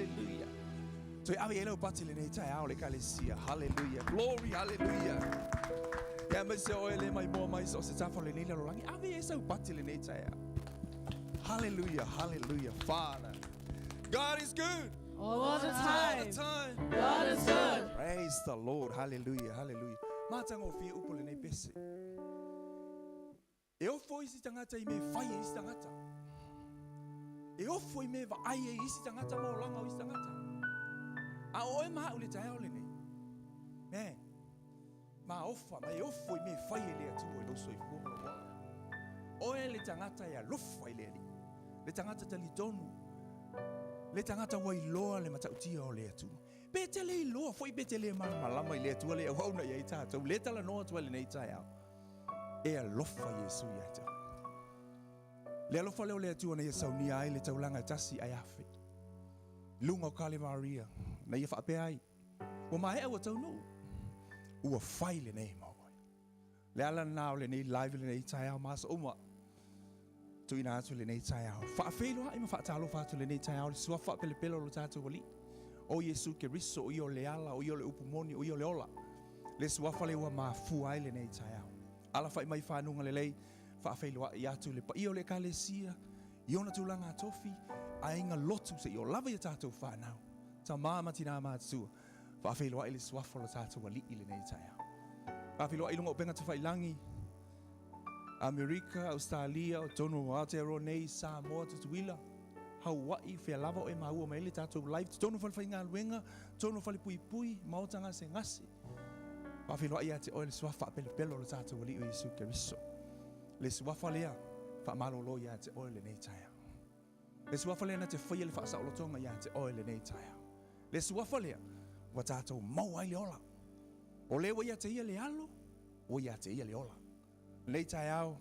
Hallelujah. Toe ave i ai lau pati lenei taeao le Ekalesia. Hallelujah. Glory, hallelujah. Ia aemaise o oe le maimoa mai so o se tafa o lenei lalolagi, ave i ai sau pati lenei taeao. Hallelujah, hallelujah. Father. God is good. All the All the time. time. God is good. Praise the Lord. Hallelujah. Hallelujah. Matagofie upu lenei pese. E ofo isi tagata i mea e fai e isi tagata. E ofo i mea e vaai ai isi tagata ma olaga o isi tagata. A o oe ma au i le taeao lenei, man, ma ofa, ma e ofo i mea e fai e le Atua i lou soifua ma lou ola. Oe le tagata e alofa i le Alii, le tagata talitonu, le tagata ua iloa le matautia o le Atua. Pe te le iloa foi pe te le malamalama i le Atua le auauna i ai tatou, le talanoa atu ai lenei taeao. E alofa Iesu ia te oe. Le alofa lea o le Atua na ia saunia ai le taulaga e tasi ae afe. I luga o Kalevaria, na ia faapea ai, Ua maea ua taunuu. Ua fai lenei mo oe. Le ala lena o lenei live lenei taeao ma aso uma. Tuuina atu lenei taeao. Faafeiloai ma faatalofa atu lenei taeao le suafa faapelepele o lo tatou Alii, o Iesu Keriso, o ia o le ala, o ia o le upu moni, o ia o le ola. Le suafa lea ua mafua ai lenei taeao. Alafai mai fanuga lelei, faafeiloai atu le paia o le Ekalesia i ona tulaga tofi, aiga lotu seia oo lava i a tatou fanau, tama ma tina matutua. Faafeiloai le suafa o lo tatou Alii i lenei taeao. Faafeiloai i luga o upega tafailagi, Amerika, Ausetalia, o totonu o Aotearoa nei, Samoa, Tutuila, Haua'i, fea lava o e maua mai ai le tatou live, totonu o falefaigaluega, totonu o falepuipui, maota gasegase. Faafeiloai ia te oe le suafa faapelepele o lo tatou Alii o Iesu Keriso. Le suafa lea faamalolo ia te oe lenei taeao. Le suafa lea na te faia le faasaolotoga ia te oe lenei taeao. Le suafa lea ua tatou maua ai le ola. O le ua ia te ia le alo, ua ia te ia le ola. Lenei taeao,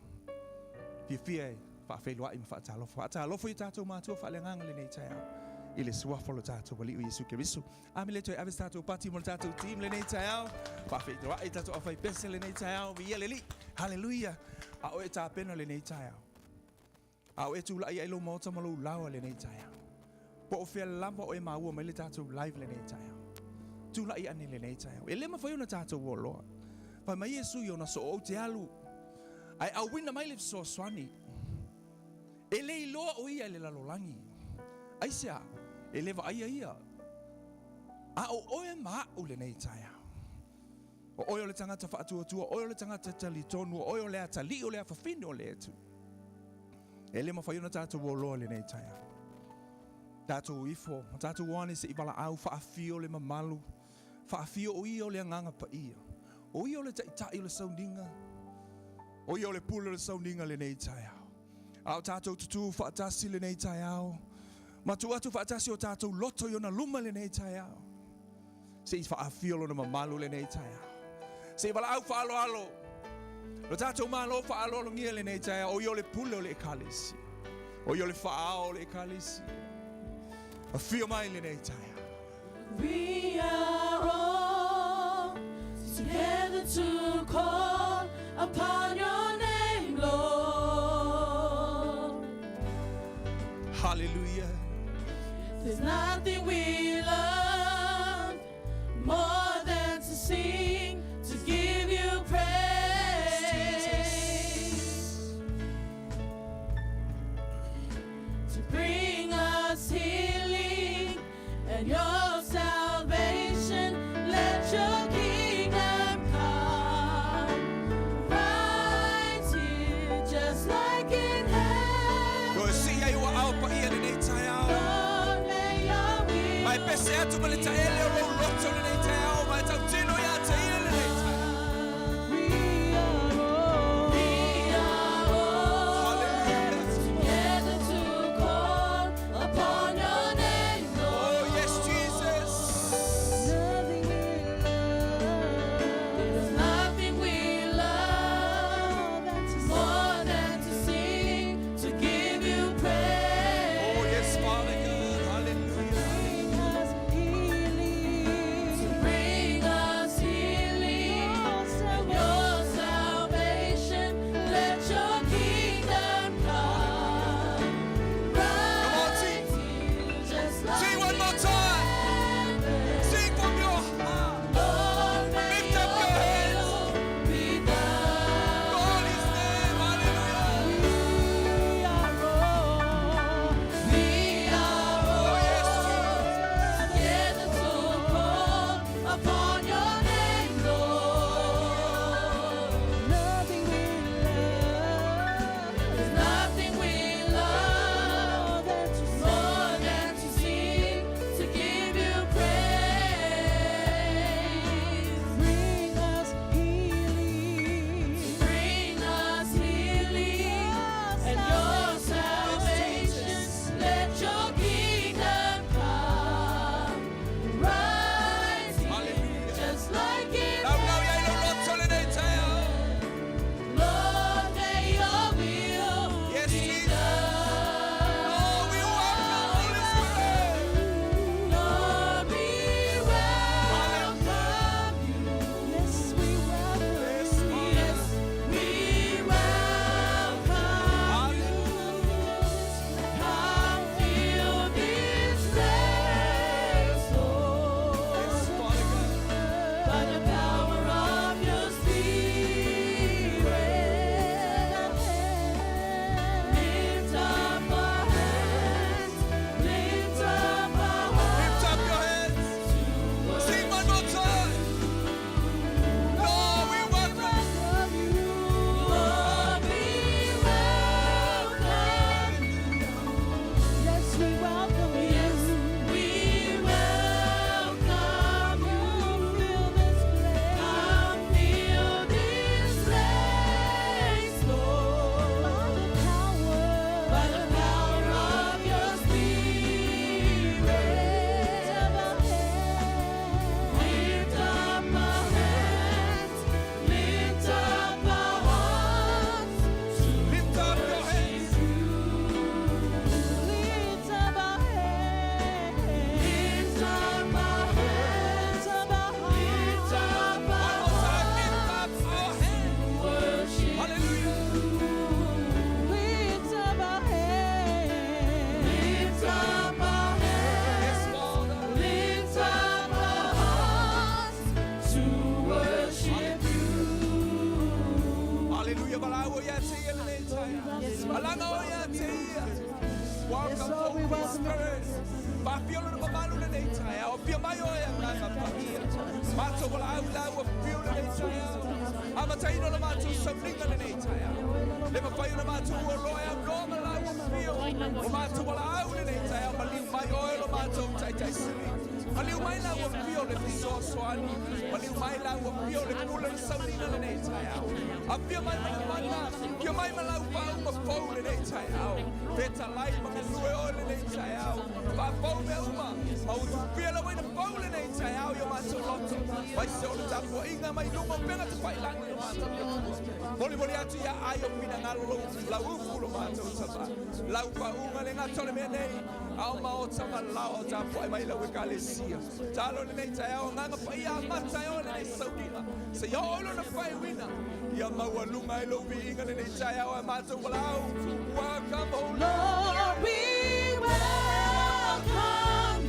fiafia e faafeiloai ma faatalofa. Faatalofa i o tatou matua faaleagaga lenei taeao i le suafa o lo tatou Alii o Iesu Keriso. Amene le toe ave se tatou pati mo le tatou team lenei taeao. Faafeiloai i tatou aufaipese lenei taeao. Viia le Alii. Haleluia. A o e tapena lenei taeao. A o e tulai ai lou maota ma lou laoa i lenei taeao. Po o fea lava o e maua mai le tatou live lenei taeao. Tulai ane lenei taeao. E le mafai ona tatou oloa. Fai mai Iesu i ona soo, ou te alu ae auina mai le fesoasoani. E le iloa o ia i le lalolagi. Aisea? E le vaaia ia. A o oe ma aʻu lenei taeao. O oe o le tagata faatuatua, o oe o le tagata talitonu, o oe o le atalii o le afafine o le Atua. E le mafai ona tatou oloa i lenei taeao. Tatou ifo, ma tatou o ane se i valaau faafio le mamalu, faafio o ia o le Agaga Paia. O ia o le Taitai o le sauniga, o ia o le pule o le sauniga i lenei taeao. A o tatou tutū faatasi i lenei taeao, ma tuu atu faatasi o tatou loto i ona luma i lenei taeao. Se i faafio lona mamalu lenei taeao. Se i valaau faaaloalo lo tatou Malo faaaloalogia lenei taeao. O ia o le pule o le Ekalesia. O ia o le faaao o le Ekalesia. Afio mai lenei taeao. We are all together to call upon your name, Lord. Hallelujah. There's nothing we love more than to sing, to give you praise. To bring us healing and your salvation. Let your kingdom come right here, just like in Toe heaven. sii ai ua ao paia lenei taeao. Lord, may your will Mai pese atu ma le be taele o lou loto lenei done. taeao, ma e tautino ia te ia lenei taeao. We are all, we are all Hallelujah. together to call upon your name, Oh, Lord. yes, Jesus. Nothing we love. There's nothing we love more than to sing, to give you praise. Oh, yes, Father God. Hallelujah. To bring us ia te ia lenei taeao. Alaga oe ia te ia. Yes, Welcome, Lord, we Holy welcome your Spirit. Faafio lona mamalu lenei taeao. Afio mai oe Agaga Paia. Matou valaau i lau afio lenei taeao. Amataina o le matou sauniga lenei taeao. Le mafai ona matou uoloa e aunoa ma lau afio. O matou valaau lenei taeao. Maliu mai oe lo matou Taitaisili. Maliu mai lau afio le fesoasoani. Maliu mai lau afio le pule o le sauniga lenei taeao. Afio mai ma le mana. Afio mai ma lau faauuga fou lenei taeao. Fetalai ma galue oe lenei taeao. Faafou mea uma. Ma utufia lau aina fou lenei taeao i o matou loto. Mai se o le tapuaiga mai luga o upega tafailagi lo matou Atua. Molimoli atu ia ai o finagalo lou lau ufu lo matou tama. Lau faauuga le gata o le mea nei. Ao maota ma lao o tapuai mai lau ekalesia. Talo lenei taeao Agaga Paia amata e oe lenei sauniga. Seia oo i lona faaiuina. Ia maualuga ai lou viiga lenei taeao e matou valaau. Welcome, Holy Lord, we welcome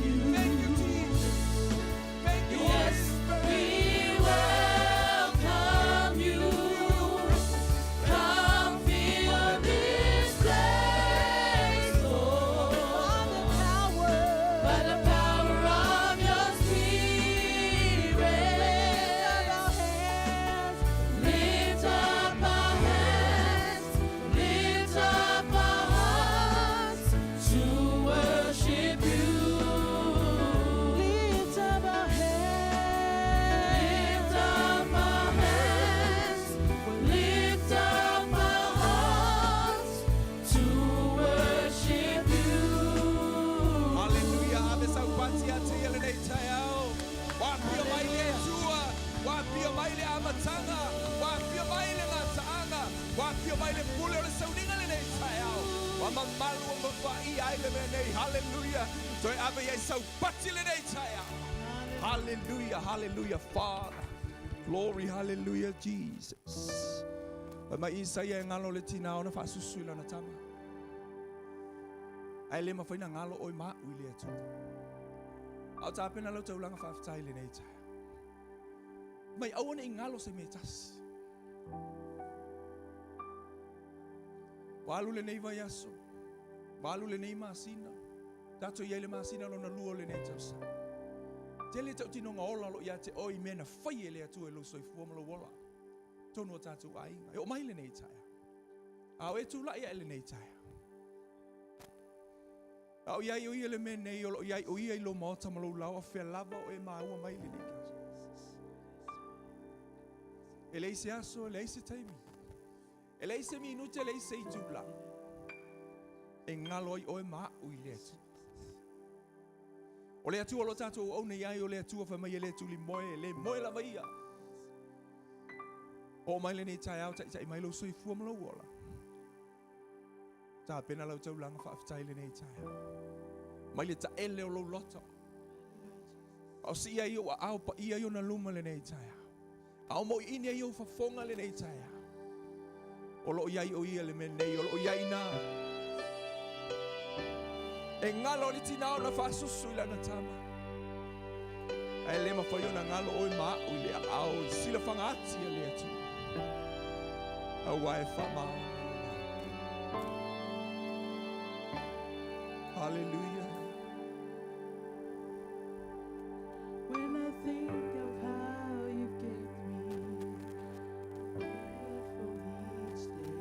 you. Thank you, Jesus. Thank you, Holy Yes, Spirit. we welcome you. Come fill this place, Lord. By the power of your Spirit. Lift up our hands, lift up our hearts to worship you. Lift up our hands, lift up our hands, lift up our hearts to worship you. Hallelujah. Ave saupati ia te ia lenei taeao. Ua afio mai le Atua. Ua afio mai le amataga. Ua afio mai le gataaga. Ua afio mai le pule o le sauniga lenei taeao. Ua mamalu o mafaia ai le mea nei. Hallelujah. Toe ave i ai saupati lenei taeao. Hallelujah, hallelujah, Father. Glory, hallelujah, Jesus. Fai mai Isaia e galo le tina ona faasusu i lana tama. Ae le mafai ona galo oe ma a'u i le Atua. A o tapena lau taulaga faafetai lenei taeao. Mai aua ne i galo se mea e tasi. Ua alu lenei vaiaso, ua alu lenei masina, tatou i ai i le masina lona lua o lenei tausaga. Tele tautinoga ola o lo o ia te oe i mea na fai e le Atua i lou soifua ma lou ola. Totonu o tatou aiga. E oo mai lenei taeao. A o e tulai ae lenei taeao. A o i ai o ia le mea nei o lo o i ai o ia i lou maota ma lou laoa, fea lava o e maua mai lenei taeao. E leai se aso, e leai se taimi, e leai se minute, e leai se itula e galo ai oe ma a'u i le Atua. O le Atua o lo o tatou auauna i ai, o le Atua fai mai e le tulimoe, e le moe lava ia. Oo mai lenei taeao, taitai mai lou soifua ma lou ola. Tapena lau taulaga faafetai i lenei taeao. Mai le taele o lou loto. A o sii ai ou aao paia i ona luma lenei taeao. A o moiini ai ou fofoga lenei taeao. O lo o i ai o ia le mea nei, o lo o i ai i ina. E galo i le tina ona faasusu i lana tama. Ae le mafai ona galo oe ma a'u i le aao i silafaga ati a le Atua. Aua e faamaoni lona. Hallelujah. When I think of how you've kept me faithful each day,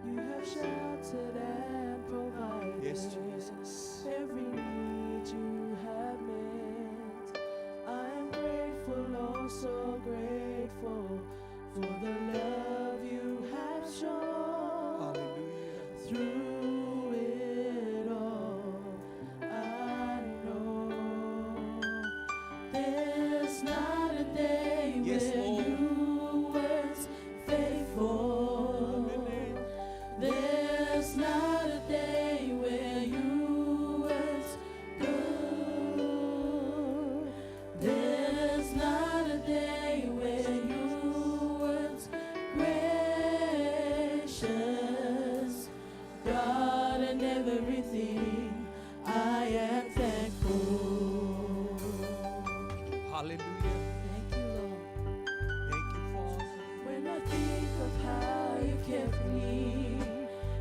you have sheltered and provided. Yes, Jesus. Every need you have met. I am grateful, oh so grateful, for the love you have shown. Hallelujah. Through it all, I know there's not a day Yes, where Lord. you weren't faithful. There's not a day where you weren't good. There's not a day where you weren't kept me.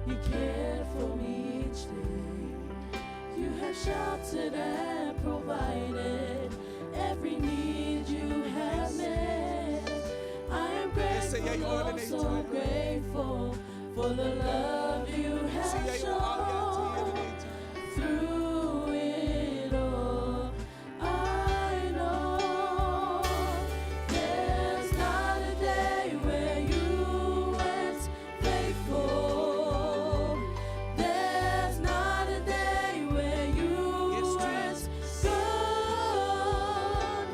You cared for me each day. You have sheltered and provided every need you have met. I am grateful, oh, so grateful for the love you have shown. Through it all, I know there's not a day where you weren't faithful. There's not a day where you Yes, weren't good.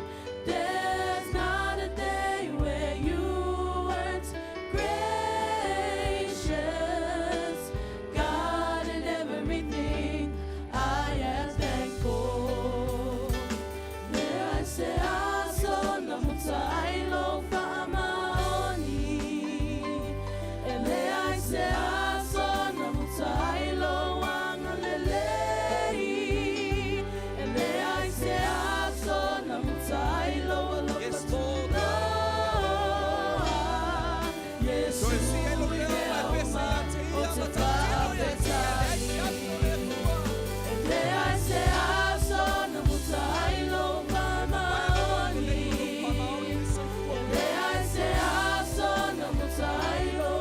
There's not a day where you weren't gracious. God in everything, I am thankful. There I say, aso na mutai lo faamaoni. E leai se aso na mutai lo agalelei. E leai se aso na mutai lo alofa Yes, Lord. tunoa. Yesu So e sia lo i leo mea mai pesa uma ia te o ia te ma tautino ia te ia faafetai. le aso le Atua. E leai se aso na mutai lo faamaoni. E leai se aso na mutai lo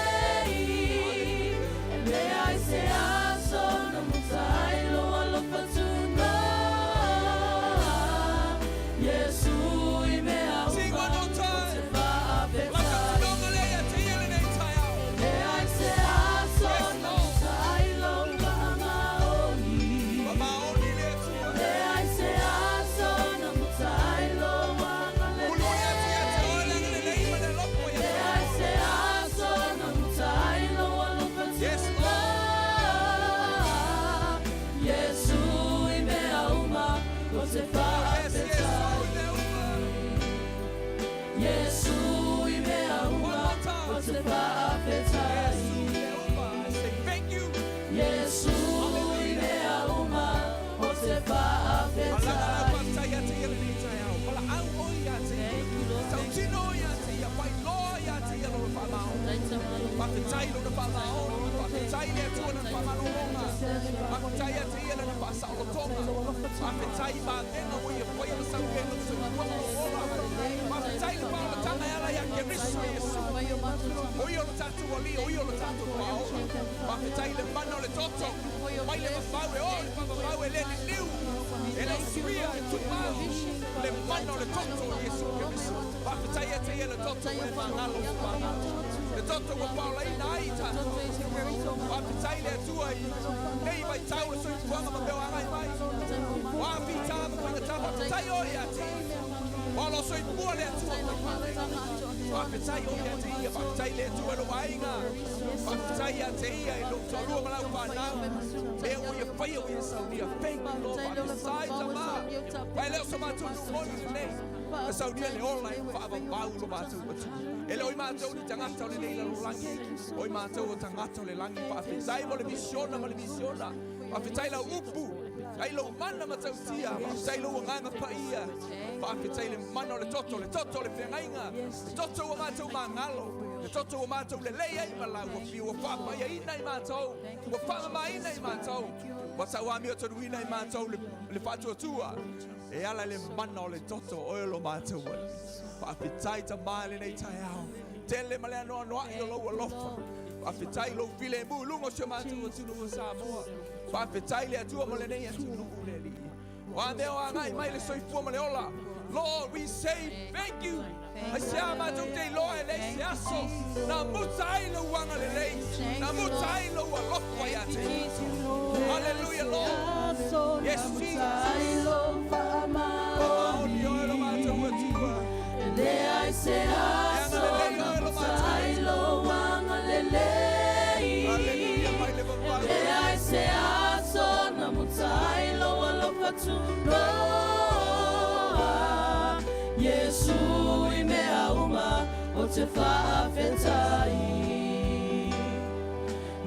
agalelei. E leai se aso na mutai lo alofa tunoa. Yesu i mea Sing uma one more o time. te faafetai. Lakatinonga le ia te ia lenei taeao. E leai se aso Yes, na Lord. mutai lo faamaoni. Faamaoni le Atua. Leai se aso na mutai lo Mululi atu ia te oe le agalelei. agalelei ma le alofa ia te Leai oe. se aso na mutai lo alofa Yes, tunoa. Yesu i mea uma o te Yes, Yesu faafetai. i mea uma. Yesu i mea One uma more time. o te faafetai. Yesu i mea uma. I say thank you. Yesu i mea uma o te Alaga lau faafetai. faafetai ia te ia lenei taeao. Valaau oe ia te ia. Thank you, Lord. Thank you. Tautino ia te ia. Failoa ia te ia lona faamaoni. Faafetai lona faamaoni. Faafetai le Atua lana faamalologa. Faafetai ia te ia lana faasaolotoga. Faafetai i magega ua ia faia ma saunia i lona soifua ma lou ola. Faafetai le faaolataga e ala ia Keriso Iesu. O ia o le tatou alii, o ia o le tatou paola. Faafetai le mana o le toto. Mai le vavau e o le faavavau e le liliu. E le usuia e tumau. Le mana o le toto o Iesu Keriso. Faafetai ia te ia le toto ua e fagalo ua fagalo. Le toto ua paolaina ai i tatou. Faafetai le Atua i nei vaitau le soifuaga ma mea o agai mai. O afita ma faigata, faafetai oe ia te ia. O lo soifua le Atua mai. Faafetai oe ia te ia, faafetai le Atua i lou aiga. Faafetai ia te ia i lou toalua ma lau fanau. Mea ua ia faia ua ia saunia. Thank you, Lord. Faafetai tama. Vai le o so matou numoni lenei. E saunia le ola e faavavau lo matou Atua. E le o i matou ni tagata o lenei lalolagi. O i matou o tagata o le lagi. Faafetai mo le misiona ma le misiona. Faafetai lau upu. Ai lou mana matautia. Faafetai lou agaga paia. Faafetai le mana o le toto, le toto o le feagaiga. Le toto ua matou magalo. Le toto ua matou lelei ai ma lau ua fiu ua faapaiaina i matou. Ua faamamaina i matou. Ua tauamiotonuina i matou le, le faatuatua. E ala i le mana o le toto oe lo matou alii. Faafetai tamā lenei taeao. Tele ma le anoanoai o lou alofa. Faafetai lou filemu i luga o si o matou atunuu o Samoa. Faafetai le Atua mo lenei atunuu le Alii. O a mea o agai mai le soifua ma le ola. Lord, we say thank you. Ai se a matou te iloa e leai se aso. Na muta ai lou agalelei. Na muta ai lou alofa ia te matou. Hallelujah, Lord. Yes, Jesus. Faamaoni oe lo matou Atua. E leai se aso na mutai lo agalelei. Hallelujah, mai le E vavau. leai se aso na mutai lo alofa tunoa. Yesu i mea uma o te faafetai.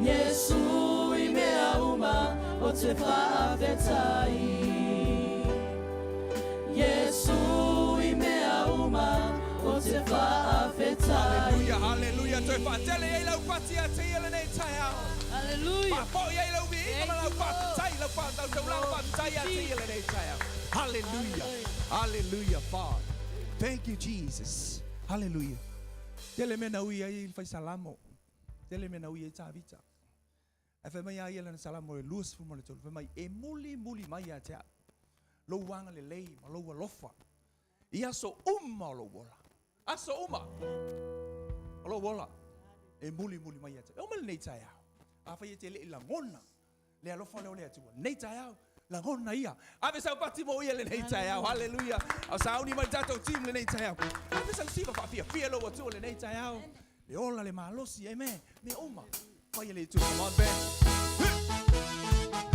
Yesu i mea uma o te faafetai. Yesu i mea uma o te faafetai. Hallelujah, hallelujah. Toe Faatele ai lau pati ia te ia lenei taeao. Hallelujah. Faafoi ai lau viiga ma Thank lau you, faafetai, lau faatautaulaga faafetai ia te ia lenei taeao. Hallelujah. Hallelujah, Father. Thank you, Jesus. Hallelujah. Tele mea na ui ai le fai salamo. Tele mea na ui ai Tavita. Ae fai mai a ia lana salamo e 23. Fai mai, e mulimuli mai ia te au. Lou agalelei ma lou alofa. I aso uma o lou ola. Aso uma o lou ola. E mulimuli mai ia te au. E oo mai lenei taeao. Afai e te le i lagona le alofa lea o le Atua. Nei taeao, lagona ia. Ave sau pati mo ia lenei taeao. Hallelujah. A o sauni mai le tatou team lenei taeao. Ave sau siva faafiafia lou Atua lenei taeao. Le ola le malosi, amen. Mea uma. Fai e le Atua. Come on, band.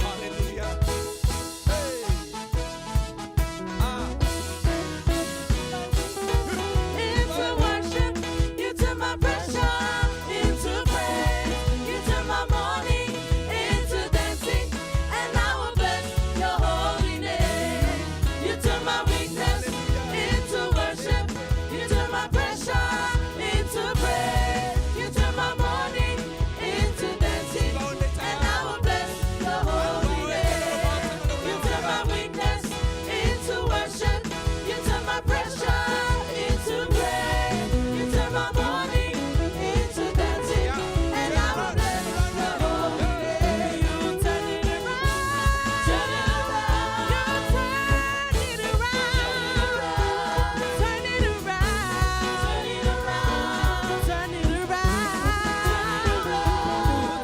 Hallelujah. Hey. Ah. Into worship, you turn my pressure into praise. You turn my mourning into dancing, and I will bless your holy name. You turn my weakness into worship. You turn my pressure into praise. You turn my mourning into dancing, and I will bless your holy name. You turn my weakness into worship. You turn my pressure into praise. You turn my mourning into dancing, and I will bless your holy name. You turn it around, turn it around, you turn it around, turn it around, turn it around, turn it around,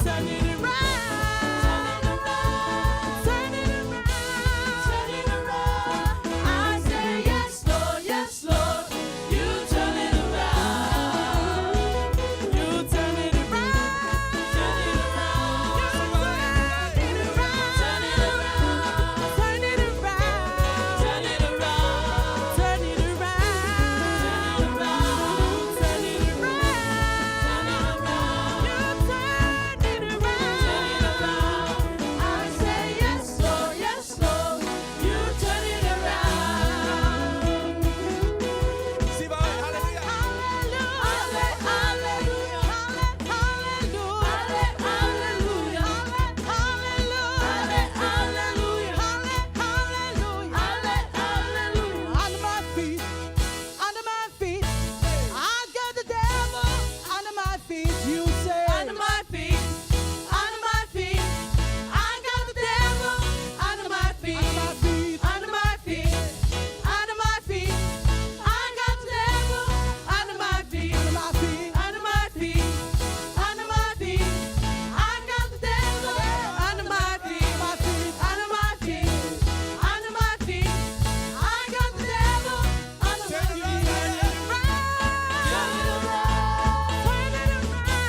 turn it around, turn it around, turn it around. I say yes, Lord, yes, Lord. You turn it around. You turn it around. Turn it around. You turn it around. Turn it around. Turn it around. Turn it around. Turn it around. Turn it around. Turn it around. Turn it around. You turn it around. Turn it around. I say yes, Lord, yes, Lord. You turn it around. Siva, hallelujah. Hallelujah. Hallelujah. Hallelujah. Hallelujah. Hallelujah. Hallelujah. Under my feet, under my feet. I got the devil under my feet. You say, Under my feet, under my feet. I got the devil under my feet. Under my feet, Under my feet, under my feet. I got the devil under my feet. Under my feet, Under my feet, under my feet. I got the devil under my feet. My feet, Under my feet, under my feet. I got the devil under my Turn feet. around. Turn it around, turn it around,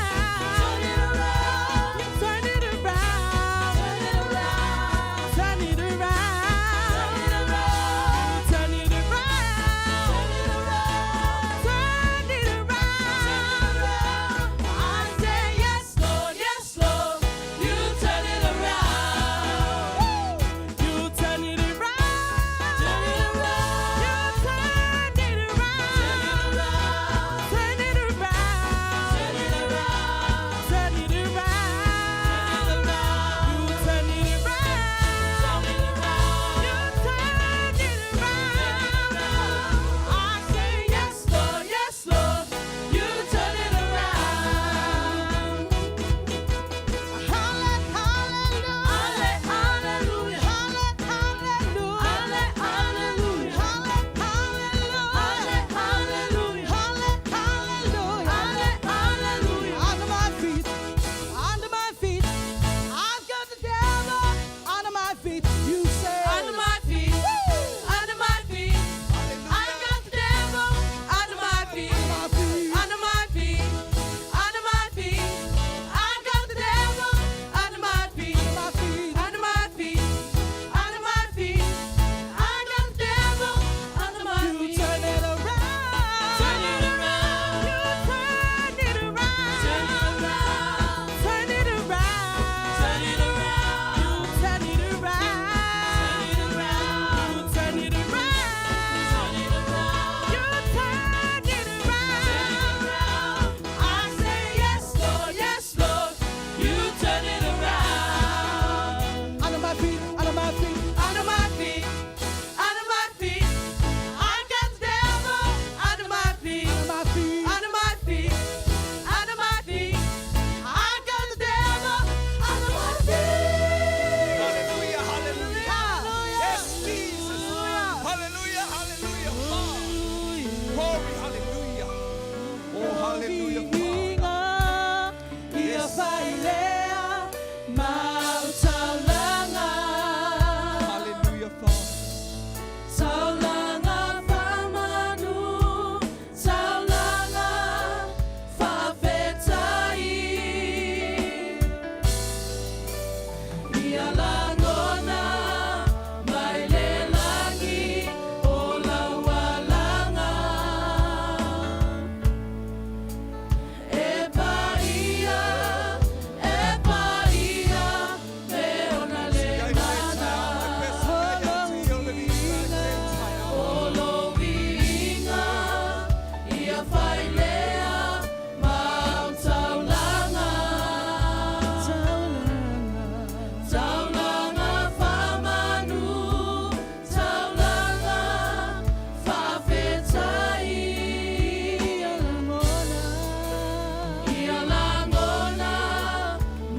Ia lagona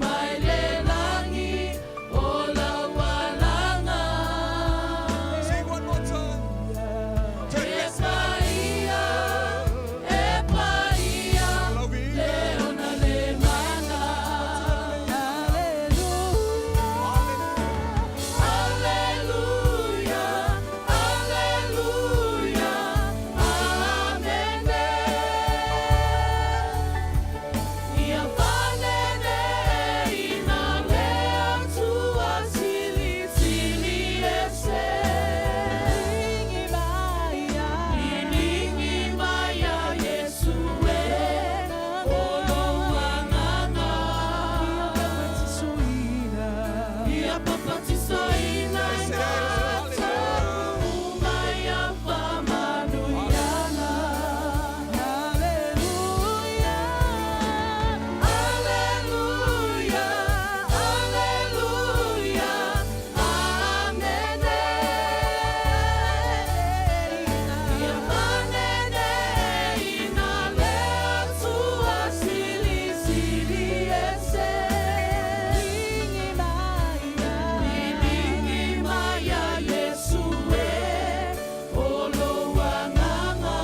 mai le lagi o lau alaga. Sing one more time. Turn E this paia, e paia, Lau viiga. le ona le mana. Alleluia, alleluia, amene. Ia fanene ina le Atua silisili ese. Iligi mai ia Iesu e, o lou agaga. Ia papatisoina i matou uma ia faamanuiaga. Alleluia, alleluia, alleluia, amene. Ia fanene ina le Atua silisili ese. Iligi mai ia Iesu e, o lou agaga.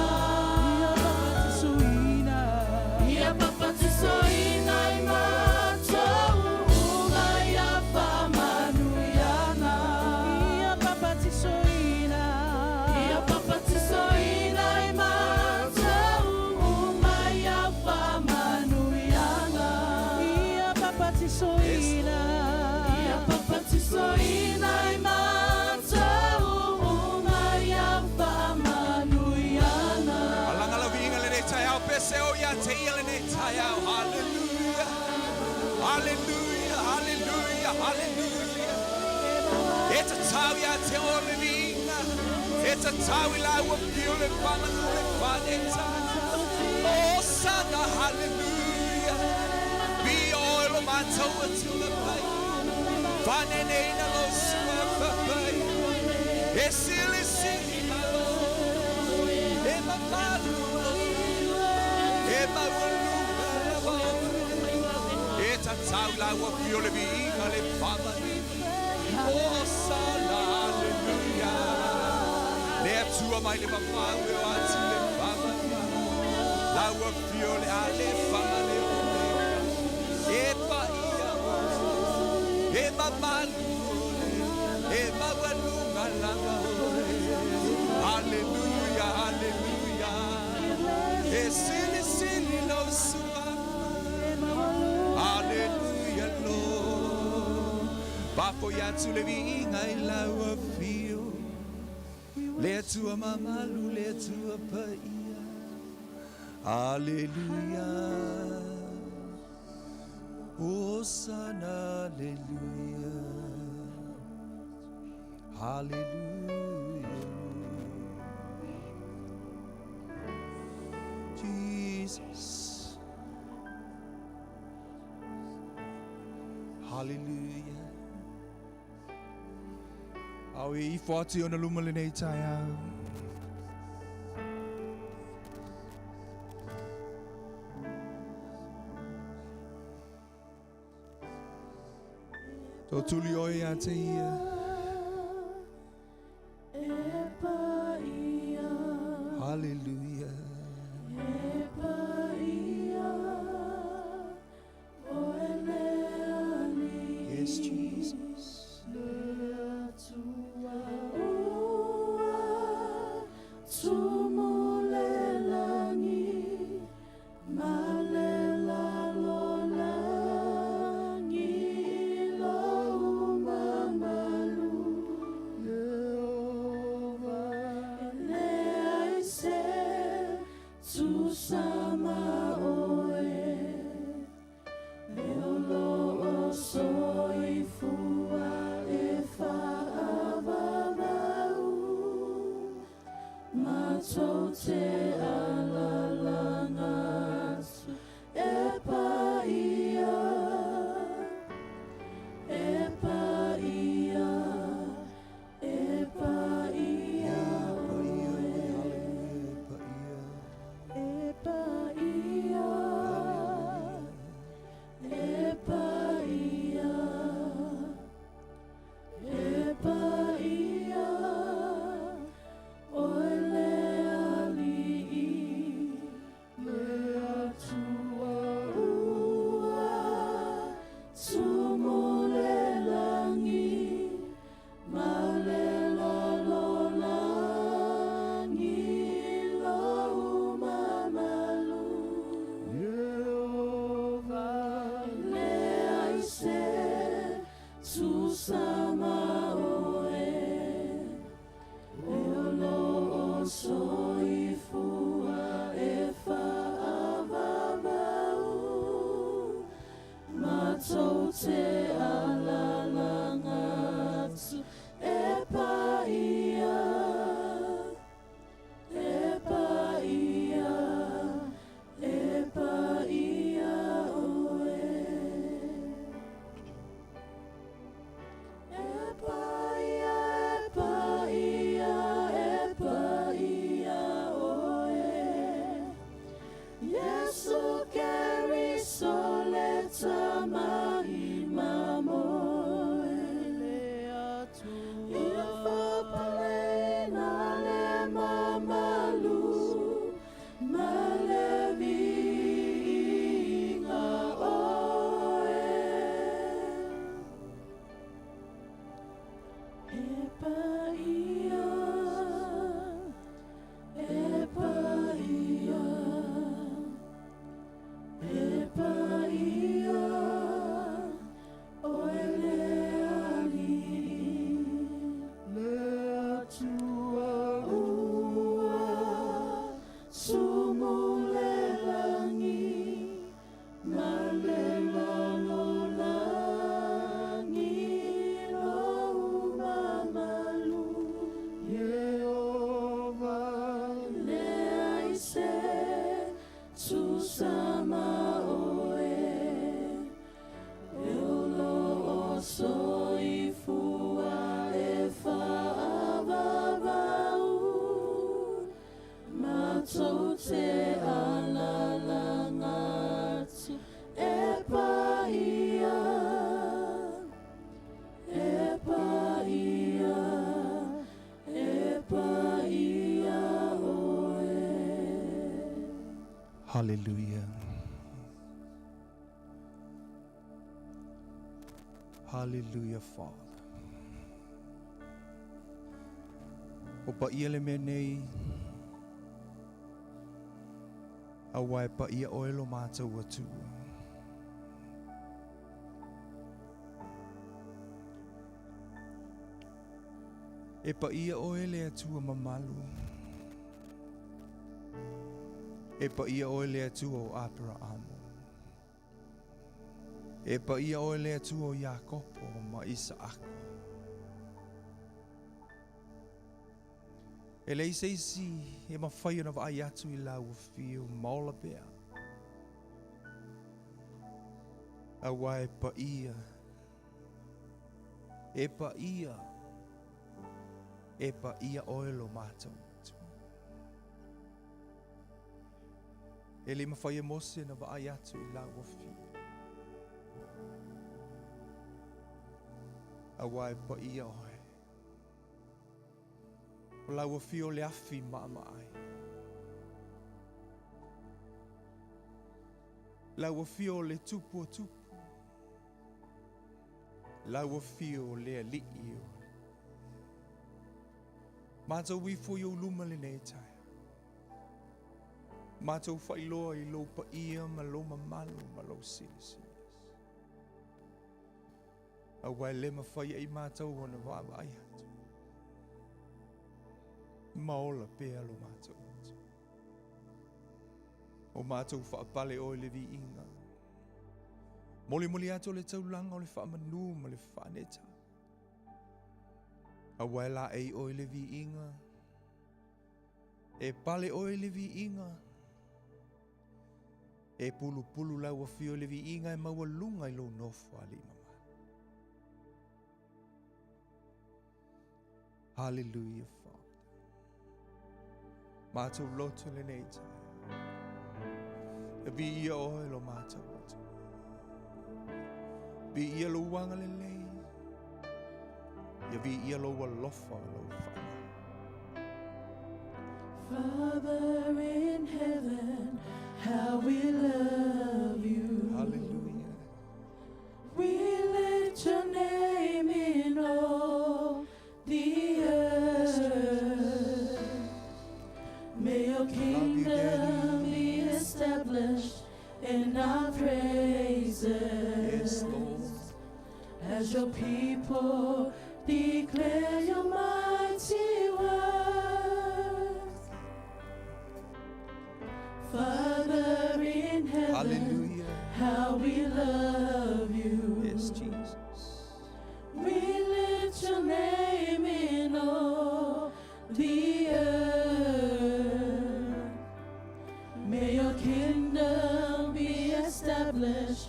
Ia papatisoina i matou uma ia faamanuiaga. Ia papatisoina i matou uma ia faamanuiaga. Ia papatisoina i matou uma ia faamanuiaga. Alaga lau viiga lenei taeao pese o ia te ia lenei taeao. Hallelujah. Hallelujah. Hallelujah. Hallelujah. E tatau ia te oe le viiga. E tatau i lau afio le faamanu le faaneta. Hosana, hallelujah. Viia oe lo matou Atua paia. Faaneneina lou suafa paia. E silisili malo. E mamalu e maualuga lava. E tatau lau afio le viiga le faamanu. Hosana, hallelujah. Le Atua mai le vavau e o atu le faamanu. Lau afio le Alefa ma le Omega. E paia oe. E mamalu oe. E maualuga lava oe. Hallelujah, hallelujah. E silisili lou suafa. Hallelujah, Lord. Faafoi atu le viiga i lau afio. Le Atua mamalu, le Atua paia. Hallelujah. Hosanna, hallelujah. Hallelujah. Jesus. Hallelujah. Au e ifo atu i ona luma lenei taeao. Tōtuli oe ia te ia. E paia, Hallelujah. e paia, o e le alii. Yes, Jesus. Le Atua ua tumu le lagi ma le lalolagi i lou mamalu. te alaalaga atu e paia, e paia, e paia oe. E paia, e paia, e paia oe. Yesu Keriso le tamahi mamoe. Ia fapalena le mamalu ma le viiga oe. E paia, e paia, e paia, oe le Alii. Le Atua Ua sumu le lagi ma le lalolagi lou mamalu. Ieova Leai se tusa ma oe, e o loo soifua e faavavau, matou te alaalaga atu e paia, e paia, e paia oe. Hallelujah. Hallelujah, Father. O paia le mea nei, aua e paia oe lo mātou Atua. E paia oe le Atua mamalu. E paia oe le Atua o Aperaamo. E paia oe le Atua o Iakopo ma Isaako. E leai se isi e mafai ona vaai atu i lau afio ma ola pea. Aua e paia, e paia, e paia oe lo mātou Atua. E le mafai e Mose na vaai atu i lau afio. Aua e paia oe. O lau afio le afi maamaai. Lau afio le tupu o tupu. Lau afio le alii o alii. Mātou ifo i ou luma lenei taeao. Mātou faailoa i lou paia ma lou mamalu ma lou silisili ese. Aua e le mafai e i mātou ona vaavaai atu. Ma ola pea lo mātou atu. O mātou faapale oe le viiga. Molimoli atu o le taulaga o le faamanu ma le faaneta. Aua e laei oe le viiga. E pale oe le viiga. E pulupulu lau afio i le viiga e maualuga i lou nofo alii mamalu. Hallelujah, Father. Mātou loto lenei taeao. E viia oe lo mātou Atua. Viia lou agalelei. Ia viia lou alofa lou faamai. Father in heaven, how we love you. Hallelujah. We lift your name in all the earth. May your Love you, Daddy. kingdom be established in our praises. Yes, Lord. As your people declare your mighty works. Father in heaven, Hallelujah. how we love you. Yes, flesh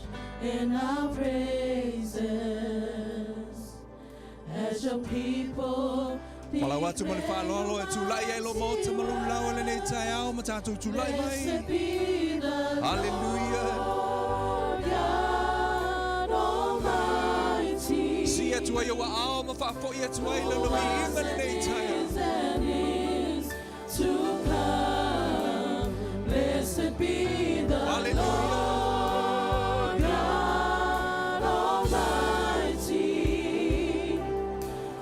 in our praises. As your people Palau atu ma le faaaloalo e tulai ai lo maota ma lou lao i lenei taeao ma tatou tulai mai. Blessed be the Hallelujah. Lord God Almighty. Si atu ai ou aao ma faafoi atu ai lana viiga i lenei taeao. Is and is to come. Blessed be the Hallelujah. Lord God Almighty,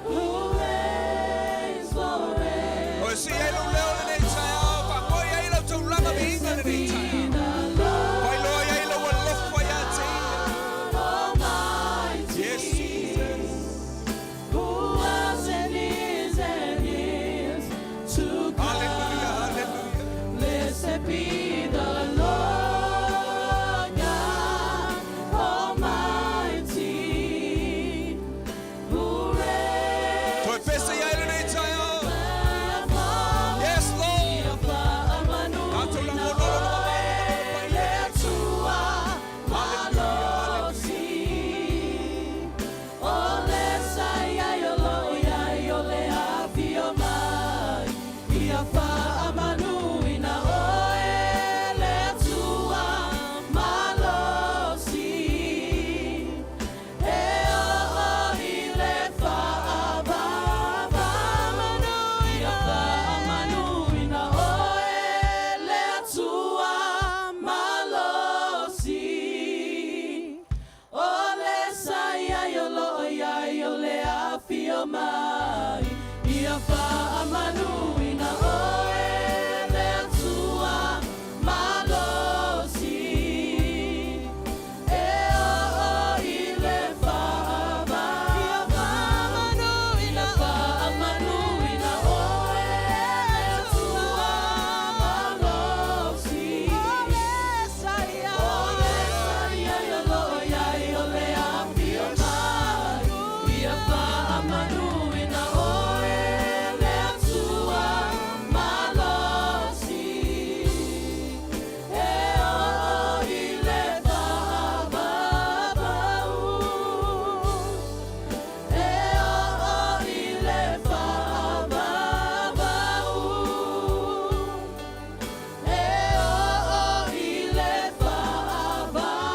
who reigns forever. O si ai lou leo i lenei taeao, faafoi ai lau taulaga viiga i lenei taeao. The Lord Faailoa ai lou alofa ia te ia. Almighty, Yes, Jesus. who was and is and is to come. Hallelujah, hallelujah. Blessed be the Lord God Almighty, who reigns Toe pese ia i lenei taeao. Yes, Lord. Tatou lagonono ma Hallelujah, hallelujah. Mai ia faamanuina oe le Atua malosi e oo i le faavavau. Ia faamanuina oe le Atua malosi. O le saia i o loo iai o le afio mai. Ia faamanuina oe le Atua malosi. E oo i le faavavau. E oo i le faavavau. E oo i le faavavau.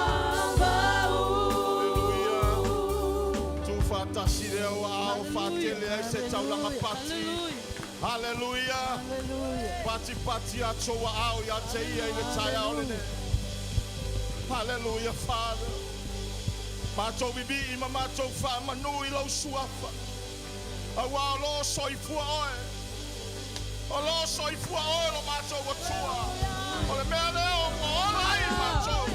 Tu whātasi reo ao whātele ai se taulanga pati. Hallelujah. Pati pati a toa ao ia te ia i le tai ao lene. Hallelujah, Father. Mātou bibi i ma mātou wha manu i lau suafa. Aua o lo soifua oe. O lo soifua oe lo mātou atua. O le mea leo o ola ai mātou.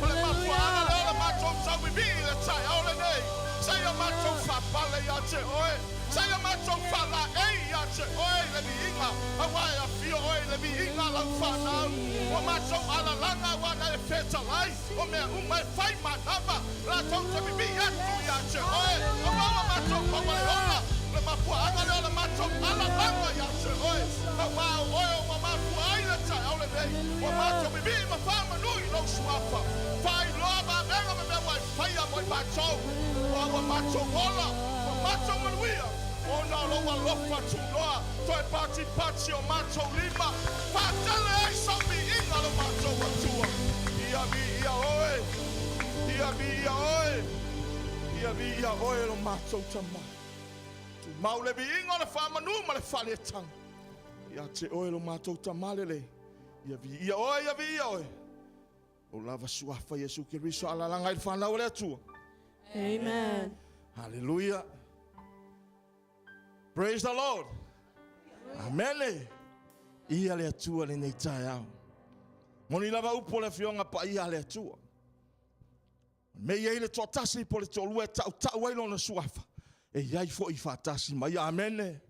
O le mafuaga leo le mātou tau bibi i le tai ao lenei. Sa ia mātou whapale ia te oe. Sa ia mātou whala ei ia te oe le viiga. Aua e afio oe le viiga lau whanau. O mātou alalanga wana e whetalai. O mea uma e whai manava. Rātou te bibi atu ia te oe. O maua mātou pawale ola. Le mafuaga leo le mātou alalanga ia te oe. Aua o oe o ma mafua ai le tai au lenei. O mātou bibi ma whamanui lau suafa. Whai loa ma menga me mea wai whaia mo i mātou. O aua mātou ola. O mātou manuia. O nā lo alofa tūnoa. Toe pati pati o mātou lima. Whātele ai sau mi inga lo mātou atua. Ia vi ia oe. Ia vi ia oe. Ia vi ia oe lo mātou tama. Tu mau le vi inga le whamanu ma le whale tanga. Ia te oe lo mātou tamalele. Ia vi ia oe, ia vi ia oe. O lava suafa Iesu Keriso alalanga i le whanau o le atua. Amen. Hallelujah. Praise the Lord. Amen. Ia le atua le nei tae au. Moni lava upo le fionga pa ia le atua. Me ia i le toatasi po le toalua e tau tau ai lona suafa. E iai fo i whaatasi mai. Amen.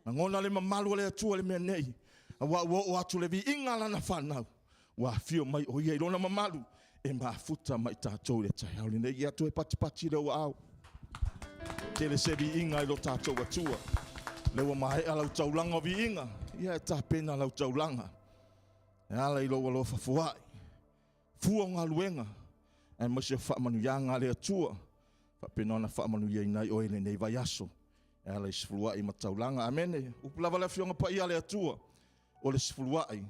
Mangona le mamalu o le atua le mea nei. A wa ua o atu le vi inga lana whanau. Ua fio mai o ia i lona mamalu. E mafuta mai tātou le tai au le nei. Ia atu e patipati le ua au. Tele se vi inga i lo tātou atua. Le ua maea lau taulanga o vi inga. Ia e tāpena lau taulanga. E ala i lo ua loa fafuai. Fua o ngaluenga. Aemaise o faamanuiaga a le Atua faapena ona faamanuiaina ai oe i lenei vaiaso e ala i sefuluai ma taulaga. Amene. Upu lava le Afioga Paia a le Atua, o le sefuluai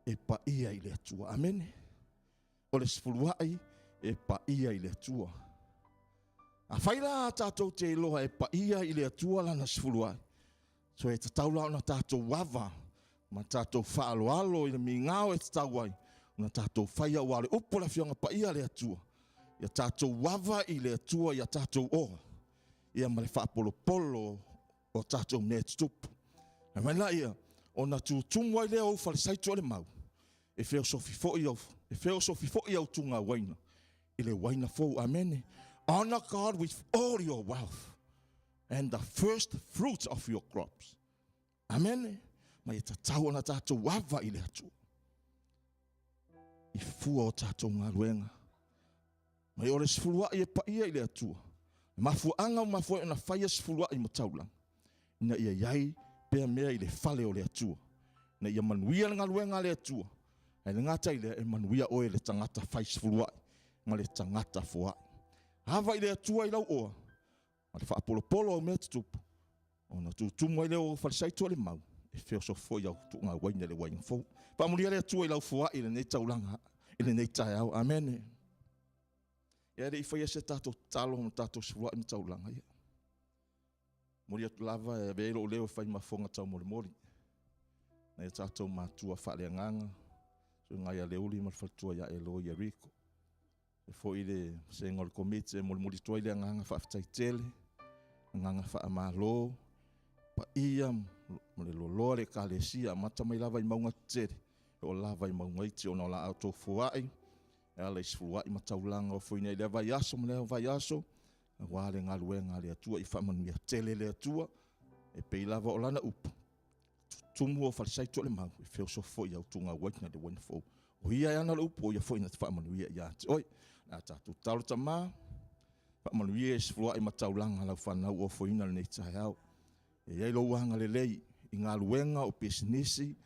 e paia i le Atua. Amene. O le sefuluai e paia i le Atua. Afai la tatou te iloa e paia i le Atua lana sefuluai, so e tatau la ona tatou ava ma tatou faaaloalo i le migao e tatau ai ona tatou faia, aua o le upu a le Afioga Paia a le Atua, ia tatou ava i le Atua ia tatou oa, ia ma le faapolopolo o tatou mea e tutupu. Fai mai laia, ona tutumu ai lea o ou falesaito o le mau, e feosofi foi au, e feosofi foi au tuga uaina i le uaina fou. Amene. Honor God with all your wealth and the first fruits of your crops. Amene. Ma ia tatau ona tatou ava i le Atua i fua o tatou galuega. Mai o le sefuluai e paia i le Atua. Le mafuaaga ua mafua ai ona faia sefuluai ma taulaga, ina ia i ai pea mea i le fale o le Atua, ina ia manuia le galuega a le Atua, ae le gata i lea, e manuia oe le tagata fai sefuluai ma le tagata foai. Ava i le Atua i lau oa, ma le faapolopolo au mea tutupu, ona tutumu ai lea o falesai tua le mau, e feosofi foi au tuuga uaina i le uaina fou. Faamanuia le Atua i lau foai i lenei taulaga, i lenei taeao. Amene. Ia le i faia se tatou tatalo ma tatou sefuluai ma taulaga, ia. Momoli atu lava e avea ai lou leo e fai ma fofoga taumolimoli. Nai o tatou matua faaleagaga, susuga ia Leuli ma le faletua ia Elo Ieriko. E foi le vasega o le Komiti e molimoli atu ai le agaga faafetai tele, agaga faamalo, paia ma le loaloa le Ekalesia, amata mai lava i mauga tetele, e oo lava i mauga iti ona o la outou foai, e ala i sefuluai ma taulaga ofoina i lea vaiaso ma lea vaiaso, aua le galuega a le Atua. Ia faamanuia tele le Atua, e pei lava o lana upu, tumu o falesai le mau, e feosofi foi au tuga uaina le uaina fou. O ia e ana le upu, o ia foi na te faamanuia ia te oe. Le a tatou tatalo Tama, faamanuia i sefuluai ma taulaga lau fanau ofoina lenei taeao. E i ai lou agalelei i galuega o pisinisi,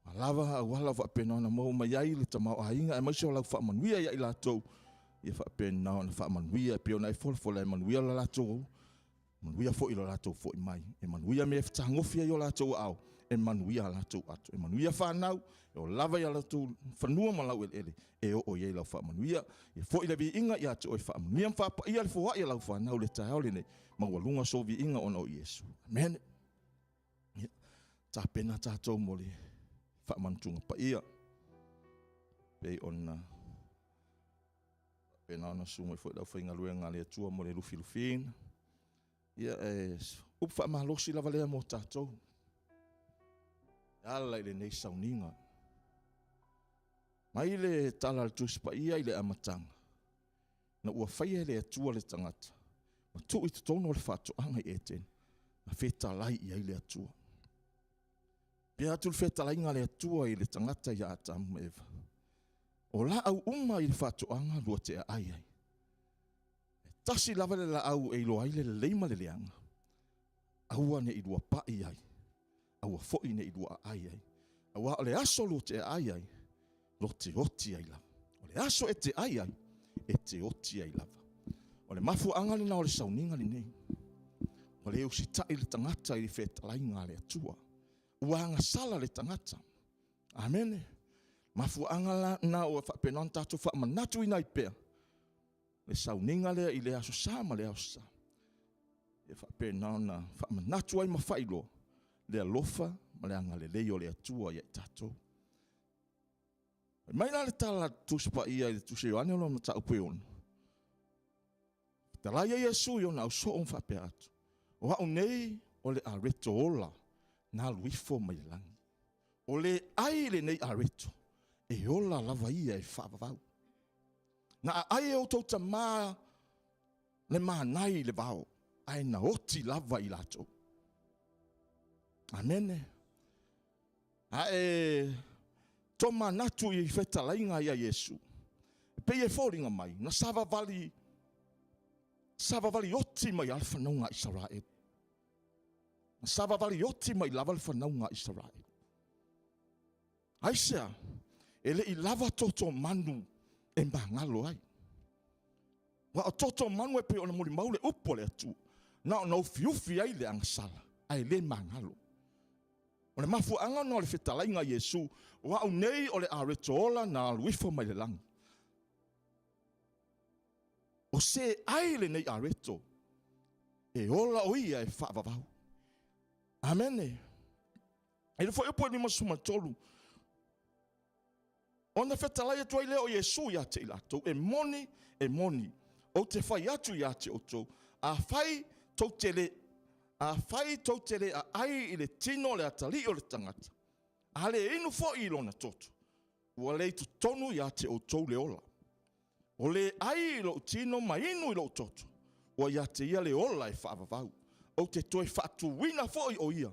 a lava auala o faapena ona maua mai ai le tamaoaiga aemaise o lau faamanuia ia i latou, ia faapena ona faamanuia e pei ona e folafola e manuia lo latou Manuia foi lo latou foi mai. E manuia mea e fetagofi ai o latou aao, e manuia a latou ato. E manuia fanau, e oo lava i a latou fanua ma laueleele, e oo i ai lau faamanuia. Ia foi le viiga ia te oe, faamanuia ma faapaia le foai a lau fanau i le taeao lenei, maualuga sou viiga ona o Iesu. Amene. Ia, tapena tatou mo le faamanutuga paia, pei ona Faapena ona susu mai foi le aufaigaluega a le Atua mo le lufilufiina. Ia, e upu faamalosi lava lea mo tatou. E ala i lenei sauniga. Mai le tala a le Tusi Paia i le amataga, na ua faia e le Atua le tagata, ma tuu i totonu o le faatoaga i Etene, na fetalai i ai le Atua. Pea atu le fetalaiga a le Atua i le tagata ia Atamu ma Eva, O laau uma i le faatoaga lua te aai ai. E tasi lava le laau e iloa ai le lelei ma le leaga, aua ne i lua pai ai, aua foi ne i lua aai ai, aua o le aso lua te aai ai, lo te oti ai lava. O le aso e te ai ai, e te oti ai lava. O le mafuaaga lena o le sauniga lenei. Ua le usitai le tagata i le fetalaiga a le Atua. Ua agasala le tagata. Amene. Mafuaaga la na ua faapena ona tatou faamanatuina ai pea le sauniga lea i le Aso Sa ma le Aso Sa. E faapena ona faamanatu ai ma faailoa le alofa ma le agalelei o le Atua ia i tatou. Fai mai la le tala a le Tusi Paia i le Tusi a Ioane o lona mataupu e 6. Fetalai ai Iesu i ona ausoo ma faapea atu, O au nei o le areto ola na alu ifo mai le lagi. O le ai lenei areto, e ola lava ia e faavavau. Na aai e outou tamā le manai i le vao, ae na oti lava i latou. Amene. A e tomanatu i fetalaiga ia Iesu, e pei e foliga mai, na savavali, savavali oti mai lava le fanauga a Isaraelu. Na savavali oti mai lava le fanauga a Isaraelu. Aisea? E le i lava toto manu e magalo ai. Aua o toto o manu e pei ona molimau le upu a le Atua, na ona ufiufi ai le agasala, ae le magalo. O le mafuaaga ona o le fetalaiga a Iesu, O au nei o le areto ola na alu ifo mai le lagi. O se ai lenei areto, e ola o ia e faavavau. Amene. I le fuaiupu e 53, Ona fetalai atu ai lea o Iesu ia te i latou, E moni, e moni, ou te fai atu ia te outou, afai tou te le, afai tou te le aai i le tino o le atalii o le tagata, a le inu foi i lona toto, ua le i totonu ia te outou le ola. O le ai i lou tino ma inu i lou toto, ua ia te ia le ola e faavavau. Ou te toe faatuina foi o ia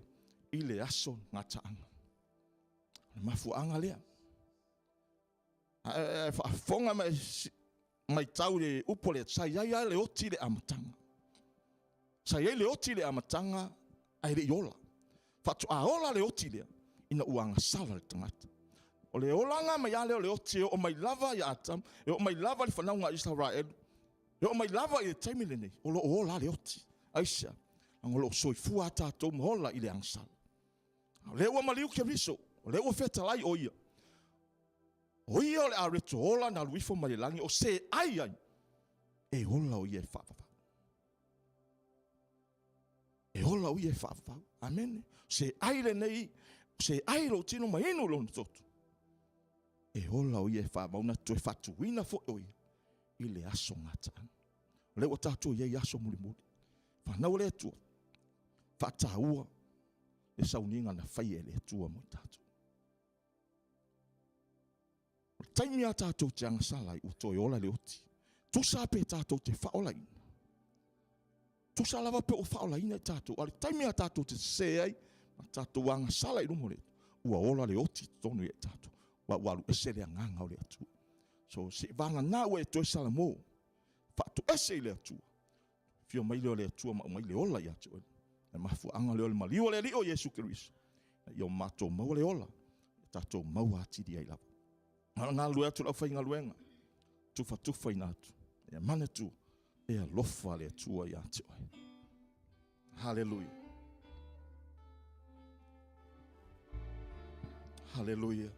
i le aso gataaga. O le mafuaaga lea. Ae faafofoga ma matau i le upu a le sa i ai lava le oti i le amataga. Sa i ai le oti i le amataga ae le i ola. Faatoa ola le oti lea ina ua agasala le tagata. O le olaga mai lava lea o le oti e oo mai lava ia Atamu, e oo mai lava i le fanauga a Isaraelu, e oo mai lava i le taimi lenei, o lo o ola lava le oti. Aisea? Leaga o lo o soifua lava tatou ma ola i le agasala. O lea ua maliu Keriso, o lea ua fetalai o Ia. O Ia o le areto ola na alu ifo mai le lagi, o se ai ai, e ola o Ia e faavavau. E ola o Ia e faavavau. Amene. Se ai lenei, se ai lou tino ma inu lona toto. E ola o Ia e faavavau, na toe faatuina foi o Ia i le aso gataaga. O lea ua tatou i ai i aso mulimuli. Fanau a le Atua, faataua le sauniga na faia e le Atua mo i tatou. O le taimi a tatou te agasala ai, ua toe ola le oti. Tusa pe tatou te faaolaina. Tusa lava pe ua faaolaina i tatou. A o le taimi a tatou te sese ai, ma tatou agasala i luma o le Atua, ua ola le oti i totonu ia i tatou. Ua ua alu ese le agaga o le Atua. So, se i vagana ua e toe salamo, faatoese i le Atua, Afio mai lea o le Atua ma aumai le ola ia te oe. Le mafuaaga lea o le maliu o le Alii o Iesu Keriso, ina ia o matou maua le ola, ia tatou maua atili ai lava. Na o galulue atu le aufaigaluega, tufatufaina atu, ia manatua, e alofa le Atua ia te oe. Haleluia. Haleluia.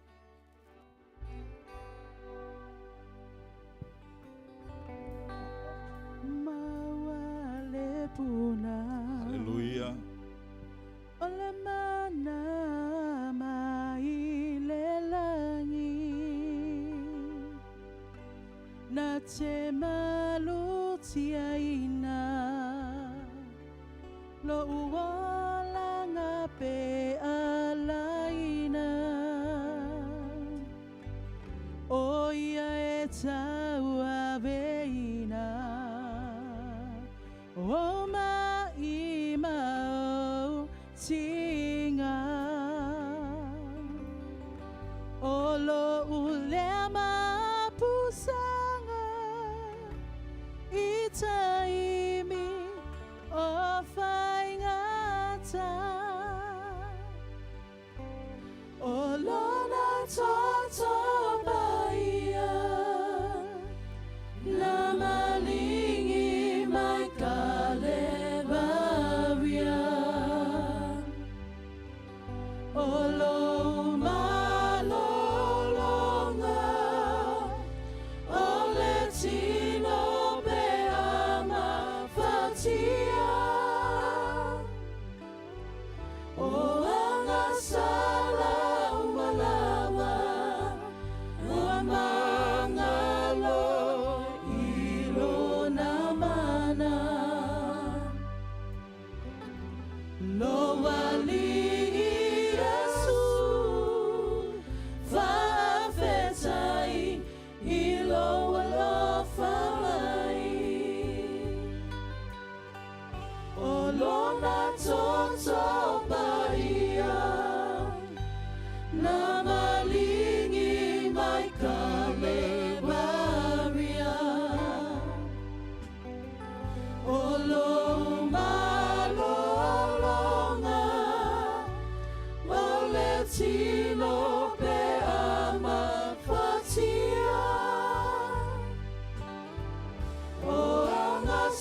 Haleluia. O le mana mai le lagi Na te malutiaina Lou olaga pe alaina O ia e tauaveina O mai ma ou tiga O lou lea mapusaga I taimi o faigata O lona toto paia Na maligi mai Kalevaria O lou malologa O le tino pe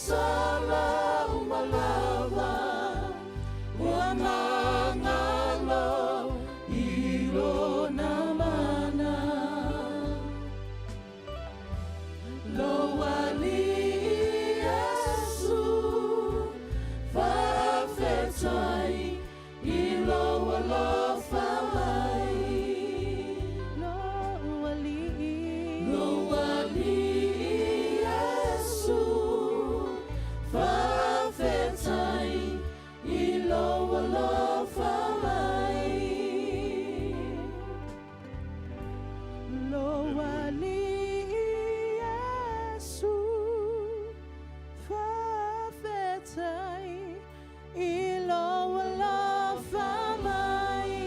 sala uma lava ua magalo i lona mana. Lou Alii Iesu, faafetai i lou alofa mai. Lou Alii, Lou Alii Iesu, faafetai i lou alofa mai. Lou Alii Iesu, faafetai i lou alofa mai.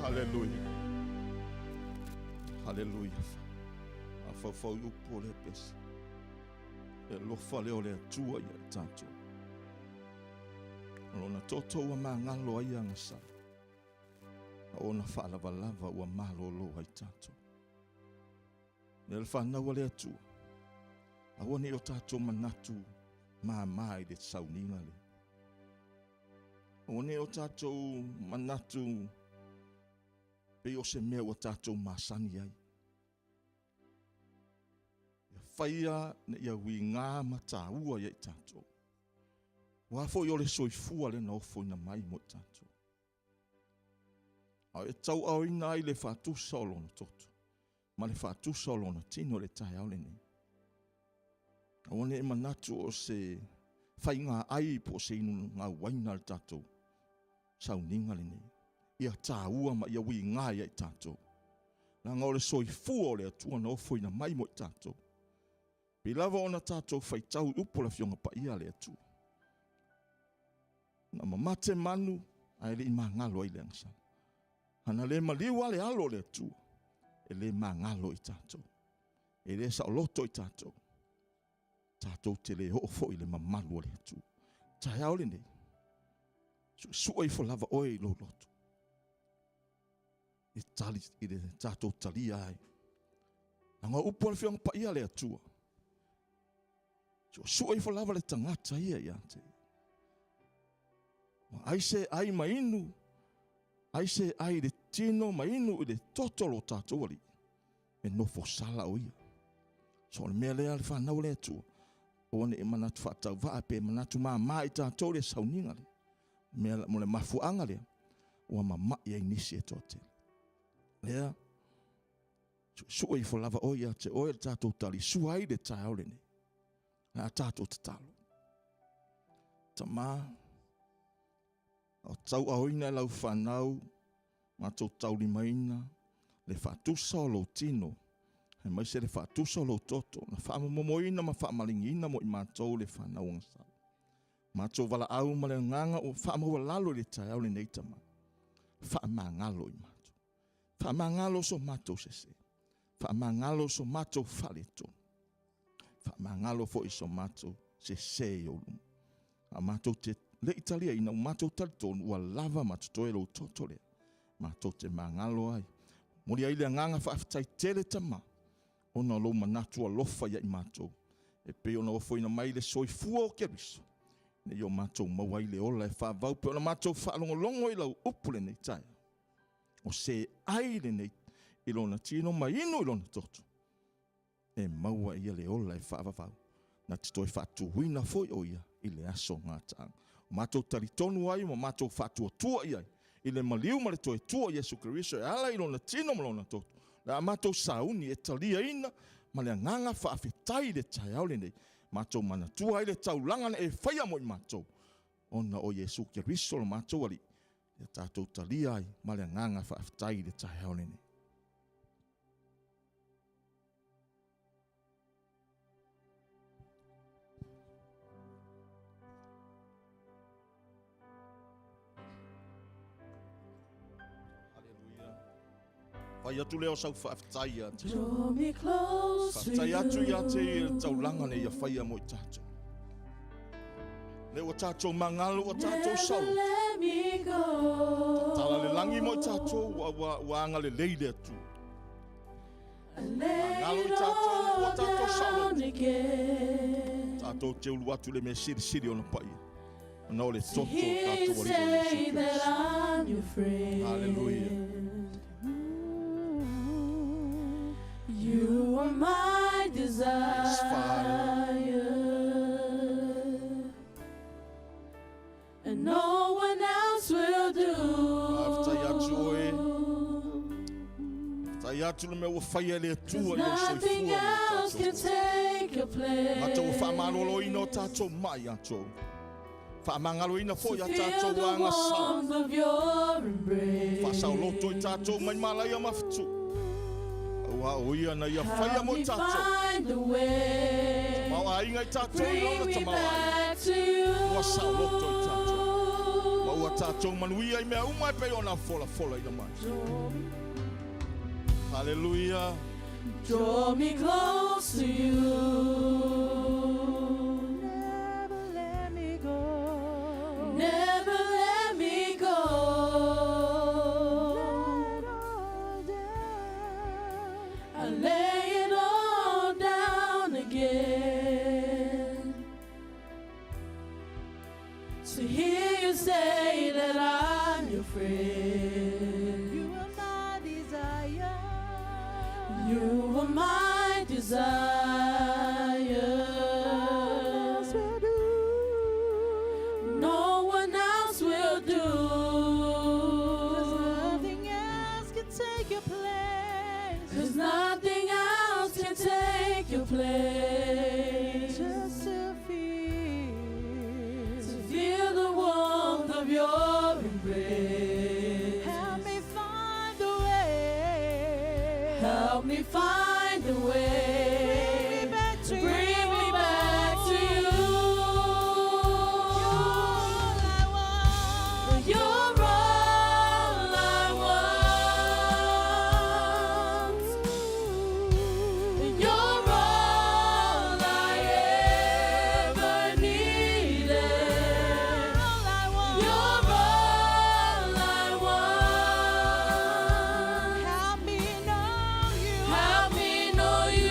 Haleluia. Haleluia. Mafaufau i upu o le pese. Le alofa lea o le Atua ia i tatou. O lona toto ua magalo ai agasala. A ona faalavalava ua malolo ai tatou. Lea le fanau a le Atua. Aua ne i o tatou manatu māmā i le sauniga lea. Aua ne i o tatou manatu pei o se mea ua tatou masani ai. Ia faia ina ia uiga ma taua ia i tatou. Aua foi o le soifua lea na ofoina mai mo i tatou. A e tauaaoina ai le faatusa o lona toto ma le faatusa o lona tino i le taeao lenei. Aua ne i manatu o se faiga ai po o se inuga uaina le tatou sauniga lenei. Ia taua ma ia uiga ia i tatou. Leaga o le soifua o le Atua na ofoina mai mo i tatou. Pei lava ona tatou faitau i upu o le Afioga Paia a le Atua. Na mamate manu ae le i magalo ai le agasala. Ana le maliu a le alo o le Atua, e le magalo i tatou. E le saoloto i tatou. Tatou te le oo foi i le mamalu o le Atua. Taeao lenei, suesue ifo lava oe i lou loto. I tali, i le tatou talia ai. Leaga o upu a le Afioga Paia a le Atua. Suesue ifo lava le tagata ia ia te ia. Ai se ai ma inu, ai se ai i le tino ma inu i le toto o lo tatou Alii, e nofo sala o ia. So o le mea lea le fanau a le Atua, aua ne i manatu faatauvaa pe manatu māmā i tatou le sauniga lea. Mea mo le mafuaaga lea, ua mamai ai nisi e toatele. Lea, suesue ifo lava oe ia te oe le tatou talisua ai le taeao lenei. Le a tatou tatalo. Tamā, o tauaoina e lau fanau, matou taulimaina le faatusa o lou tino, aemaise le faatusa o lou toto, na faamomomoina ma faamaligiina mo i matou le fanau agasala. Matou valaau ma le agaga o faamaualalo i le taeao lenei, Tamā. Faamagalo i matou. Faamagalo so matou sese. Faamagalo so matou faaletonu. Faamagalo foi so matou sese i ou luma. A matou te le i taliaina, ua matou talitonu ua lava ma totoe lou toto lea. Matou te magalo ai. Momoli ai le agaga faafetai tele, Tama, ona o lou manatu alofa ia i matou, e pei ona ofoina mai le soifua o Keriso, ina ia o matou maua ai le ola e faavau pei ona matou faalogologo i lau upu lenei taeao. O se ai lenei i lona tino ma inu i lona toto, e maua e ia le ola e faavavau, na te toe faatuina foi o ia i le aso gataaga. O matou talitonu ai ma matou faatuatua i ai i le maliu ma le toe tua o Iesu Keriso e ala i lona tino ma lona toto, le a matou sauni e taliaina ma le agaga faafetai i le taeao lenei, matou manatua ai le taulaga na e faia mo i matou, ona o Iesu Keriso lo matou Alii, ia tatou talia ai ma le agaga faafetai i le taeao lenei. Fai atu lea o sau faafetai ia te. Draw me close to Faafetai atu ia te ia you. le taulaga nei ia faia mo i tatou. Lea ua tatou magalo ua tatou Never saulo. let me go. Tala le lagi mo i tatou ua, ua, ua agalelei le Atua. I lay Magalo i it tatou ua all tatou saulo. down again. Tātou te ulu atu le mea sirisiri ona paia. Ona o le To toto o hear you tātou alii o say Iesu that Keriso. I'm your friend. Hallelujah. You are my desire. And no one else will do. Faafetai atu oe. Tai atu le mea ua whaia le 'Cause atua i o nothing soifua mo else can tātou. take your place. Mātou whaamalolo o tātou mai atou. Whaamangaloina fo To i a feel tātou the anga sa. warmth of your embrace. Whaasaoloto i tātou mai malaia mawhitu. Aua o ia na ia whaia Help mo me tātou. find the way. Mau a inga i tātou i Bring lona me ta mau ai. back to you. Ua saoloto i tātou. Ma ua tātou manuia i mea umai pe ona fola fola i na mai. Hallelujah. Draw me close to you. Never let me go. Never let me go. Let all down. I lay it all down again. To hear you say that I'm your friend. You are my desire. You were my desire. Else will do. No one else will do. 'Cause nothing else can take your place. 'Cause nothing else can take your place. Just to feel. To feel the warmth of your embrace. Help me find the way. Help me find the Bring me way. back to Bring you. me back to you. You're all I want. You're all I want. You're all I ever needed. All I want. You're all I want. Help me know you. Help me know you.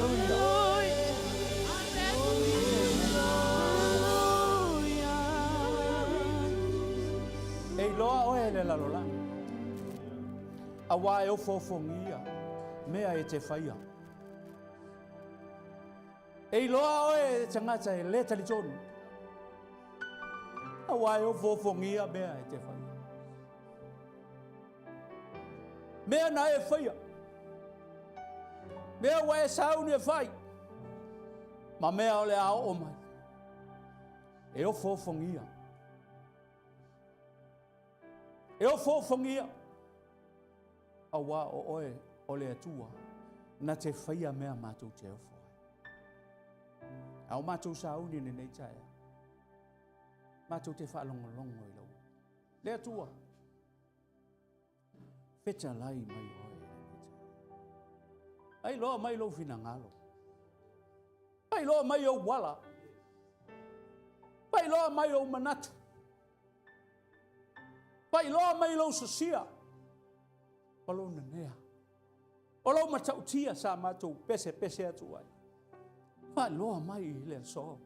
Hallelujah. E iloa oe e le lalolagi, auā e ofoofogia mea e te faia. E iloa oe e le tagata e le talitonu, auā e ofoofogia mea e te faia. Mea na e faia, mea ua e sauni e fai, ma mea o le a oo mai, e ofoofogia. E ofoofogia, auā o oe o le Atua, na te faia mea matou te ofo ai. A o matou sauni i lenei taeao, matou te faalogologo i lau Le Atua, fetalai mai oe i lenei taeao. Ailoa mai lou finagalo. Failoa mai ou ala. Failoa mai ou manatu. Failoa mai lou sosia. O lou nanea. O lou matautia sa matou pesepese atu ai. Failoa mai i le aso.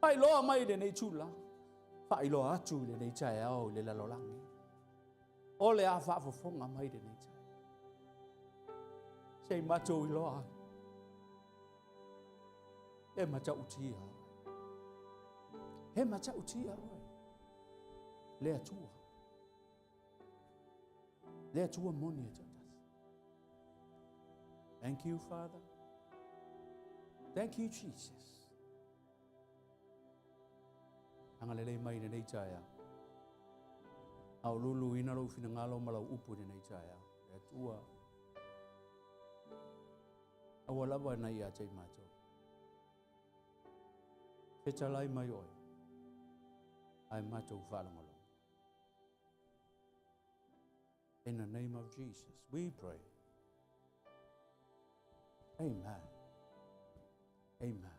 Failoa mai i lenei tula. Failoa atu i lenei taeao i le lalolagi. O le a faafofoga mai lenei taeao. Se i matou iloa ai. E matautia oe. E matautia oe. Le Atua. Le Atua moni e toatasi. Thank you, Father. Thank you, Jesus. Agalelei mai i lenei taeao. A o luluina lou finagalo ma lau upu i lenei taeao. Le Atua, aua lava na ia te i matou. Fetalai mai oe, ae matou faalogologo. In the name of Jesus, we pray. Amen. Amen.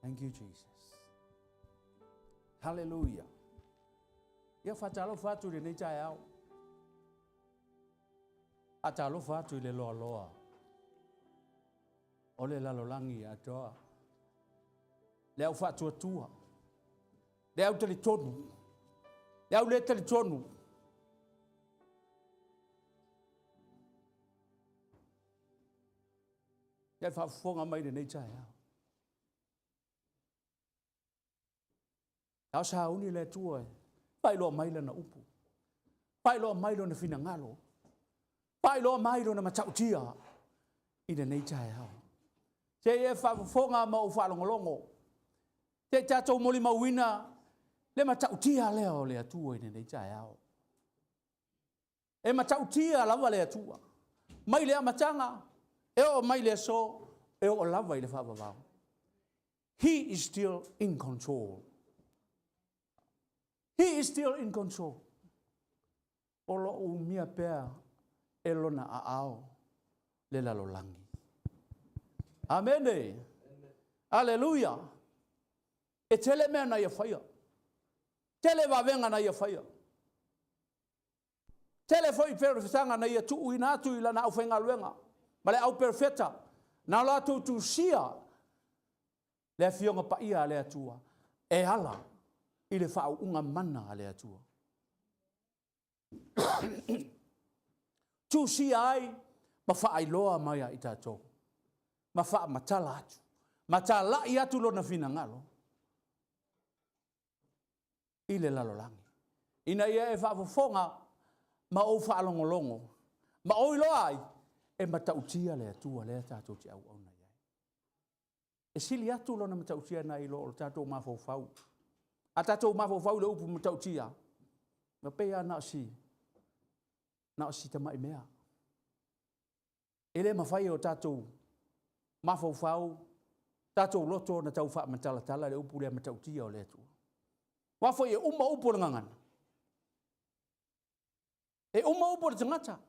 Thank you, Jesus. Hallelujah. Ia faatalofa atu i lenei taeao. Faatalofa atu i le loaloa o le lalolagi atoa. Le au faatuatua, le au talitonu, le au le talitonu. Ia faafofoga mai lenei taeao. A o sauni le Atua e faailoa mai lana upu, faailoa mai lona finagalo, faailoa mai lona matautia i lenei taeao. Se i e faafofoga ma ou faalogologo, se i tatou molimauina le matautia lea o le Atua i lenei taeao. E matautia lava le Atua, mai le amataga e oo mai le aso, e oo lava i le faavavau. He is still in control. He is still in control. O lo o umia pea e lona aao le lalolagi. Amene. Aleluia. E tele mea na ia faia. Tele vavega na ia faia. Tele foi perofetaga na ia tuuina atu i lana aufaigaluega ma le au perofeta na latou tusia le Afioga Paia a le Atua e ala i le faauuga mana a le Atua. Tusia ai ma faailoa mai ia i tatou ma faamatala atu ma talai atu lona finagalo i le lalolagi, ina ia e faafofoga ma ou faalogologo ma ou iloa ai e matautia le Atua lea tatou te auauna i ai. E sili atu lona matautia nai lo o le tatou mafaufau. A tatou mafaufau i le upu matautia, na pei lava na o si, na o si tamai mea. E le mafai e o tatou mafaufau, tatou loto ona tau faamatalatala le upu lea matautia o le Atua. Aua foi e uma upu o le gagana. E uma upu o le tagata.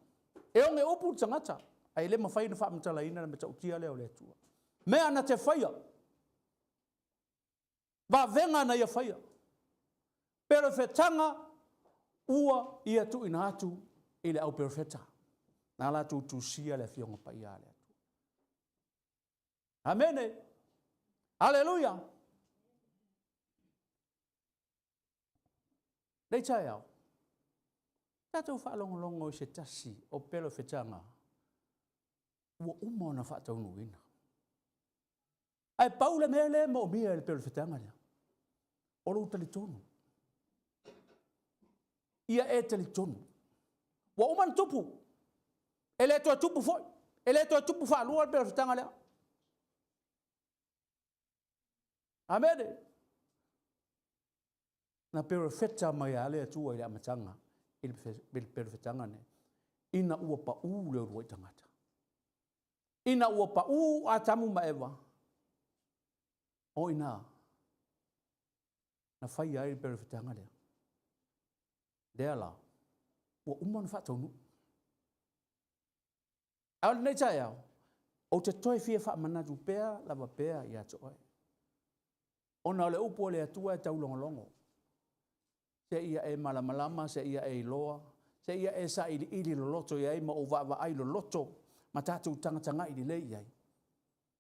E oge upu le tagata. Ae le mafai ona faamatalaina le matautia lea o le Atua. Mea na te faia. Vavega na ia faia. Perofetaga ua ia tuuina atu i le au perofeta. Na latou tusia le Afioga Paia a le Atua. Amene. Aleluia. Lei taeao, tatou faalogologo i se tasi o pelofetaga ua uma ona faataunuuina. Ae pau le mea lea e moomia e le pelofetaga lea, o lou talitonu. Ia e talitonu. Ua uma ona tupu. E le toe tupu foi. E le toe tupu faalua le pelofetaga lea. Amene. Na perofeta mai lava le Atua i le amataga i le perofetaga lenei, ina ua pau le uluai tagata. Ina ua pau Atamu ma Eva, o i ina na faia ai le perofetaga lea. Lea la, ua uma ona faataunuu. A o lenei taeao, ou te toe fia faamanatu pea lava pea ia te oe. Ona o le upu a le Atua e taulogologo, seia e malamalama, seia e iloa, seia e sailiili loloto i ai ma ou vaavaai loloto ma tatou tagatagai lelei i ai.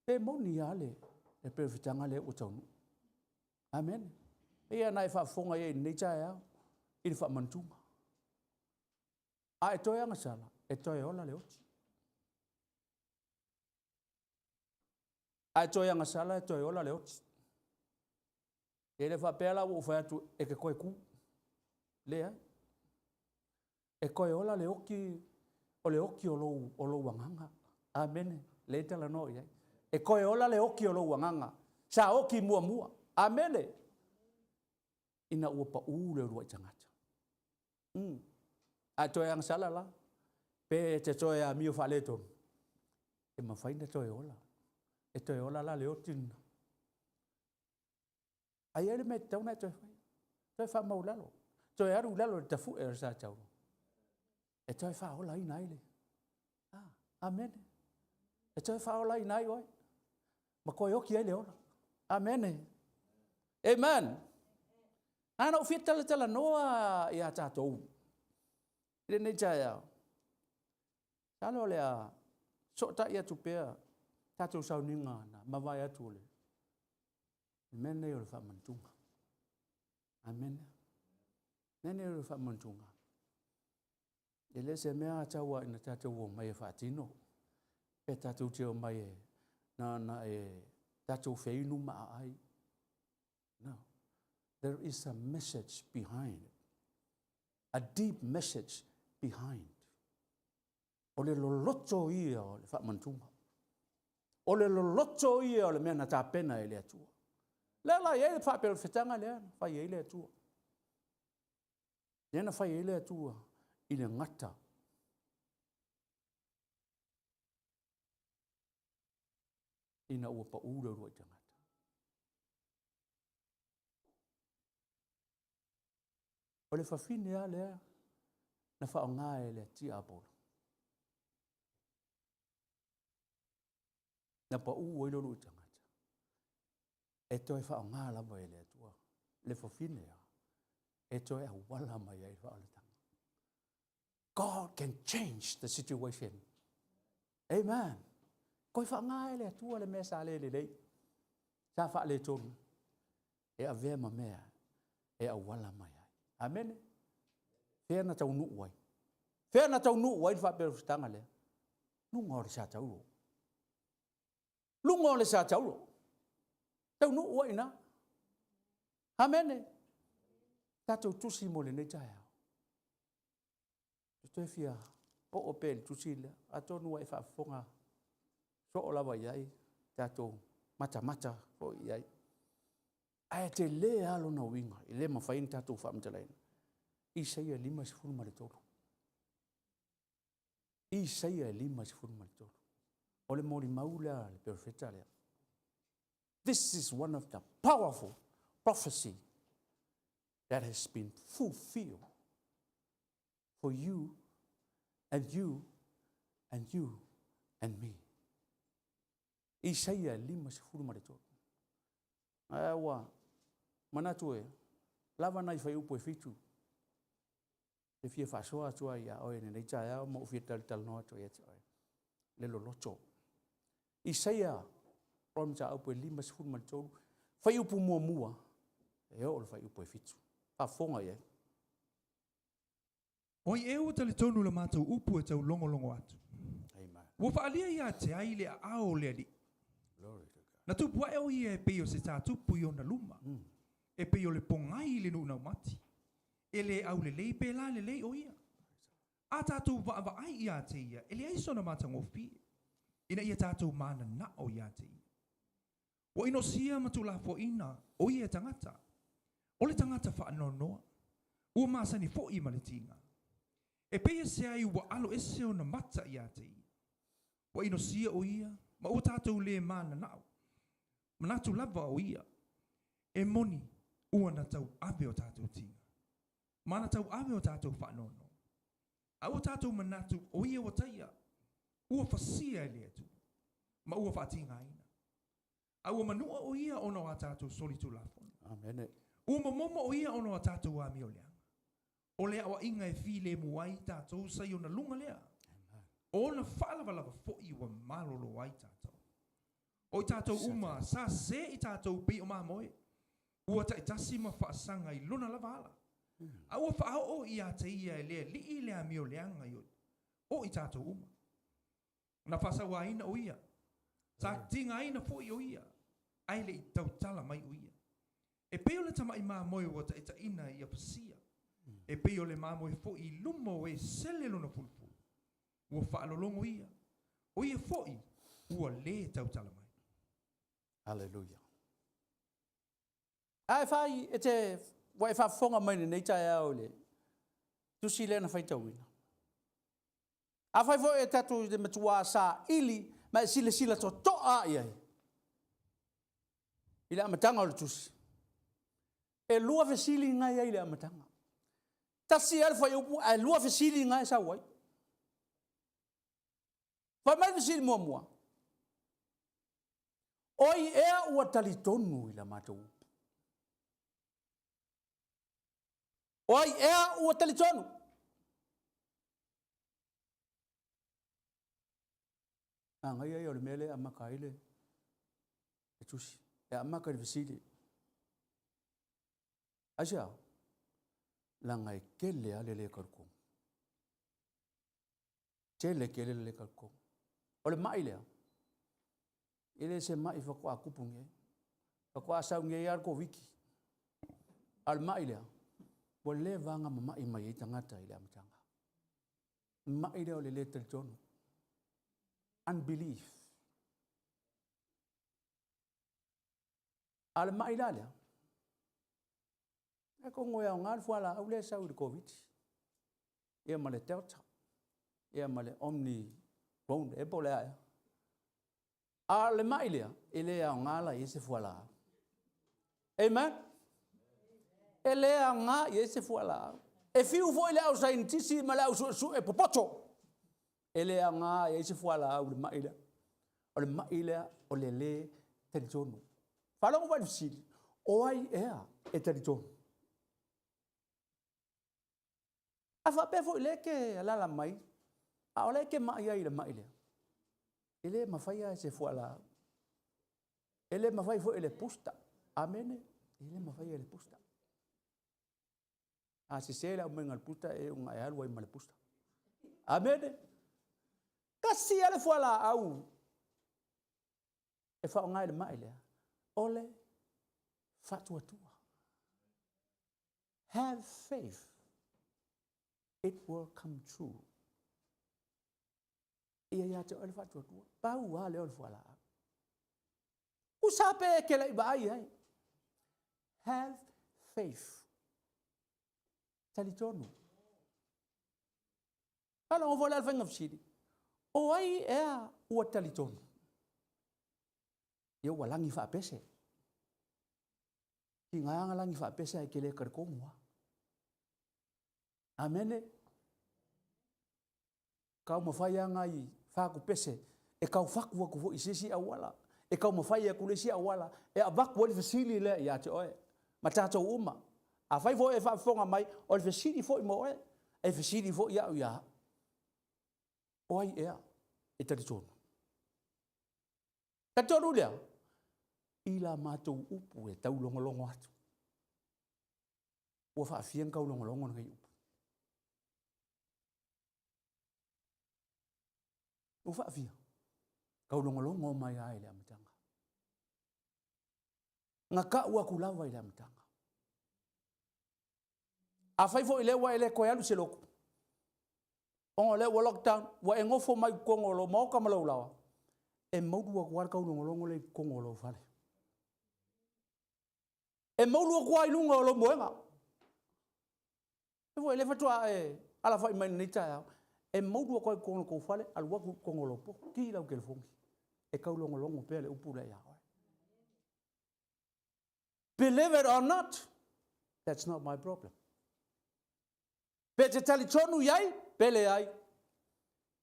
Pe moni lava le perofetaga lea ua taunuu. Amene. Ia na e faafofoga i ai i lenei taeao i le faamanatuga. A e toe agasala, e toe ola le oti. A e toe agasala, e toe ola le oti. E le faapea la ua ou fai atu e te toe tu. Leai. E toe ola le oti, o le oti o lou, o lou agaga. Amene. Le e talanoa i ai. E toe ola le oti o lou agaga. Sa oti muamua. Amene. Ina ua pau le uluai tagata. A e toe agasala la, pe e te toe amio faaletonu, e mafai ona toe ola. E toe ola la le oti lena. Ae i ai le mea e tatau ona e toe fai. Toe faamaulalo. Toe alu i lalo i le tafue o le sa tauro. E toe faaolaina ai le. Ah, amene. E toe faaolaina ai oe. Ma toe oti ai le ola. Amene. Amen. Ana ou fia talatalanoa ia tatou i lenei taeao. Masalo o le a sootai atu pea tatou sauniga na mavae atu o le mea lenei o le faamanatuga. Amene. Mea lenei o le faamanatuga. E le se mea tau ina tatou omai e faatino, pe tatou te omai e na ona e tatou feinu ma aai. No. There is a message behind. A deep message behind. O le loloto ia o le faamanatuga. O le loloto ia o le mea na tapena e le Atua. Lea la i ai le faapelofetaga lea na fai ai le Atua. Lea na fai ai le Atua i le gata. Ina ua pau le uluai tagata. O le fafine lava lea na faaaoga e le tiapolo. Na pau ai le uluai tagata. E toe faaaoga lava e le Atua le fafine lava e toe auala mai ai le faaolataga. God can change the situation. Amen. Koe faaaoga e le Atua le mea sa le lelei, sa faaletonu, e avea ma mea e auala mai ai. Amene. Fea na taunuu ai? Fea na taunuu ai le faapelofetaga lea? Luga o le sa tauro. Luga o le sa tauro. Taunuu ai ina. Amene. Tatou tusi mo lenei taeao. E toe fia oo pea i le tusi lea, atonu ua e faafofoga soo lava i ai, tatou matamata foi i ai. Ae tele lava lona uiga, e le mafai ona tatou faamatalaina. Isaia 53. Isaia 53. O le molimau lea a le perofeta lea. This is one of the powerful prophecy that has been fulfilled for you and you and you and me. Isaia 53. Ae ua manatu e lava nai fuaiupu e fitu e fia faasoa atu ai ia oe lenei taeao ma ou fia talatalanoa atu ai ia te oe le loloto. Isaia. O le mataupu e 53, fuaiupu muamua, e oo i le fuaiupu e 7. Faafofoga i ai. O ai ea ua talitonu i la matou upu e taulogologo atu? Amen. Ua faaalia ia te ai le aao o le Alii. Glory to God. Na tupu ae o ia e pei o se tatupu i ona luma, e pei o le pogai i le nuu naumati. E le aulelei pe lalelei o ia. A tatou vaavaai ia te ia, e leai sona matagofie, ina ia tatou mananao ia te ia. Ua inosia ma tuulafoaiina o ia e tagata, o le tagata faanoanoa, ua masani foi ma le tiga. E pei e se ai ua alo ese ona mata ia te ia. Ua inosia o ia, ma ua tatou le mananao. Manatu lava o ia, e moni ua na tauave o tatou tiga, ma na tauave o tatou faanoanoa. A ua tatou manatu o ia ua taia, ua fasia e le Atua, ma ua faatigaina. A ua manua o ia ona o a tatou solitulafono. Amene. Ua momomo o ia ona o a tatou amioleaga. O le aoaiga e filemu ai tatou sa i ona luga lea. O ona faalavalava foi ua malolo ai tatou. O i tatou uma sa sē i tatou pei o mamoe, ua taitasi ma faasaga i lona lava ala. A ua faaoo ia te ia e le Alii le amioleaga i o i tatou uma. Na faasauaina o ia, sa tigaina foi o ia, ae le i tautala mai o ia. E pei o le tama'i mamoe ua taitaiina ia fasia, e pei o le mamoe foi i luma o e sele lona fulufulu. Ua faalologo ia, o ia foi ua lē tautala mai. Haleluia. A e fai e te ua e faafofoga mai i lenei taeao i le tusi lea na faitauina. Afai foi e tatou te matuā saili ma e silasila totoa i ai i le amataga o le tusi, e lua fesili na i ai i le amataga. Tasi lava le fuaiupu ae lua fesili na e sau ai. Fai mai le fesili muamua, O ai ea ua talitonu i la matou upu? O ai ea ua talitonu? Manaia ia o le mea lea e amata ai le tusi. E amata i le fesili. Aisea? Leaga e tele lava le le talitonu. Tele tele le le talitonu. O le mai lea, e le se mai faatoa tupu nei. Faatoa sau nei lava le Koviti. A o le mai lea, ua leva ona mamai mai ai tagata i le amataga. Mai lea o le le talitonu. Unbelief. A o le mai la lea, atonu e aoga le fualaau lea e sau i le Koviti, ia ma le Delta, ia ma le Omni-Ron, e po o le a ea. A o le mai lea, e le aoga la i ai se fualaau. Amen? E le aoga i ai se fualaau. E fiu foi le au saienitisi ma le au suesue popoto, e le aoga i ai se fualaau i le mai lea. O le mai lea o le lē talitonu. Faalogo mai i le fesili, o ai ea e talitonu? A faapea foi lea e te alaala mai, a o lea e te mai ai i le mai lea, e le mafaia e se fualaau. E le mafai foi e le booster. Amene. E le mafaia e le booster. A sese le aumaiga o le booster, e una e alu ai ma le booster. Amene. Tasi lava le fualaau e faaaoga i le mai lea, o le faatuatua. Have faith, it will come true. Ia ia te oe le faatuatua. Pau lava lea o le fualaau. Usa pe e ke leʻi vaai ai. Have faith. Talitonu. Faalogo foi le faiga fesili. O ai ea ua talitonu? Ia ua lagi faapese. Tiga na lagi faapese ae ke le talitonu lava. Amene. Taumafai lava nai fatupese e taufatu atu foi i se isi auala, e taumafai atu le isi auala e avatu ai le fesili lea ia te oe ma tatou uma. Afai foi e faafofoga mai, o le fesili foi mo oe, e fesili foi au ia au. O ai ea e talitonu? Talitonu lea? I la matou upu e taulogologo atu. Ua faafia na taulogologo lenei upu. Ua faafia. Taulogologo mai lava i le amataga. Na tau atu lava i le amataga. Afai foi lea ua e le toe alu i se lotu, ona o lea ua lockdown, ua e nofo mai totonu o lou maota ma lou laoa, e moulu atu lava le taulogologo lea i totonu o lou fale. E moulu atu lava i luga o lou moega. E foi lea faatoa e alafai mai lenei taeao, e moulu atu lava i totonu o lou fale, alu atu i totonu o lou potu, ki lau telefoni, e taulogologo pea le upu lea ia oe. Believe it or not, that's not my problem. Pe te talitonu i ai, pe leai,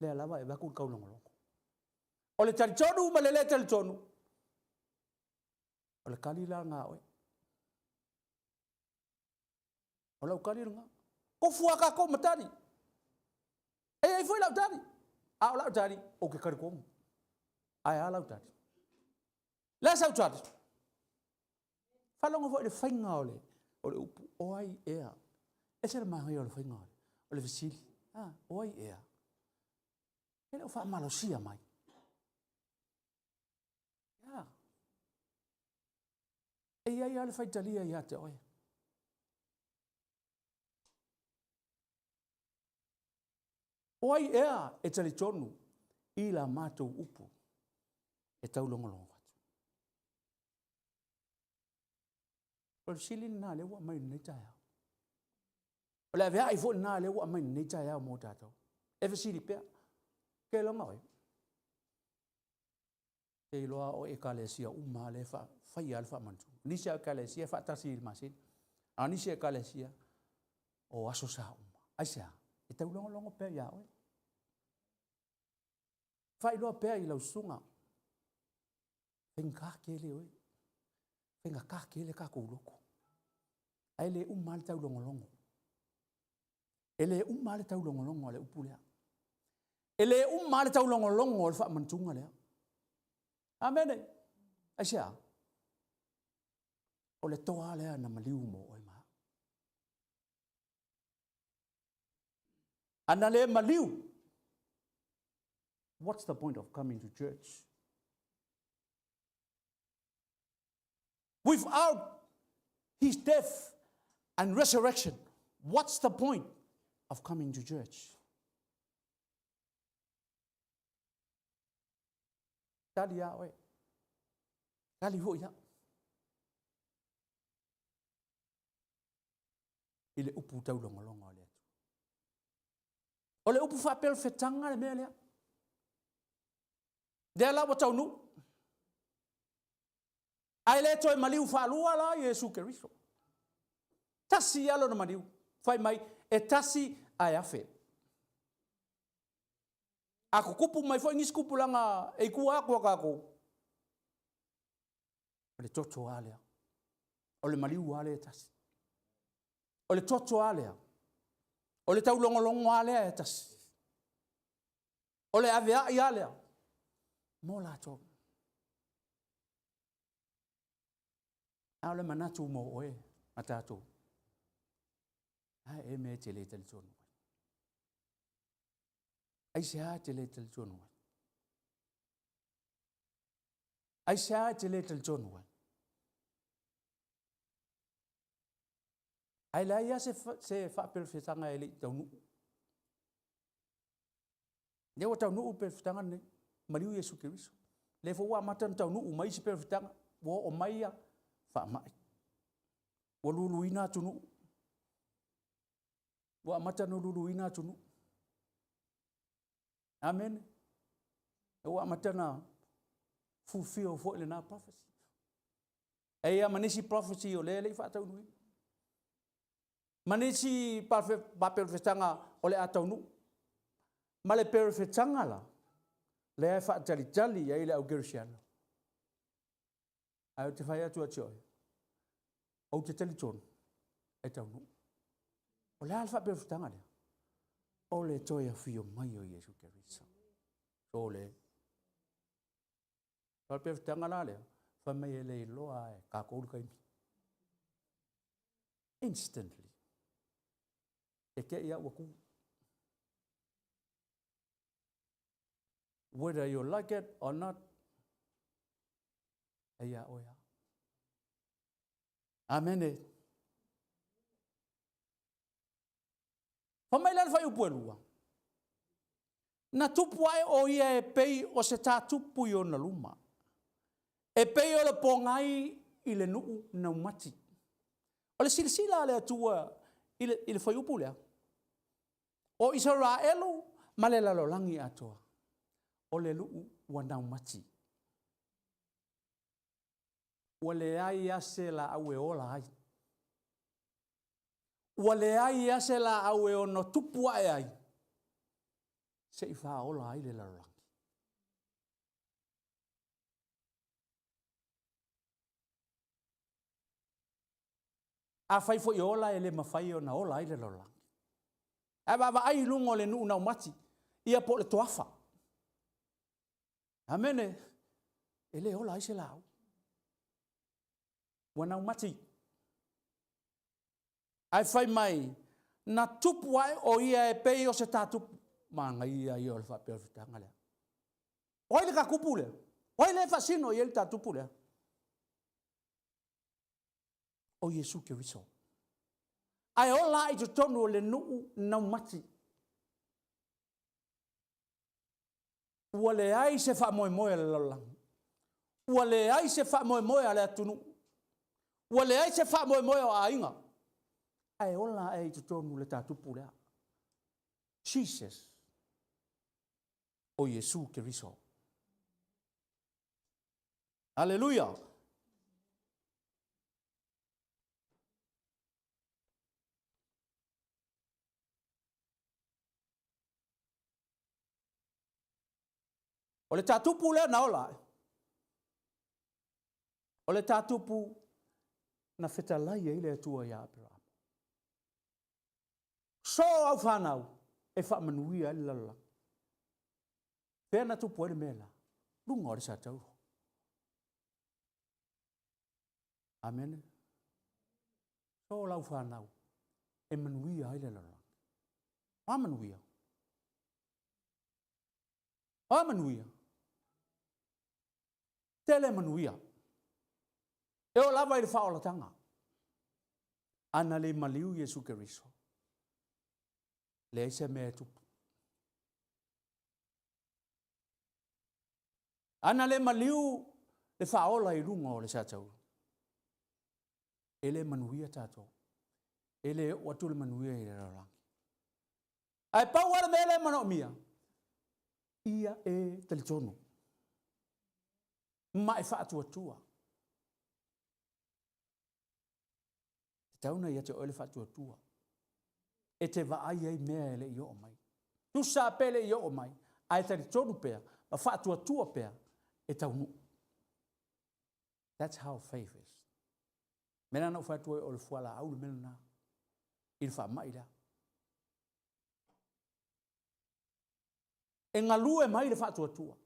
lea lava e avatu le taulogologo. O le talitonu ma le le talitonu, o le tali la lena a oe. O lau tali lena. Tofu a tatou ma tali. E i ai foi lau tali. A o lau tali, ou te talitonu. Ae a lau tali? Le a sau tali? Faalogo foi i le faiga o le, o le upu, o ai ea? Ese le manaia o le faiga o le fesili. Ah, o ai ea? E le o faamalosia mai. Yeah. E i ai lava le faitalia ia te oe. O ai ea e talitonu i la matou upu e taulogologo atu? O le fesili lena lea ua aumai i lenei taeao. O le aveai foi lena lea ua aumai i lenei taeao mo tatou. E fesili pea, ke loga oe? Te iloa o ekalesia uma lea e faia le faamanatuga. Nisi o ekalesia e faatasi i le masina. A o nisi ekalesia o aso sa uma. Aisea? E taulogologo pea iā oe. Faailoa pea i lau susuga. Faigata tele oe. Faigata tele tatou lotu. Ae le uma lava le taulogologo. E le uma lava le taulogologo a le upu lea. E le uma lava le taulogologo o le faamanatuga lea. Amene. Aisea? O le toa lea na maliu mo oe ma au. Ana le maliu, what's the point of coming to church? Without his death and resurrection, what's the point of coming to church? Tali a oe. Tali foi au. I le upu taulogologo a le Atua. O le upu faapelofetaga le mea lea. Lea la ua taunuu. Ae le toe maliu faalua la Iesu Keriso. Tasi lava lona maliu. Fai mai, e tasi ae afe. A tutupu mai foi nisi tupulaga e i tua atu o tatou, o le toto lava lea. O le maliu lava lea e tasi. O le toto lava lea. O le taulogologo lava lea e tasi. O le aveai lava lea mo latou. A o le manatu mo oe ma tatou. Ae e mea e te le talitonu ai. Aisea e te le talitonu ai? Aisea e te le talitonu ai? Ae leai lava se, se faaperefetaga e le i taunuu. Lea ua taunuu le perefetaga lenei, maliu Iesu Keriso. Lea foi ua amata ona taunuu mai isi perefetaga, ua oo mai ia faamai. Ua luluina atunuu. Ua amata ona luluina atunuu. Amene. Ua amata ona fulfill foi lena prophecy. E ia ma nisi prophecy o lea e le i faataunuuina. Ma nisi perefetaga o le a taunuu. Ma le perefetaga la, lea e faatalitali i ai le au kerisiano. Ae ou te fai atu ia te oe, ou te talitonu e taunuu. O le a le faaperefetaga lea? O le toe afio mai o Iesu Keriso. O le faaperefetaga la lea, Fai mai e le iloa e kākou le taimi. Instantly. E te i au atu. Whether you like it or not, e ia oe a. Amene. Fa mai le fuaiupu e lua. Na tupu ae o ia e pei o se tātupu i ona luma. E pei o le pogai i le nuu naumati. O le silasila a le Atua i le, i le fuaiupu lea, o Isaraelu ma le lalolagi atoa, o le luu ua naumati. Ua leai lava se laau e ola ai. Ua leai lava se laau e ono tupu ae ai se i faaola ai le lalolagi. Afai foi e ola e le mafai ona ola ai le lalolagi. Ae vaavaai i luga o le nuu naumati, ia po o le toafa. Amene. E le ola ai se laau. Ua naumati. Ae fai mai, na tupu ae o ia e pei o se tātupu. Manaia ia o le faapea o le fitaga lea. O ai le tātupu lea? O ai lea e faasino i ai le tātupu lea? O Iesu Keriso. Ae ola i totonu o le nuu naumati. Ua leai se faamoemoe a le lalolagi. Ua leai se faamoemoe a le atunuu. Ua leai se faamoemoe o aiga. Ae ola ae i totonu le tātupu lea. Jesus. O Iesu Keriso. Aleluia. O le tātupu lea na ola ai. O le tātupu na fetalai ai le Atua iā Aperahama. So au whanau e whaamanuia ai le lalolagi. Fea na tupu ai le mea la? Luga o le satauro. Amene. So lau whanau e manuia ai le lalolagi. A manuia. A manuia. Tele manuia. E o lava i le faaolataga. Ana le maliu Iesu Keriso. Leai se mea e tupu. Ana le maliu le faaola i luga o le satauro. E le manuia tatou. E le oo atu le manuia i le lalolagi. Ae pau lava le mea lea e manaomia, ia e talitonu ma e faatuatua. Tatau na ia te oe le faatuatua. E te vaai ai mea e le i oo mai. Tusa pe le i oo mai, ae talitonu pea ma faatuatua pea e taunuu. That's how faith is. Mea lena na ou fai atu ai o le fualaau le mea lena i le faamai lea. E galue mai le faatuatua.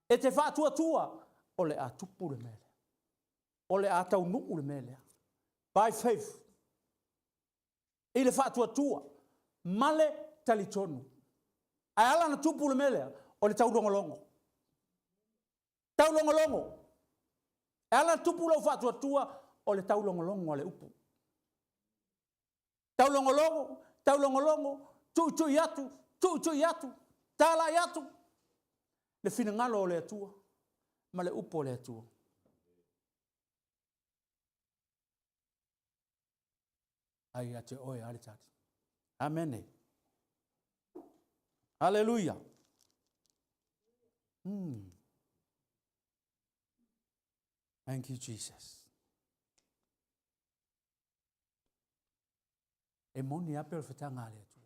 E te faatuatua o le a tupu le mea lea. O le a taunuu le mea lea. By faith. I le faatuatua ma le talitonu. Ae ala na tupu le mea lea, o le taulogologo. Taulogologo. E ala na tupu lou faatuatua, o le taulogologo a le upu. Taulogologo, taulogologo, tuitui atu, tuitui atu, talai atu le finagalo o le Atua ma le upu o le Atua. Ai ia te oe a le tali. Amene. Haleluia. Thank you, Jesus. E moni a pe o le fetaga a le Atua.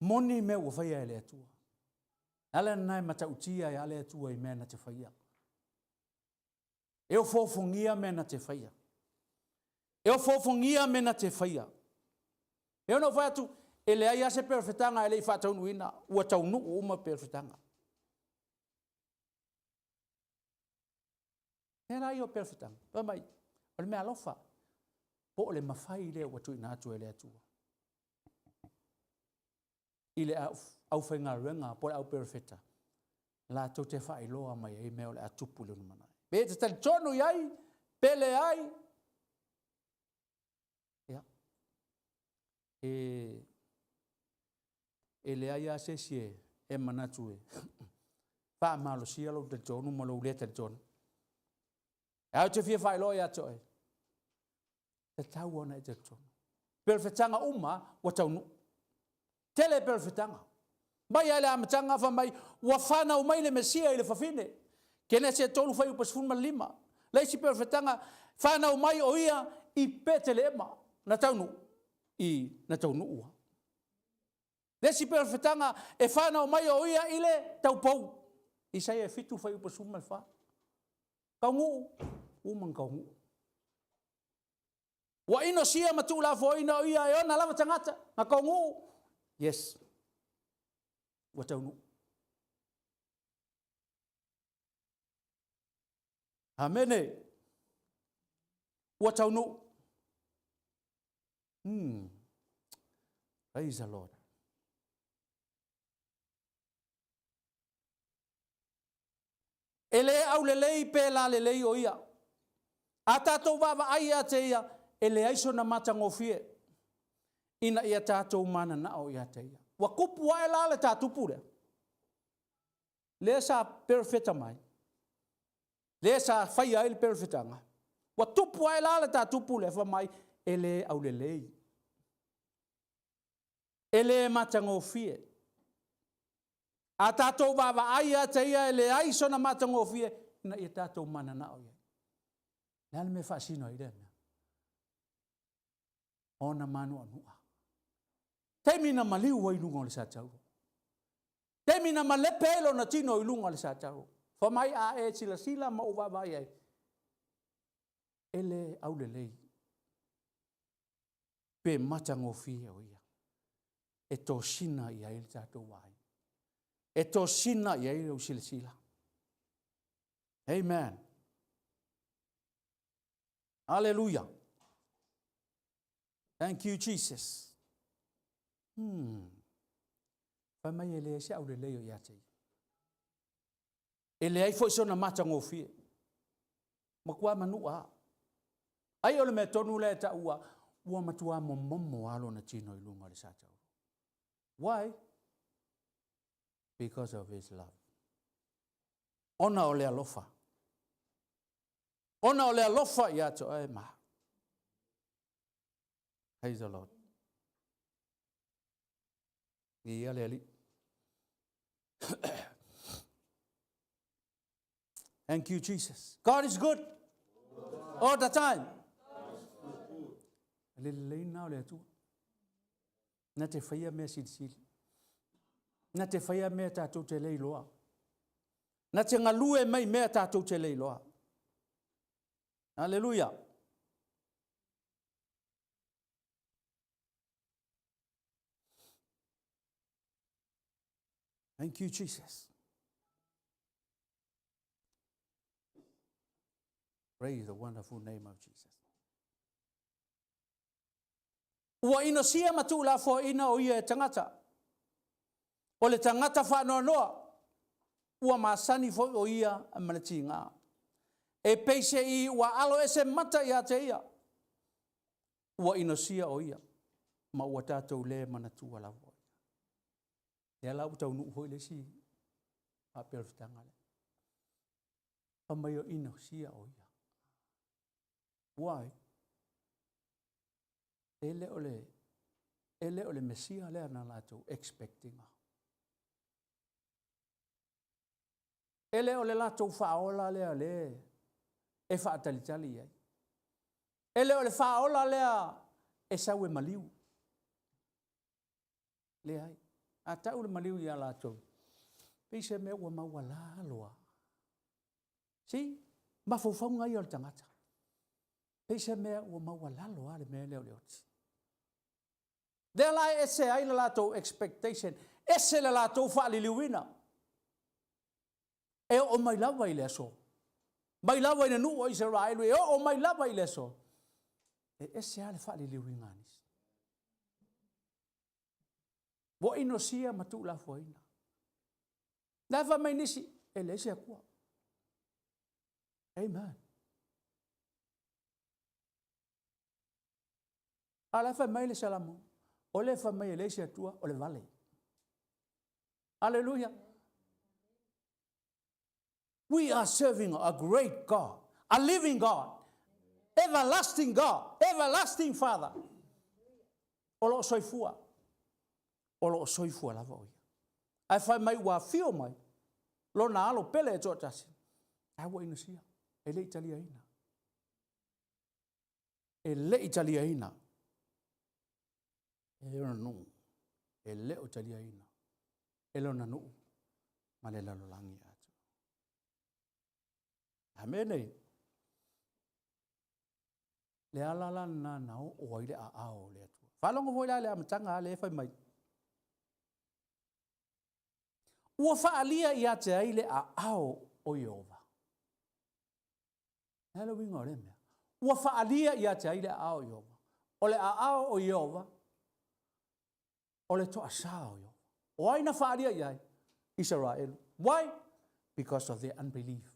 Moni mea ua faia e le Atua. Ala lena e matautia ai a le Atua i mea na te faia. E ofoofogia mea na te faia. E ofoofogia mea na te faia. E ono fai atu, e leai lava se perofetaga e le i faataunuuina, ua taunuu uma perofetaga. Mea la ia o perofetaga, fai mai, o le meaalofa, po o le mafai lea ua tuuina atu e le Atua i le aufaigaluega po o le au perofeta latou te faailoa mai ai mea o le a tupu i le lumanai. Pe e te talitonu i ai, pe leai, ia, e, e leai lava se isi e manatu e faamalosia lou talitonu ma lou le talitonu. Ae ou te fia faailoa ia te oe, tatau ona e talitonu. Perofetaga uma ua taunuu. Tele perofetaga. Mai lava i le amataga fai mai ua fanau mai le Mesia i le fafine. Kenese 3 fuaiupu 15. Le isi perofetaga, fanau mai o ia i Petelehema. Na taunuu? I, na taunuu lava. Le isi perofetaga, e fanau mai o ia i le taupou. Isaia 7 fuaiupu 14. Taunuu, uma ona taunuu. Ua inosia ma tuulafoaina o ia e ona lava tagata, na taunuu, yes, ua taunuu. Amene. Ua taunuu. Praise the Lord. E le aulelei pe lalelei o ia. A tatou vaavaai ia te ia, e leai sona matagofie ina ia tatou mananao ia te ia. Ua tupu ae la le tatupu lea, lea sa perofeta mai, lea sa faia ai le perofetaga, ua tupu ae la le tatupu lea, fai mai, e le aulelei, e le matagofie. A tatou vaavaai ia te ia e leai sona matagofie ina ia tatou mananao i ai. Le a le mea e faasino ai lea mea? Ona manuanua. Taimi na maliu ai luga o le satauro. Taimi na malepe ai lona tino i luga o le satauro. Fai mai a e silasila ma ou vaavaai ai, e le aulelei pe matagofie o ia e tosina i ai le tatou vaai, e tosina i ai lou silasila. Amen. Hallelujah. Thank you, Jesus. Fai mai e leai se aulelei o ia te ia. E leai foi sona matagofie. Matua manua a. Ai o le mea tonu lea e taua, ua matua momomo lava lona tino i luga o le satauro. Why? Because of his love. Ona o le alofa. Ona o le alofa ia te oe ma. Praise the Lord. Ia le Alii. Thank you, Jesus. God is good all the time. Le lelei na o le Atua. Na te whaia mea silisili. Na te whaia mea tātou te leiloa. Na te ngalue mai mea tātou te leiloa. Hallelujah. Thank you, Jesus. Praise the wonderful name of Jesus. Ua inosia ma tuulafoaina o ia e tagata. O le tagata faanoanoa, ua masani foi o ia ma le tiga. E peiseai ua alo ese mata ia te ia. Ua inosia o ia, ma ua tatou le manatua lava o ia. Lea la ua taunuu foi le isi faaperofetaga lea. Fai mai o inosia o ia. Why? E le o le, e le o le Mesia lea na latou expecting. E le o le latou faaola lea le e faatalitali i ai. E le o le faaola lea e sau e maliu. Leai. A tau le maliu ia latou, pei se mea ua maualalo lava. See? Mafaufauga ia o le tagata. Pei se mea ua maualalo lava le mea lea o le oti. Lea la e ese ai le latou expectation, ese le latou faaliliuina. E oo mai lava i le aso. Mai lava i le nuu o Isaraelu e oo mai lava i le aso, e ese lava le faaliliuina a nisi. Ua inosia ma tuulafoaina. La e fai mai nisi, e leai se Atua. Amen. A la e fai mai le Salamo, o le fai mai e leai se Atua, o le vale. Aleluia. We are serving a great God, a living God, everlasting God, everlasting Father. O lo o soifua. O lo o soifua lava o ia. Ae fai mai ua afio mai lona alo pele e toatasi. Ae ua inosia, e le i taliaina. E le i taliaina. E lona nuu. E le o taliaina. E lona nuu ma le lalolagi atoa. Amene. Le ala la lena na oo ai le aao o le Atua. Faalogo foi la i le amataga a lea e fai mai. Ua faaalia ia te ai le aao o Ieova. Le a le uiga o lea mea? Ua faaalia ia te ai le aao o Ieova. O le aao o Ieova, o le toasā o Ieova. O ai na faaalia i ai? Isaraelu. Why? Because of their unbelief.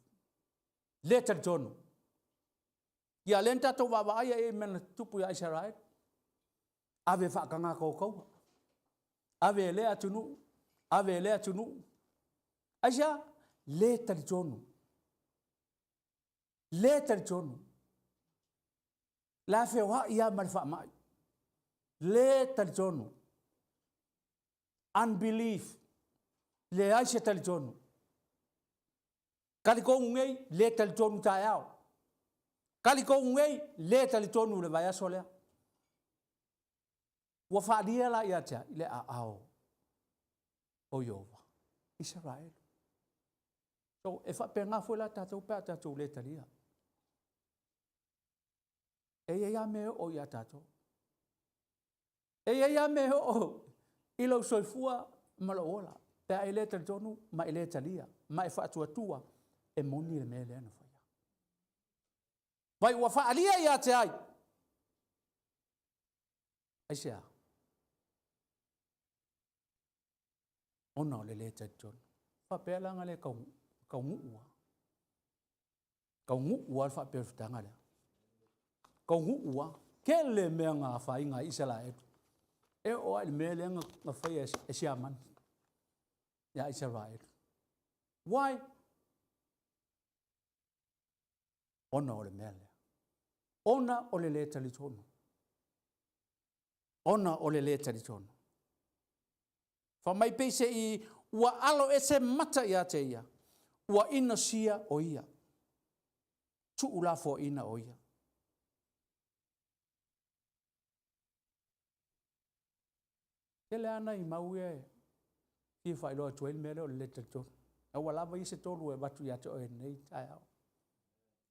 Le talitonu. Ia lea na tatou vaavaai ai i mea na tutupu ia Isaraelu. Ave faataga toutoua. Ave e lea atunuu, ave e lea atunuu. Aisea? Le talitonu. Le talitonu. La feoai lava ma le faamai. Le talitonu. Unbelief. Leai se talitonu. Talitonu nei, le talitonu taeao. Talitonu nei, le talitonu le vaiaso lea. Ua faaalia la ia te ai le aao o Ieova, Isaraelu. So, e faapena foi la tatou pe a tatou le talia. E i ai lava mea e oo ia tatou. E i ai lava mea e oo i lou soifua ma lou ola, pe a e le talitonu ma e le talia, ma e faatuatua, e moni le mea lea na faia. Vai ua faaalia ia te ai? Aisea? Ona o le le talitonu. Faapea la le taunuu lava. Taunuu lava le faaperefetaga lea. Taunuu lava. Tele mea na afaina ai Isaraelu. E oo lava i le mea lea na faia e Siamani ia Isaraelu. Why? Ona o le mea lea. Ona o le le talitonu. Ona o le le talitonu. Fa mai pei se i ua alo ese mata ia te ia, ua inosia o ia, tuulafoaina o ia. Tele lava nai mau ia e fia faailoa atu ai le mea lea o le le talitonu. A ua lava ia se tolu e avatu ia te oe i lenei taeao.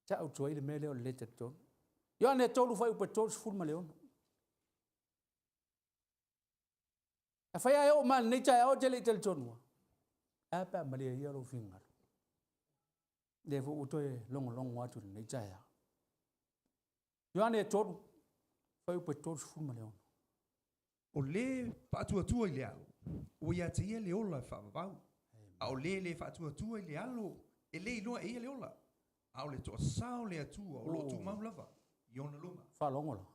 Tau atu ai le mea lea o le le talitonu. Ioane 3 fuaiupu 36. Afai lava e oo mai lenei taeao e te le i talitonu, e a pe a malie ia lou finagalo. Lea foi ua toe logologo atu i lenei taeao. Ioane 3, fuaiupu 36. O le faatuatua i le Alo, ua ia te ia le ola e faavavau. A o le le faatuatua i le Alo, e le iloa e ia le ola. A o le toasā o le Atua o lo o tumau lava i ona luma. Faalogo la,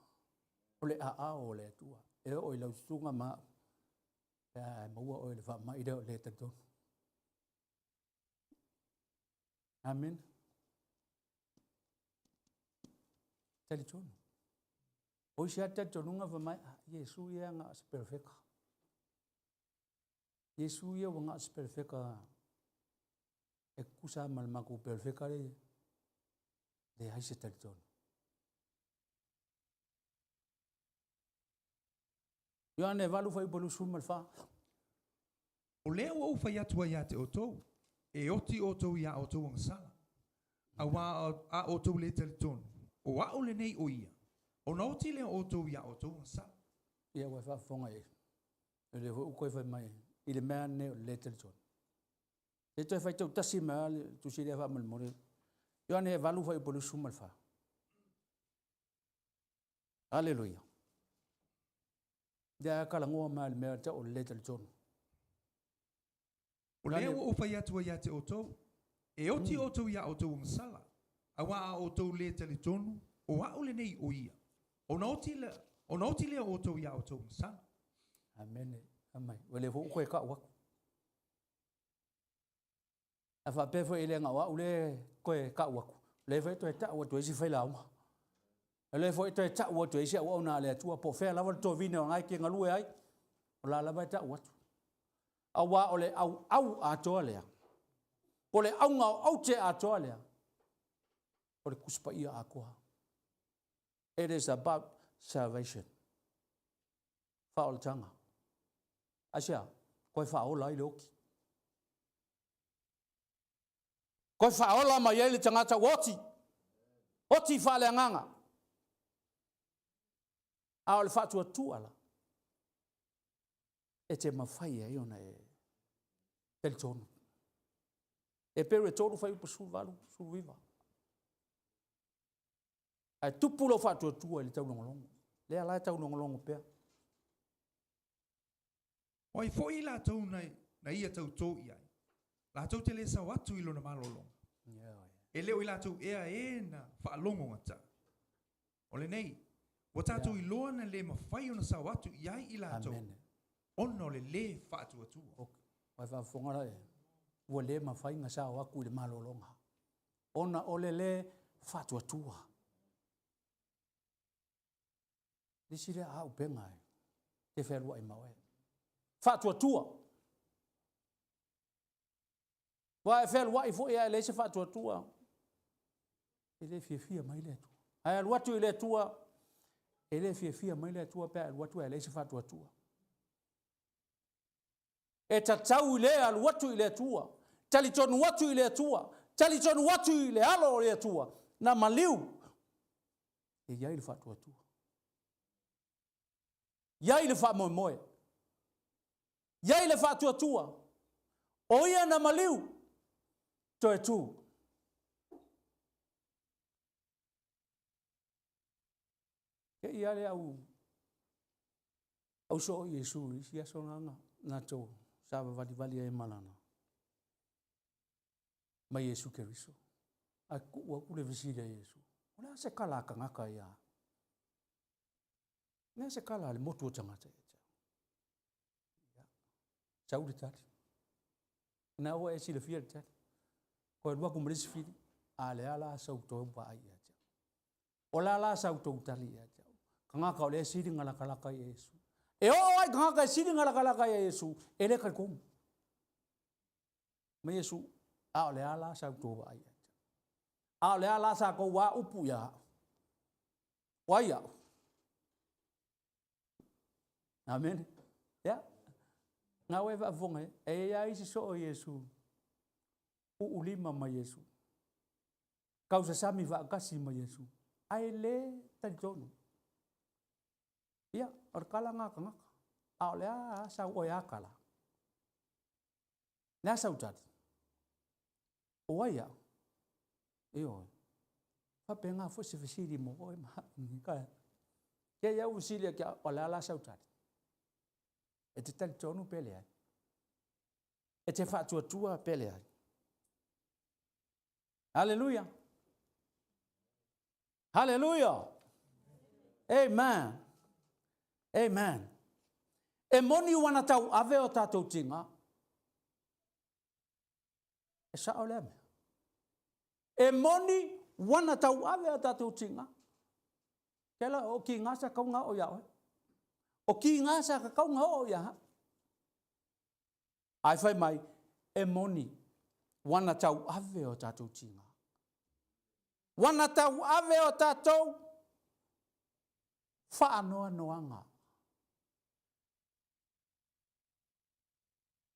o le aao o le Atua e oo i lau susuga ma au, pe a e maua oe i le faamai lea o le talitonu. Amen. Talitonu. O isi lava talitonuga fai mai, ah, Iesu ia na o se perofeta. Iesu ia ua na o se perofeta e tutusa ma le matou perofeta lea e leai se talitonu. Ioane 8 fuaiupu 24. O lea ua ou fai atu ai ia te outou, e oti outou ia outou agasala. Auā a outou le talitonu, o a'u lenei o ia, ona oti lea o outou ia outou agasala. Ia ua e faafofoga i ai. O lea foi ua toe fai mai i le mea lenei o le le talitonu. Se i toe faitau tasi mai lava le tusi lea faamolemole. Ioane e 8 fuaiupu 24. Aleluia. Lea a kalagoa mai le mea tau o le le talitonu. O lea ua ou fai atu ai ia te outou, e oti outou iā outou agasala, auā a outou lē talitonu, o A'u lenei o Ia, ona oti lea, ona oti lea o outou iā outou agasala. Amene. Amai. Ua le foi koe ka'u aku. A faapea foi e le na o a'u lea toe ta'u atu, o lea foi e toe ta'u atu e isi failauga. O lea foi e toe ta'u atu e isi auauna a le Atua, po o fea lava le tovine o lena e te galue ai, o la lava e ta'u atu. Auā o le auau atoa lea, po o le auga o aute atoa lea, o le Tusi Paia atoa. It is about salvation. Faaolataga. Aisea? Toe faaola ai le oti. Toe faaola mai ai le tagata ua oti. Oti faaleagaga. A o le faatuatua la, e te mafai ai ona e talitonu. Heperu e 3 fuaiupu 18, 19. Ae tupu lou faatuatua i le taulogologo. Lea la e taulogologo pea. O ai foi i latou na, na ia tautō i ai, latou te lē sao atu i lona malologa. E le o i latou ea e na faalogo gata. O lenei, ua tatou iloa na lē mafai ona sao atu i ai i latou, ona o le lē faatuatua. Ok. Ua e faafofoga la e, ua le mafai ona sao atu i le malologa, ona o le lē faatuatua. Le isi lea auupega e te fealuai ma oe. Faatuatua. Ua e fealuai foi ae leai se faatuatua, e le fiafia mai le Atua. Ae alu atu i le Atua, e le fiafia mai le Atua pe a alu atu ae leai se faatuatua. E tatau i le alu atu i le Atua, talitonu atu i le Atua, talitonu atu i le alo o le Atua, na maliu, e i ai le faatuatua. I ai le faamoemoe. I ai le faatuatua. O ia na maliu, toe tu. Te i ale au au soo Iesu i isi aso na na tou savavalivali ai ma lana ma Iesu Keriso. Ae tuu atu le fesili a Iesu, o le a se kala a tagata ia? O le a se kala a le motu o tagata ia te au? Ia, sau le tali. Na ua e silafia le tali. Koe alu atu ma le isi fili, a le a la sau tou vaai ia te au. O la la sau tou tali ia te au. Tagata o lea e sili na latalata ia Iesu. E oo ai tagata e sili na latalata ia Iesu, e le talitonu. Ma Iesu, a o le a la sau tou vaai ia te au. A o le a la sa tou a upu ia au. O ai au? Amene. Ia. Ngā oe faafofoga e, e i ai isi soo Iesu, uu lima ma Iesu, kausasami faatasi ma Iesu, ae le talitonu. Ia, o le kala ngā tagata. A o le a sau oe a kala. Le a sau tali. O ai au? Ioe. Faapena foi se fesili mo oe ma au. Ka. Ke iau fesili a kia, o le a la sau tali. E te talitonu pe leai. E te faatuatua pe leai. Haleluia. Haleluia. Amen. Amen. E moni ua na tauave o tatou tiga. E sao lea mea. E moni ua na tauave o tatou tiga. Kela o kiga sa kaunga o ia oe. O kiga sa kaunga o ia hau. Ae fai mai, e moni, ua na tauave o tatou tiga. Ua na tauave o tatou faanoanoaga.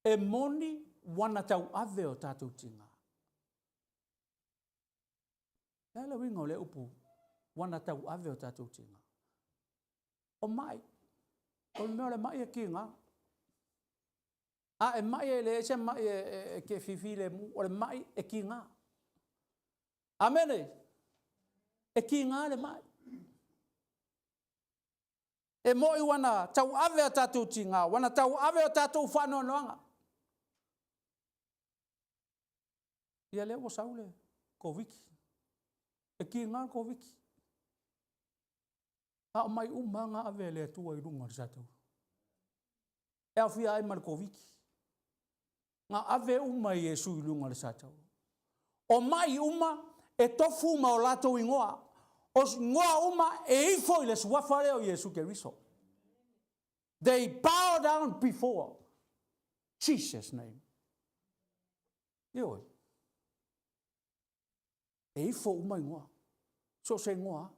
E moni ua na tauave o tatou tiga. Le a le uiga o le upu ua na tauave o tatou tiga? O mai. O le mea o le mai e kiga. A e mai e leai se mai e, e, e ke fifilemu, o le mai e kiga. Amene. E kiga le mai. E mo'i ua na tauave a tatou tiga, ua na tauave o tatou faanoanoaga. Ia lea ua sau le Koviti. E tiga le Koviti. A o mai uma lava na ave e le Atua i luga o le satauro. E aofia ai ma le Koviti. Na ave uma e Iesu i luga o le satauro. O mai uma e tofu ma o latou igoa. O igoa uma e ifo i le suafa lea o Iesu Keriso. They bow down before Jesus name. Ioe. E ifo uma igoa. So o se igoa.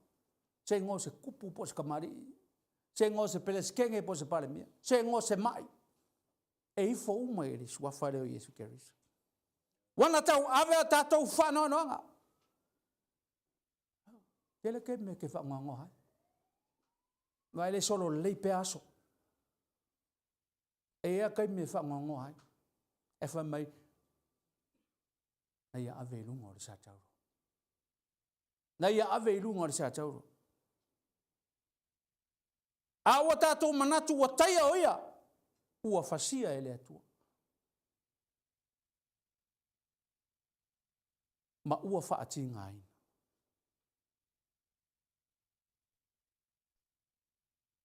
Se igoa o se kupu po o se kamali'i. Se igoa o se pelesekene po o se palemia. Se igoa o se mai. E ifo uma i le suafa lea o Iesu Keriso. Ua na tauave a tatou faanoanoaga. Tele taimi e te faanoanoa ai. Ma e le solo lelei pea aso. E i ai taimi e faanoanoa ai. E fai mai, na ia ave i luga o le satauro. Na ia ave i luga o le satauro. A ua tatou manatu ua taia o ia, ua fasia e le Atua. Ma ua faatigaina.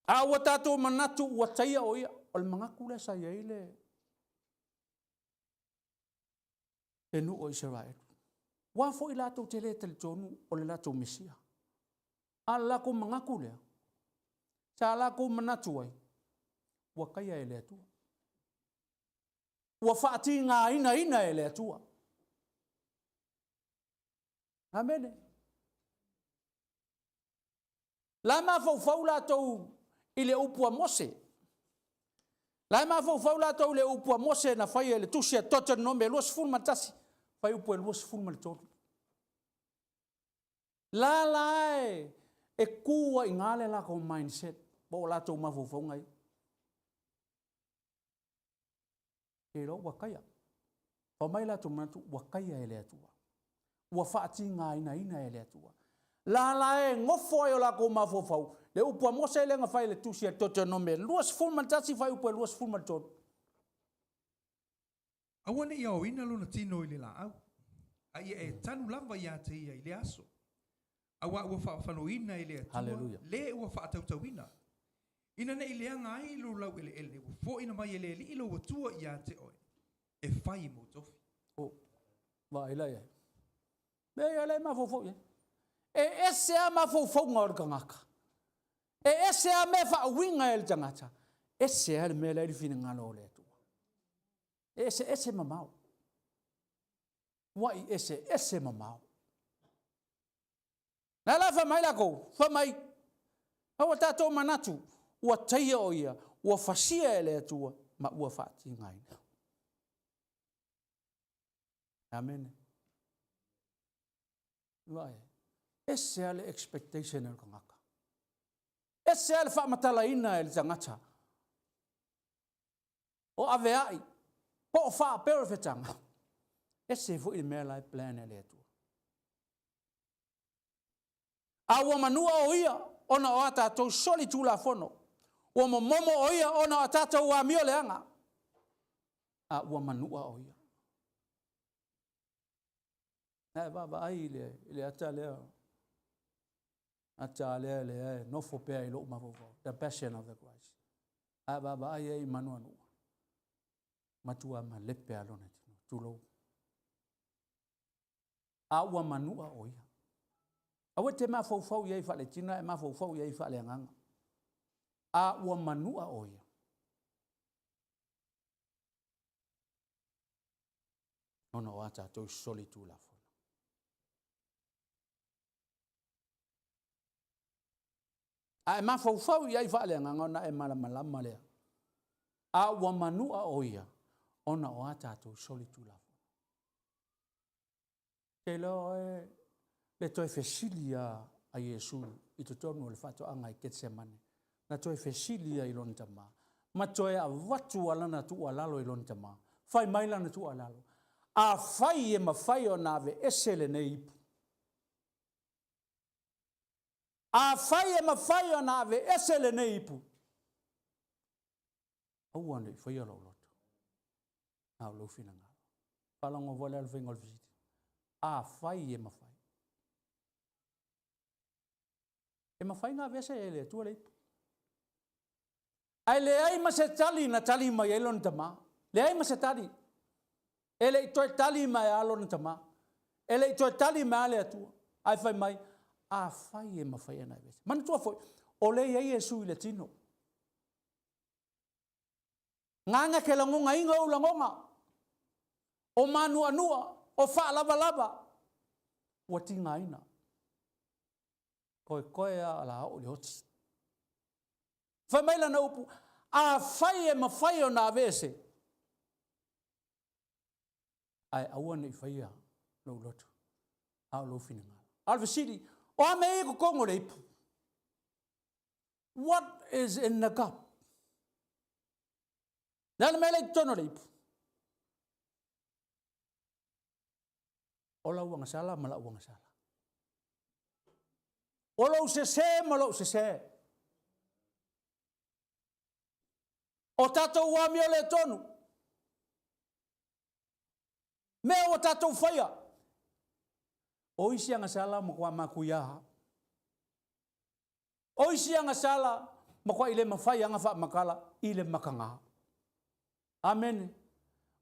A ua tatou manatu ua taia o ia, o le manatu lea sa i ai le le nuu o Isaraelu. Ua foi latou te le talitonu o le latou Mesia. A o le latou manatu lea, sa latou manatu ai, ua taia e le Atua. Ua faatigainaina e le Atua. Amene. La e mafaufau latou i le upu a Mose. La e mafaufau latou i le upu a Mose na faia i le tusi a Deuteronome 21, fuaiupu e 23. La la e, e tu ai i ina le latou mindset po o latou mafaufauga ia. Te iloa ua taia. Fai mai latou manatu ua taia e le Atua. Ua faatigainaina e le Atua. La la e nofo ai o latou mafaufau, le upu a Mose lea na fai i le tusi a Deuteronome 21 fuaiupu e 23. Aua ne i aoina lona tino i le laau, a ia e tanu lava ia te ia i lea aso. Auā ua faafanoina e le Atua Haleluia. le ua faatautauina, ina ne i leaga ai lou laueleele ua foaina mai e le Alii lou Atua ia te oe, e fai mou tofi. O, vaai la i ai. Mea ia lea e mafaufau i ai. E ese lava mafaufauga o le tagata. E ese lava mea e faauiga e le tagata. Ese lava le mea la e i le finagalo o le Atua. E ese ese mamao. Ua i ese ese mamao. La la fai mai lakou, fai mai, a ua tatou manatu, ua taia o ia, ua fasia e le Atua, ma ua faatigaina. Amene. Vaai, ese lava le expectation e le tagata. Ese lava le faamatalaina e le tagata. O aveai, po o faapea o le fetaga. Ese foi le mea la e plan e le Atua. A ua manua o ia ona o a tatou solitulafono. Ua momomo o ia ona o a tatou amio leaga. A ua manua o ia. Na e vaavaai i le, i le ata lea, ata lea lea e nofo pea i lou mafaufau, The Passion of the Christ. A e vaavaai ai i manuanua, matua malepe a lona tino, tulou. A ua manua o ia. Aua e te mafaufau i ai faale-tino, ae mafaufau i ai faale-agaga. A ua manua o ia. Ona o a tatou solitulafono. A e mafaufau i ai faaleagaga ona e malamalama lea. A ua manua o ia, ona o a tatou solitulafono. Te iloa oe le toe fesili a, a Iesu i totonu o le faatoaga i Ketsemane. Na toe fesili ia i lona tama, ma toe avatu a lana tuualalo i lona tama. Fai mai lana tuualalo, afai e mafai ona aveese lenei ipu. Afai e mafai ona aveese lenei ipu, aua ne i faia lou loto, a o lou finagalo. Faalogo foi le faiga o le fesili. Afai e mafai. E mafai ona aveese e le Atua le ipu. Ae leai ma se tali na tali mai ai lona tama. Leai ma se tali. E le i toe tali mai a lona tama. E le i toe tali mai a le Atua. Ae fai mai, afai e mafai ona aveese. Manatua foi, o lea e i ai Iesu i le tino. Gaga ke lagogaina ou lagoga. O manuanua, o faalavalava, ua tigaina. Koekoe a la oo i le oti. Fai mai lana upu, afai e mafai ona aveese, ae aua ne i faia lou loto, a o lou finagalo. A o le fesili, o a mea ia i totonu o le ipu? What is in the cup? Le a le mea lea i totonu o le ipu? O lau agasala ma lau agasala. O lou sese ma lou sese. O tatou amio le tonu. Mea ua tatou faia. O isi agasala matua matuia. O isi agasala matua i le mafai aga faamatala i le mataga. Amene.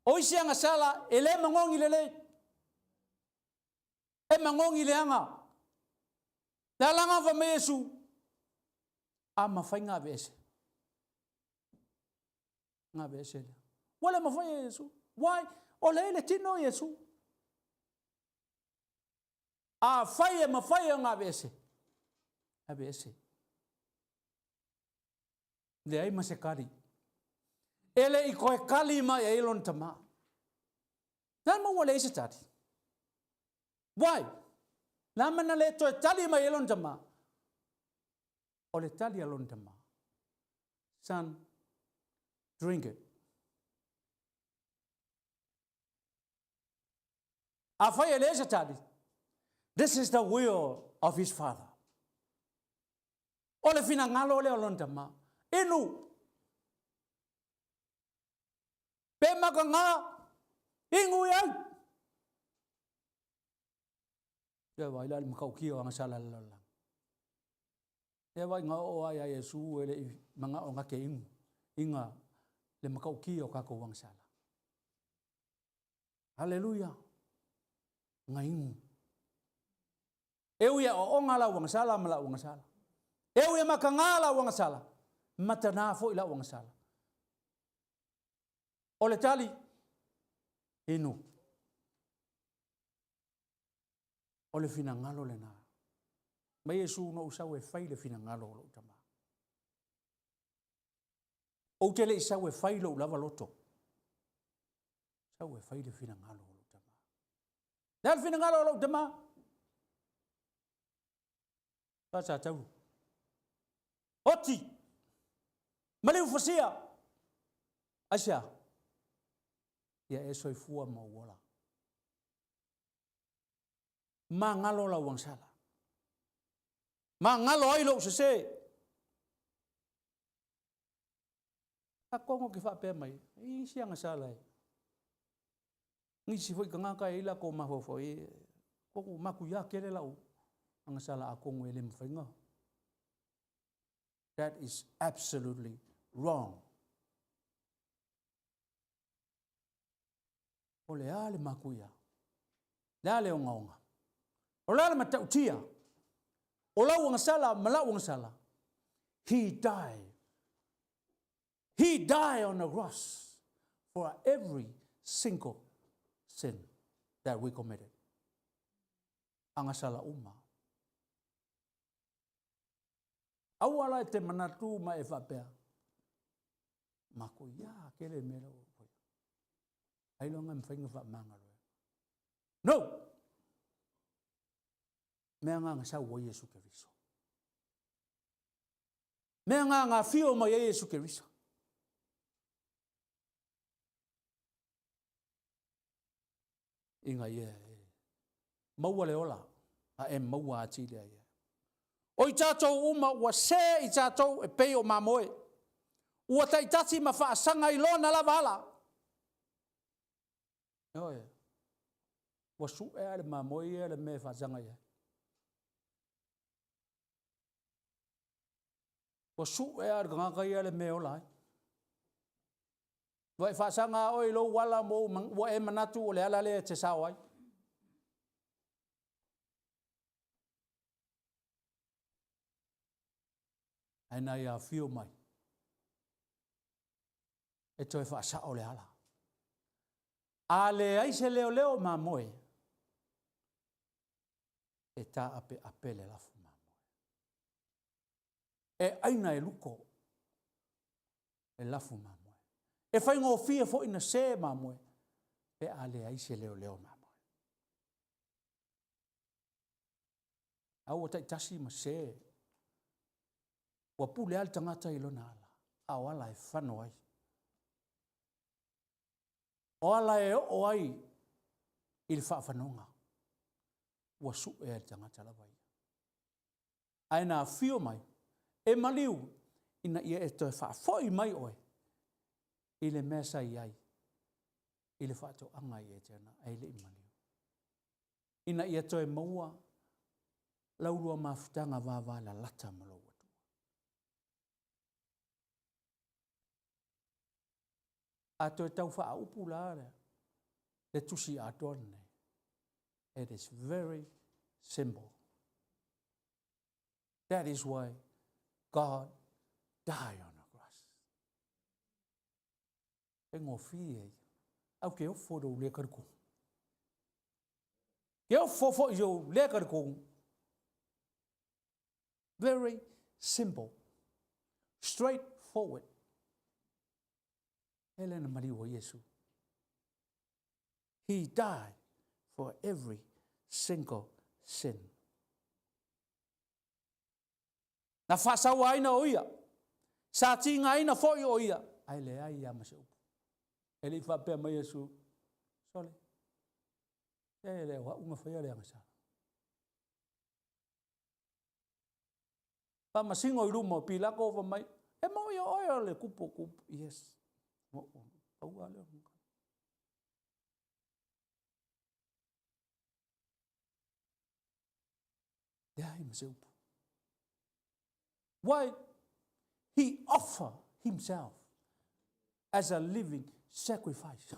O isi agasala e le magogi lelei. E magogi leaga. Le alaga fa mai Iesu. A mafai nga aveese. Nga aveese lea. Ua le mafai e Iesu. Why? O le le tino Iesu. Afai e mafai e nga aveese. Aveese. Leai ma se kali. E le i koe kali mai e lona tama. Nā maua le se tali. Why? Nā mana le toe tali mai e lona tama. O le tali a lona tama. Son, drink it. Afai e le se tali. This is the will of his father. O le finagalo lea o lona tama. Inu. Pe makaga, inu i ai. Ia vai la le makaukia o agasala le lalolagi. Ia vai ngā o ai a Iesu e le i manga o ngake inu. Inga le makaukia o kākou agasala. Haleluia. Ngā inu. E ui e oonga la agasala ma lau agasala. E ui e makaga lau agasala. Matana foi lau agasala. O le tali, inu. O le finagalo lena. Mai Iesu na ou sau e fai le finagalo o lou tama. Ou te le i sau e fai lou lava loto. Sau e fai le finagalo o lou tama. Le a le finagalo o lou tama? Fa sa taulu. Oti! Maliu fasia! Aisea? Ia e soifua ma ou ola. Magalo lau agasala. Magalo ai lou sese. A kongo ke faapea mai, i isi agasala e. Nisi foi tagata e i lakou mafaufau e kongo makuia kele lau agasala a kongo e le mafai. That is absolutely wrong. O le a le makuia. Le a le ongaonga. O le a le matautia. O lau agasala ma lau agasala. He died. He died on the cross for every single sin that we committed. Agasala uma. Aua la e te manatu ma e faapea. Makuia kele mea lau faia. Ailoga e mafai ona faamagalo ai. No! Mea nga nga sau ai Iesu Keriso. Mea nga nga fio mai ai Iesu Keriso. Inga ia e maua le ola a e maua atili ai. O i tatou uma ua se i tatou e pei o mamoe, ua taitasi ma faasaga i lona lava ala. Ioe, ua sue lava e le mamoe ia le mea e faasaga i ai. Ua sue lava e le tagata ia le mea e ola ai. Ua e faasaga lava oe i lou ala ma ua e manatu o le ala lea e te sao ai. Ae na ia afio mai e toe faasao le ala. A leai se leoleo mamoe, e taapeape le lafu mamoe. E aina e luko le lafu mamoe. E faigofie foi ona se mamoe pe a leai se leoleo mamoe. A ua taitasi ma se, ua pule lava le tagata i lona ala, a o ala e fano ai. O ala e oo ai i le faafanoga, ua sue e le tagata lava ia. Ae na afio mai e maliu ina ia e toe faafoi mai oe i le mea sa i ai i le faatoaga i Etena ae le i maliu. Ina ia toe maua laulua mafutaga vavalalata ma lou Atua. A toe tau faaupu la le tusi atoa lenei, it is very simple. That is why God died on the cross. E gofie ia. Au ke ofo i lou le talitonu. Ke ofo foi i lou le talitonu. Very simple. Straightforward. E le na maliu o Iesu. He died for every single sin. Na faasauaina o ia, sa tigaina foi o ia, ae leai lava ma se upu. E le i faapea mai Iesu, sole, e le o au na faia le agasala. Faamasino i luma o Pilato fai mai, e moi o oe o le kupu o kupu. Yes. Pau lava lea. Leai ma se upu. Why? He offer himself as a living sacrifice.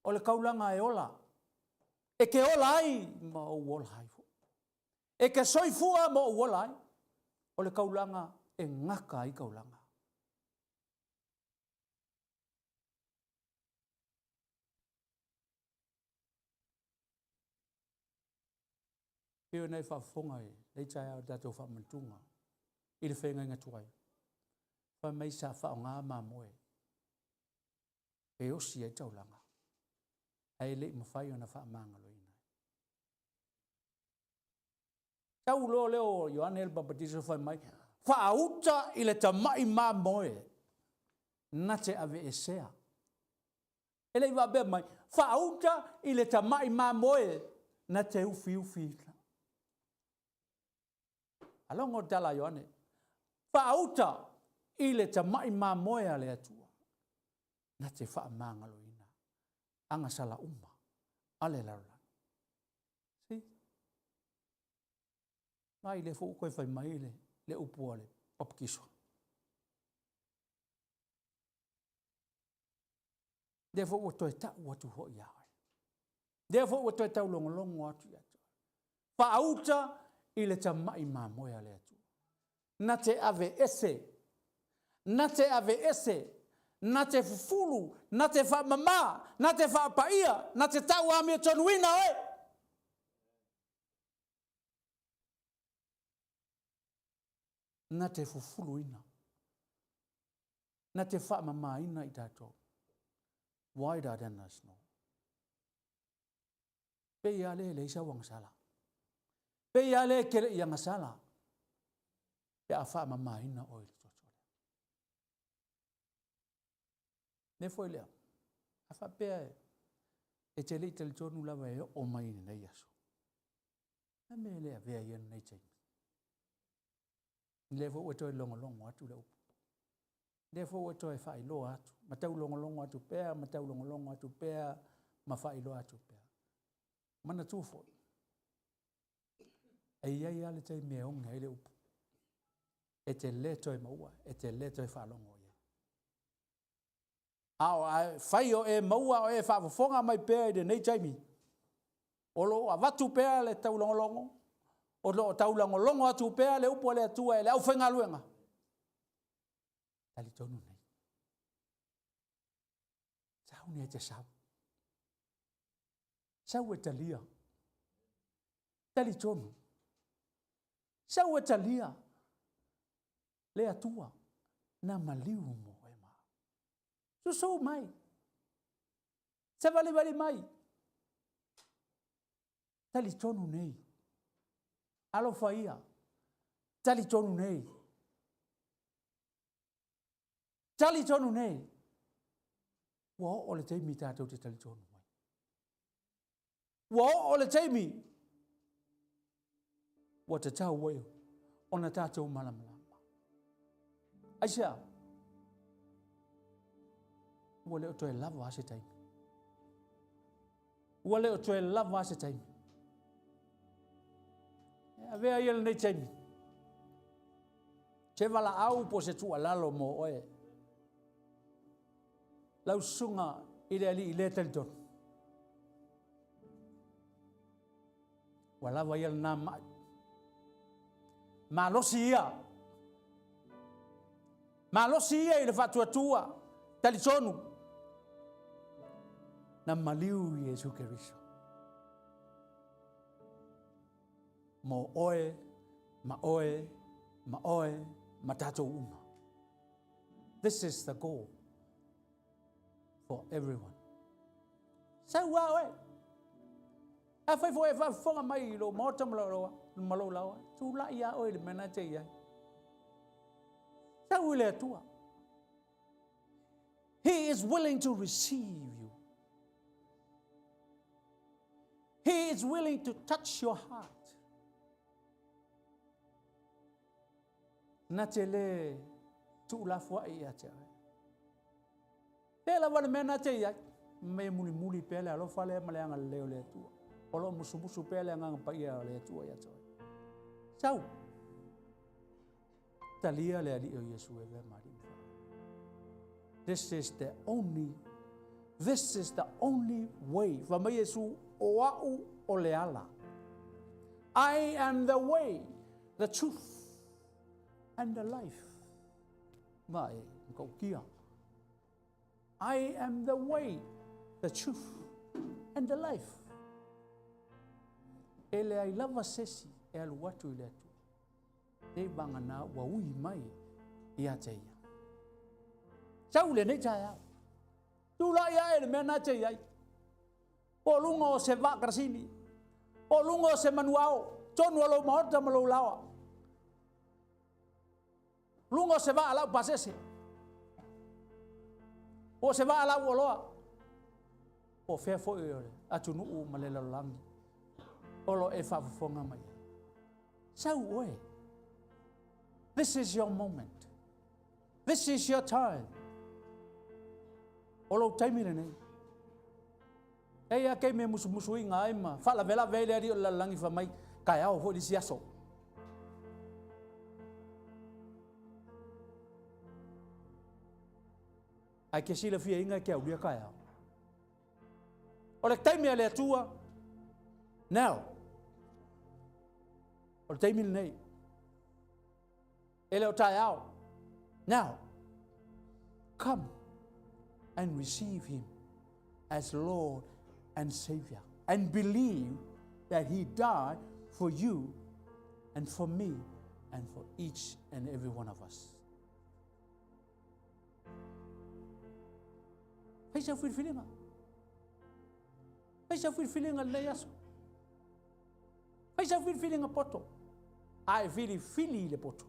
O le kaulanga e ola. E ke ola ai ma ou ola ai foi. E ke soifua ma ou ola ai. O le kaulanga e ngaka ai kaulanga. Pei ona e faafofoga i lenei taeao i le tatou faamanatuga i le feagaiga tuai, fai mai sa faaaoga mamoe e osi ai taulaga, ae le i mafai ona faamagaloina. Tau loa lea o Ioane le Papatiso fai mai, faauta i le tamai mamoe na te aveesea. E le i faapea mai, faauta i le tamai mamoe na te ufiufiina. Alogo le tala a Ioane, faauta i le tamai mamoe a le Atua na te faamagaloina agasala uma a le lalolagi. See? Mai le foi ua toe fai mai le, le upu a le papakiso. Lea foi ua toe tau atu foi ia oe. Lea foi ua toe taulogologo atu ia te oe. Faauta i le tamai mamoe a le Atua. Na te ave ese, na te ave ese, na te fufulu, na te faamama, na te faapaia, na te tau amiotonuina oe. Na te fufuluina, na te faamamaina i tatou. Wider than the snow. Pei lava lea e leai sau agasala. Pei lava lea e te le i agasala pe a faamamaina oe i le toto lea. Le foi lea, a faapea e te le i talitonu lava e oo mai i lenei aso. A mea e le avea ia lenei taimi. Lea foi ua toe logologo atu le upu. Lea foi ua toe faailoa atu, ma taulogologo atu pea, ma taulogologo atu pea, ma faailoa atu pea. Manatua foi, e i ai lava le taimi e oge ai le upu. E te le toe maua, e te le toe faalogo i ai. A o a fai o e maua o e faafofoga mai pea i lenei taimi, o lo o avatu pea le taulogologo, o lo o taulogologo atu pea le upu a le Atua e le aufaigaluega, talitonu nei, sau nei e te sau. Sau e talia. Talitonu. Sau e talia le Atua na maliu mo oe ma au. Susū mai. Savalivali mai. Talitonu nei. Alofa ia. Talitonu nei. Talitonu nei. Ua oo le taimi tatou te talitonu ai. Ua oo le taimi ua tatau ai ona tatou malamalama. Aisea? Ua le o toe lava se taimi. Ua le o toe lava se taimi. E avea ia lenei taimi. Se valaau po se tuualalo mo oe. Lau susuga i le alii le talitonu. Ua lava ia lena mai. Malosi ia. Malosi ia i le faatuatua. Talitonu. Na maliu Iesu Keriso. Mo oe, ma oe, ma oe, ma tatou uma. This is the goal for everyone. Sau a oe. A fai foi e faafofoga mai i lou maota ma lou, ma lou laoa, tulai a oe i le mea na te i ai. Sau i le Atua. He is willing to receive you. He is willing to touch your heart. Na te le tuulafoai ia te oe. Pea lava le mea na te i ai, me mulimuli pea le alofa lea ma le agalelei o le Atua. O lo o musumusu pea le agaga paia o le Atua ia te oe. Sau, talia le alii o Iesu e avea ma alii ma This is the only, this is the only way. Fa mai Iesu, o au o le ala. I am the way, the truth, and the life. Ma e, kia. I am the way, the truth, and the life. E leai lava se isi e alu atu i le Atua. Te vagana ua ui mai ia te ia. Sau lenei taeao. Tulai ae le mea na te i ai. Po o luga o se vaa karasini. Po o luga o se manuao. Tonu o lou maota ma lou laoa. Luga o se vaa lau pasese. Po o se vaa lau oloa. Po o fea foi o le atunuu ma le lalolagi. O lo e faafofoga mai. Sau oe. This is your moment. This is your time. O lou taimi lenei. E ia kei me musumusuiga ai ma faalavelave ai le alii o le lalolagi fai mai, taeao foi le isi aso. Ae ke silafiaina e ke aulia taeao. O le taimi a le Atua, now. O le taimi lenei. E le o taeao. Now, come and receive him as Lord and Savior and believe that he died for you and for me and for each and every one of us. Fai sau filifiliga. Fai sau filifiliga lenei aso. Fai sau filifiliga poto. A e filifili i le poto.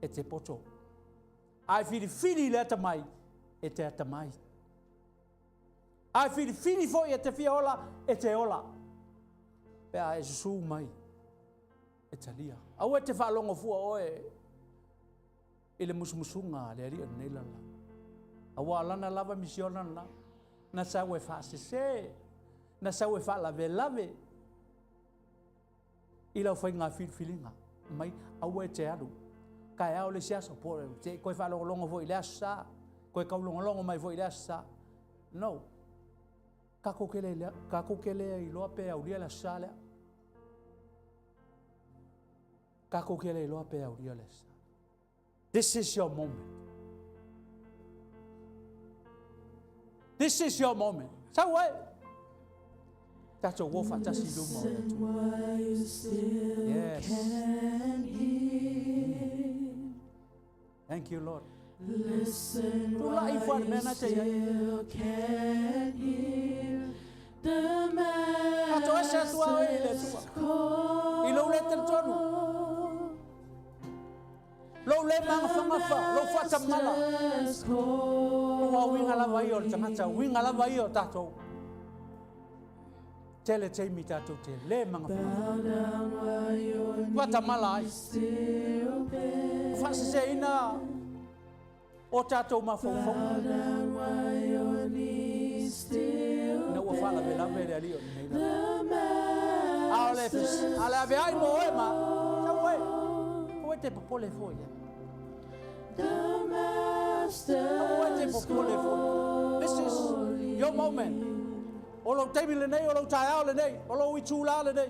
E te poto. A e filifili i le atamai, e te atamai. A e filifili foi e te fia ola, e te ola. Pe a e susū mai. E talia. Aua e te faalogo fua oe i le musumusuga a le alii o lenei lalolagi. Aua o lana lava misiona lena, na sau e faasese, na sau e faalavelave i lau faiga filifiliga mai aua e te alu taeao le isi aso, po o te toe faalogologo foi i le aso sa, toe taulogologo mai foi i le aso sa. No. Tatou te le, tatou te le iloa pe aulia le aso sa lea. Tatou te le iloa pe aulia le aso sa. This is your moment. This is your moment. Sau ai. Tatou o faatasi i luma o le Atua. Yes. Thank you, Lord. Listen Tulai while fua le you mea na te i ai. still can hear the Tatou ese atua oe i le Master's Atua. call. I lou le talitonu. Lou le magafagafa, lou faatamala. Master's call. Ua uiga lava ia o le tagata, uiga lava ia o tatou. Tele taimi tatou te le magafagafa. Bow down while your Faatamala ai. knees still bend. Faaseseina o tatou mafaufauga. Bow down while your knees still Ina ua faalavelave le alii o lenei lala. The A o le Master's a le aveai mo oe ma. Sau oe. Aua e te popole fua ia. The Aua e te Master's popole fua. This is your moment. O lou taimi lenei, o lou taeao lenei, o lou itulā lenei.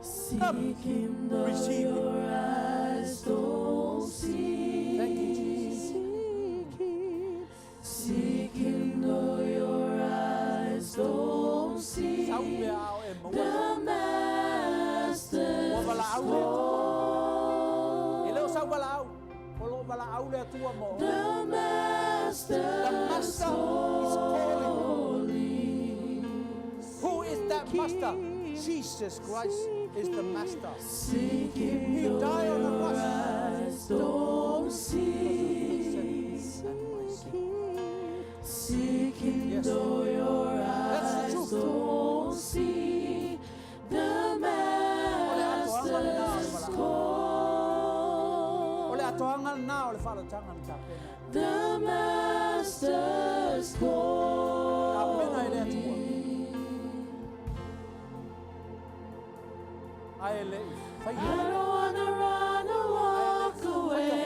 Seek him though Receive him. your eyes don't see. Thank you, Jesus. Seek him though your eyes don't see. Sau pea ao e maua. The Master's Ua valaau le Atua. E le o sau valaau. O loo valaau le Atua mo oe. The The Master's master is calling. Who is that master? Jesus Christ is the master. Seek him He though died on the your cross. eyes don't see. Sin and my sin. Seek him Yes. though your That's the eyes truth. don't see. The Master's O call. le atoaga lena o le faalataga na tapena. The Master's Tapena e le calling. Atua. Ae le i I faia. don't wanna run or walk away.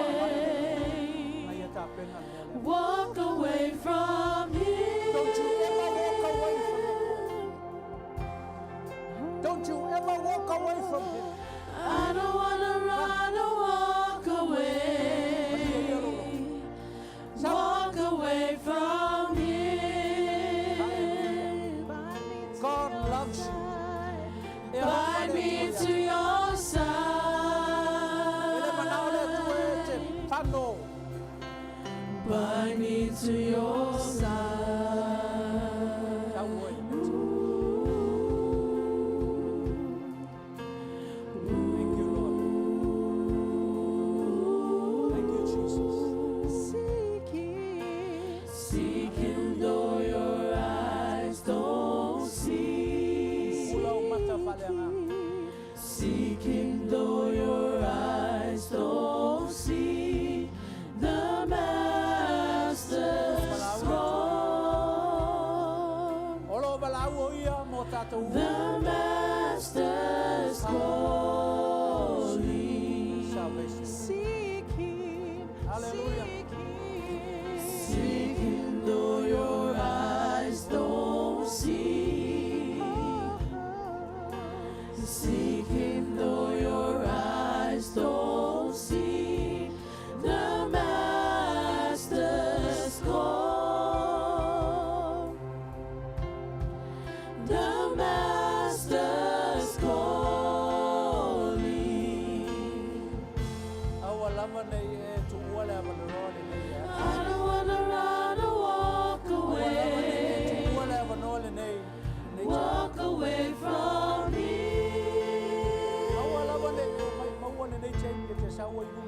Na ia tapena le mea lea. Walk away from him. Don't you ever walk away from him. Don't you ever walk away from him. I don't wanna run or walk away. Walk away from him. God loves you. E Bind me to your E le manao le Atua e te side. fano. Bind me to your side. Sau oe. Thank you, Lord. Thank you, Jesus. Seek him though your eyes don't see. Ula o mata whaleanga. Seek him though your eyes don't see. The Master's call. O lo walau o ia mō tātou. The Master's calling. Salvation. Seek him. Hallelujah. Seek him. Seek him though your eyes don't see. Seek him though your eyes don't see. The Master's call. The Master's calling. Aua lava nei e tuua le avanoa le nei e. I don't wanna run or walk Aua lava nei e away. tuua le avanoa le nei. Nei te. Walk away from Aua him. lava nei e mai maua le nei taimi e te saua i lunga.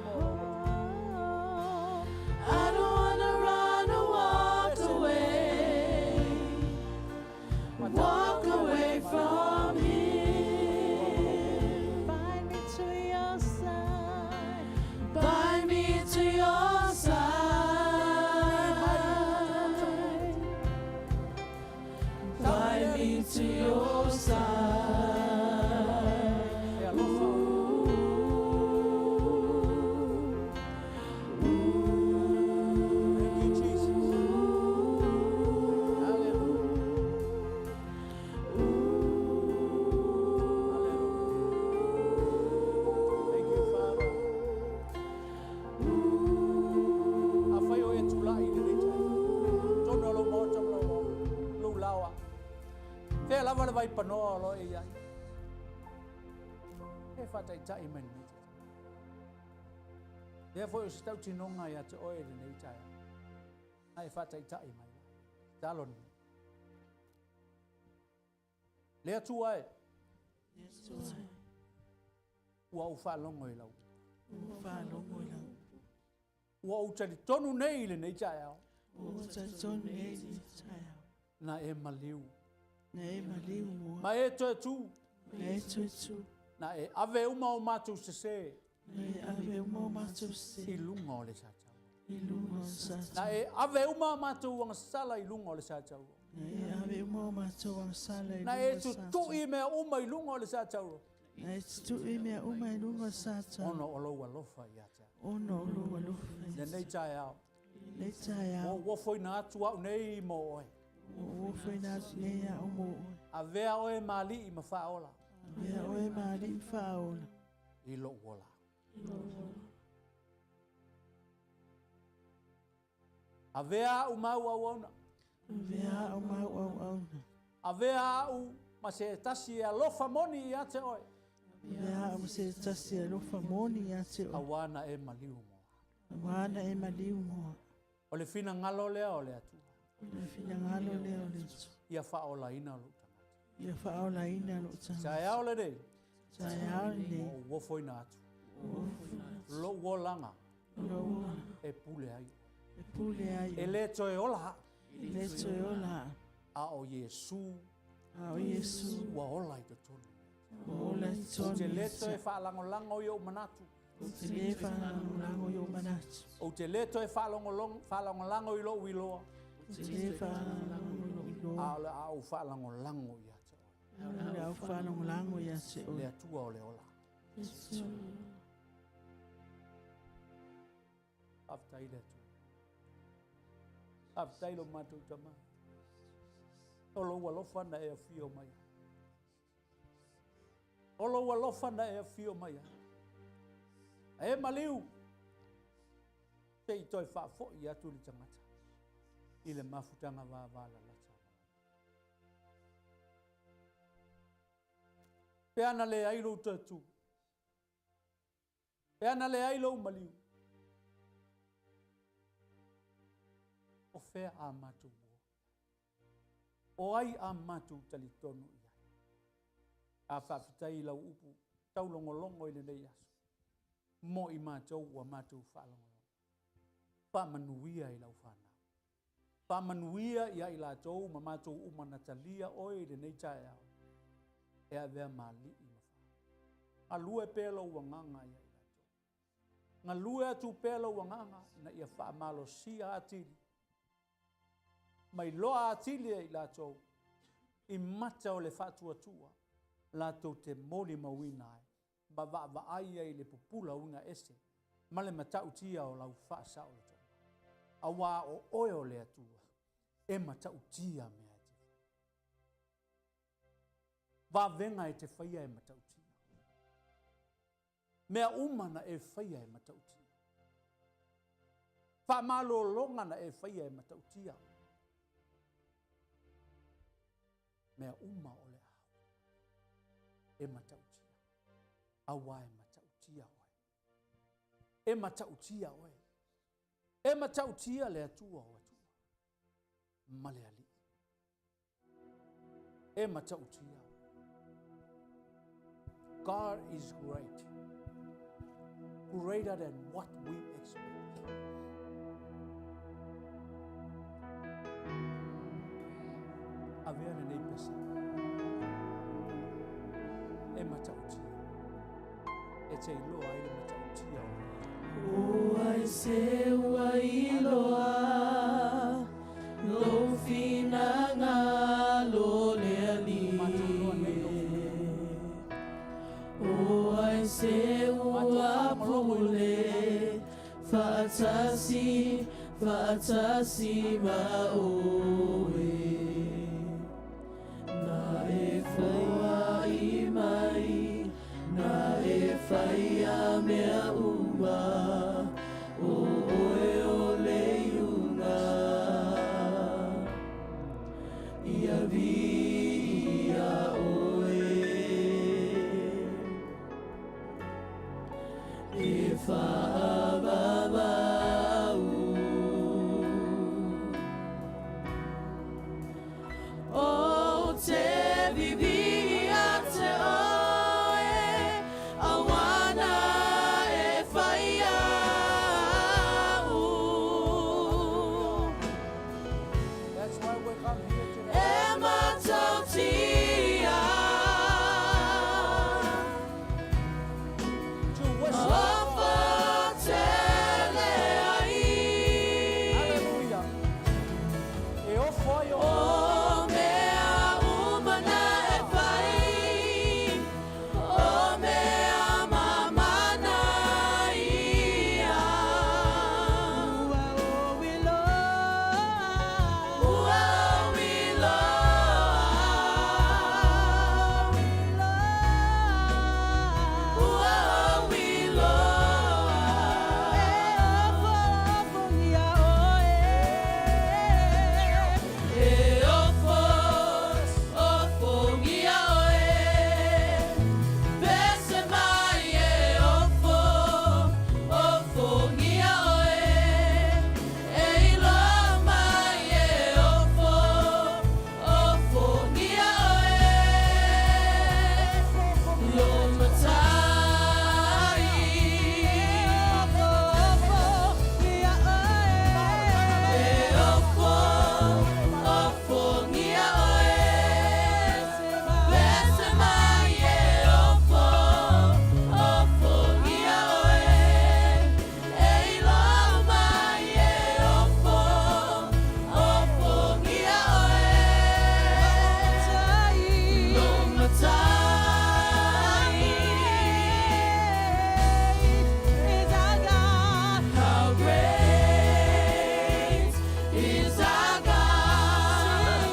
vaipanoa o lo o e i ai? E faataitai mai lenei taeao. Lea foi o se tautinoga ia te oe i lenei taeao. Na e faataitai mai la. Tatalo lenei. Le Atua e. Le Atua e. Ua ou faalogo i lau. Ua ou faalogo i lau. Ua ou talitonu nei i lenei taeao. Ua ou talitonu nei i lenei taeao. Na e maliu. Na e maliu mua. Ma e toe tu. Ma e toe tu. Na e ave uma o matou sesē. Na e ave uma o matou sesē. I luga o le sa taua. I luga o le sa taua. Na e ave uma a matou agasala i luga o le sa taua. Na e ave uma o matou agasala i Na luga e o le sa taua. tutui mea uma i luga o le sa taua. Na e tutui mea uma i luga o le sa taua. Ona o lou alofa ia te au. Ona o lou alofa ia te au. Lenei taeao. Lenei taeao. Ua ou ofoina atu au nei mo oe. Ua ou ofoina atu nei au mo oe. Avea oe ma alii ma faaola. Avea oe ma alii ma faaola. I lou ola. I lou ola. Avea au ma au auauna. Avea au ma au auauna. Avea au ma se tasi e alofa moni ia te oe. Avea au ma se tasi e alofa moni ia te oe. Auā na e maliu mo au. Auā na e maliu mo au. O le finagalo lea o le Atua. O le finagalo lea o le Atua. Ia faaolaina lou tagata. Ia faaolaina lou tagata. Taeao lenei. Taeao lenei. Ua ou ofoina atu. Ua ou ofoina atu. Lou olaga. Lou olaga. E pule ai. E pule ai. E le toe ola au. E le toe ola au. A o Iesu. A o Iesu. Ua ola i totonu. Ua ola i totonu. Ou te le toe faalagolago i ou manatu. Ou te le faalagolago i ou manatu. Ou te le toe faalagolago i lou iloa. Ou te le faalagolago i lou iloa. A o le a ou faalagolago ia te oe. A o le a ou faalagolago ia te oe. Le Atua o le ola. Le Atua o le ola. Faafetai le Atua. Faafetai lo matou Tama. O lou alofa na e afio mai ai. O lou alofa na e afio mai ai. E maliu, se i toe faafoi atu le tagata i le mafutaga vavalalata. Pe ana leai lou toe tu, pe ana leai lou maliu, o fea a matou o? O ai a matou talitonu i ai? A faafetai i lau upu taulogologo i lenei aso, mo i matou ua matou faalogologo. Faamanuia i lau fanau. Faamanuia ia i latou ma matou uma na talia oe i lenei taeao, e avea ma alii ma faaola. Galue pea lou agaga ia i latou. Galue atu pea lou agaga ina ia faamalosia atili, ma iloa atili e i latou i mata o le faatuatua latou te molimauina ai ma vaavaai ai i le pupula uiga ese ma le matautia o lau faasaolotoga. Auā o oe o le Atua e matautia mea e te faia. Vavega e te faia e matautia. Mea uma na e faia e matautia. Faamalologa na e faia e matautia. Mea uma o le a e matautia. Auā e matautia oe. E matautia oe. E matautia le Atua o Atua ma le Alii. E matautia. God is great. Greater than what we expect. Avea lenei pese. E matautia. E te iloa ai le matautia o le O ai se ua iloa lou finagalo le Alii O ai se ua pule faatasi, faatasi ma oe Na e foai mai, na e whaia mea uma, o oe o le iuga. Ia vi ia Faavavau. O te vivi a te oe, awana e whai au. That's why we come here today. E matautia. To worship. O whatele ai. Hallelujah. E ofo ai o. O mea umana e whai, o mea mamana ia. Ua o iloa. Ua o iloa. Ua o iloa. E ofogia oe. E ofo, ofogia oe. Pese mai e ofo, ofogia oe. E iloa mai e ofo, ofogia oe. Lo matai. Ofogia oe. E ofo, ofogia oe. Pese mai e ofo, ofogia oe. E iloa mai e ofo, ofogia oe. Lo matai. Is our God. How great is our God?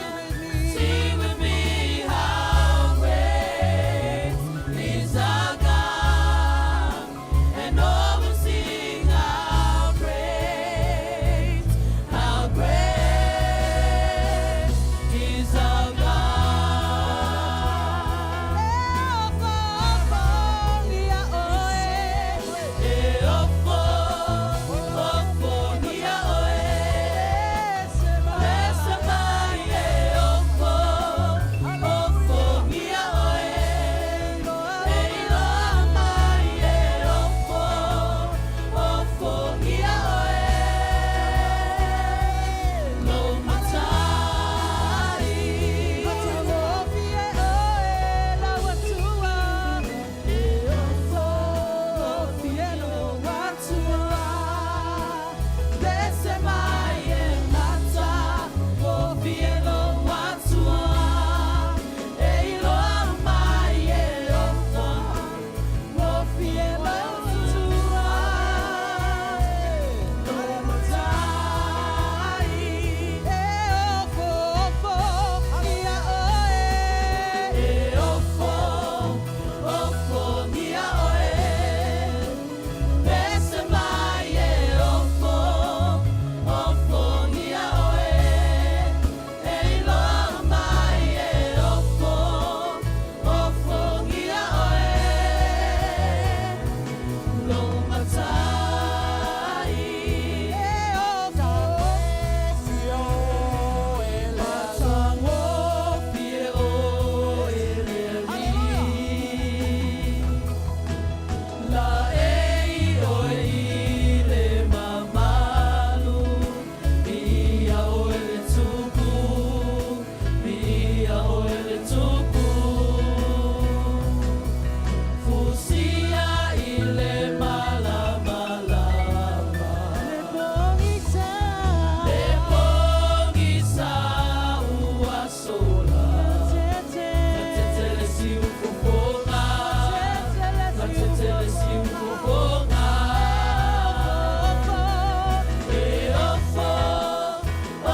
Sing with me. Sing with me, how great is our God? And all will sing, how great is our God. Ofogia oe. E ofo, ofogia oe. Pese mai e ofo, ofogia oe. E iloa mai e ofo, ofogia oe. Lo matai. Matagofie oe lau Atua. E ofo, Fie lo Atua. Pese mai e mata, ofie lo Atua. E iloa mai e ofo, ofie lo Atua. Lo matai. E ofo, ofogia oe. E ofo, ofogia oe. Pese mai e ofo, ofogia oe. E iloa mai e ofo, ofogia oe. Lo matai. E ofo. Matagofie oe le alii. La ei oe i le mamalu, ia oe le tupu, ia oe le tupu. Fusia i le malamalama. Le pogisa. Le pogisa ua sola. Tete. Tetele si ufofoga. Tetele Tetele si ufofoga. E ofo,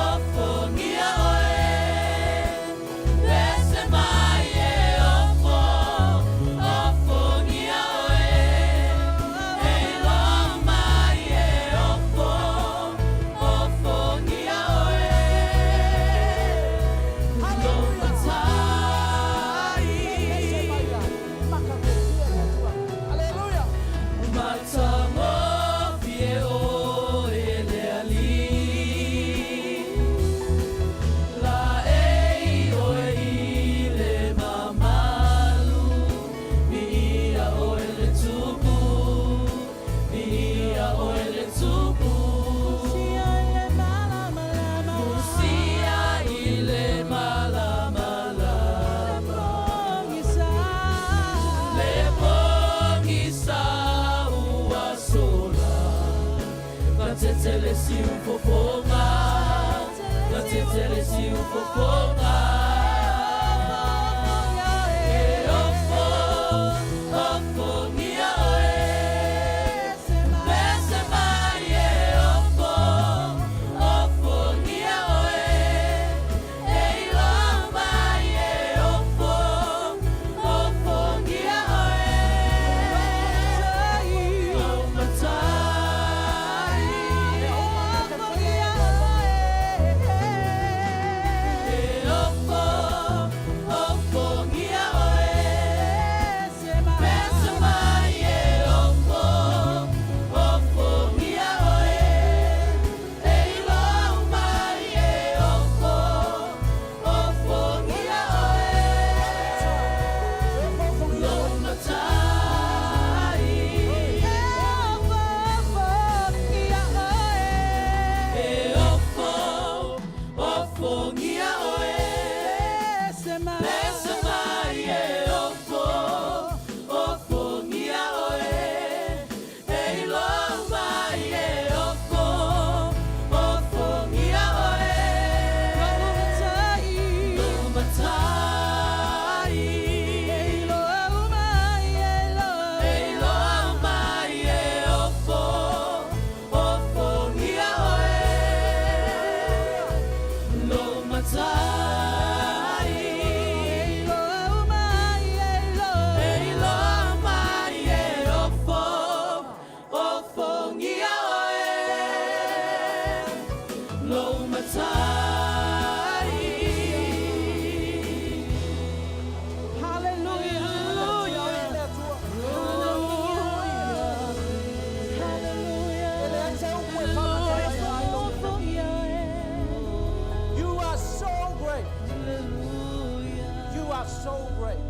ofogia oe. Pese mai e ofo, ofogia oe. E iloa mai e ofo, ofogia oe. Lo matai. Hallelujah. Matagofie siufofoga, gatete le siufofoga. E ofo, ofogia oe, pese mai e ofo, ofogia oe, e iloa mai e ofo, ofogia oe. Lou matai. E ofo, ofogia oe, pese mai e ofo, ofogia oe, e iloa mai e ofo, ofogia oe. Lou matai. E ofo, ofogia oe, pese mai e ofo, ofogia oe, e iloa mai e ofo, ofogia oe. Lou matai. E iloa mai e ofo, ofogia oe. Lou matai. E iloa mai e ofo, ofogia oe. Lou matai. Hallelujah. Le Atua. Hallelujah. E leai se upu e faamatalaina ai lou. You are so great. You are so great.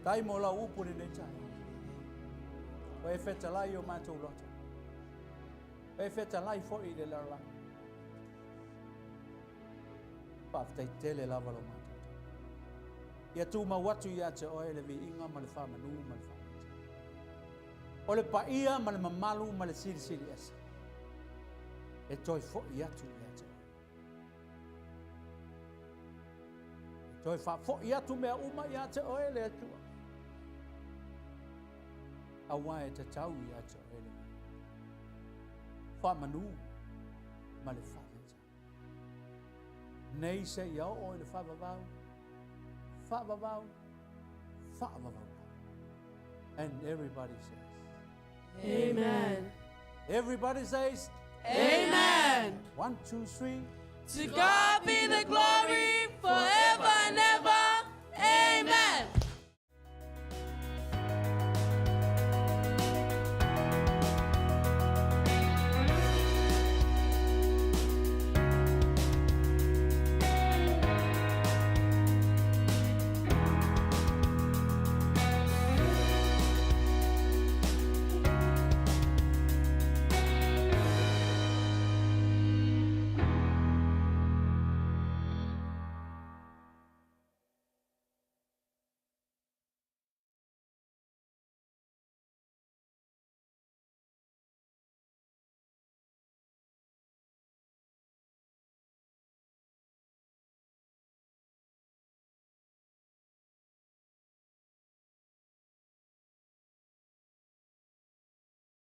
Tai mo lau upu lenei taeao. Ua e fetalai i o matou loto. Ua e fetalai foi i le lalolagi. Faafetai tele lava lo matou. Ia tumau atu ia te oe le viiga ma le faamanu ma le faamatai. O le paia ma le mamalu ma le silisili ese. E toe foi atu ia te oe. E toe faafo'i atu mea uma ia te oe le Atua. Auā e tatau ia te oe le faamanu ma le faamatai. Nei seia oo i le faavavau, faavavau, faavavau. And everybody says, Amen. Everybody says, Amen. One, two, three. To God be the glory forever.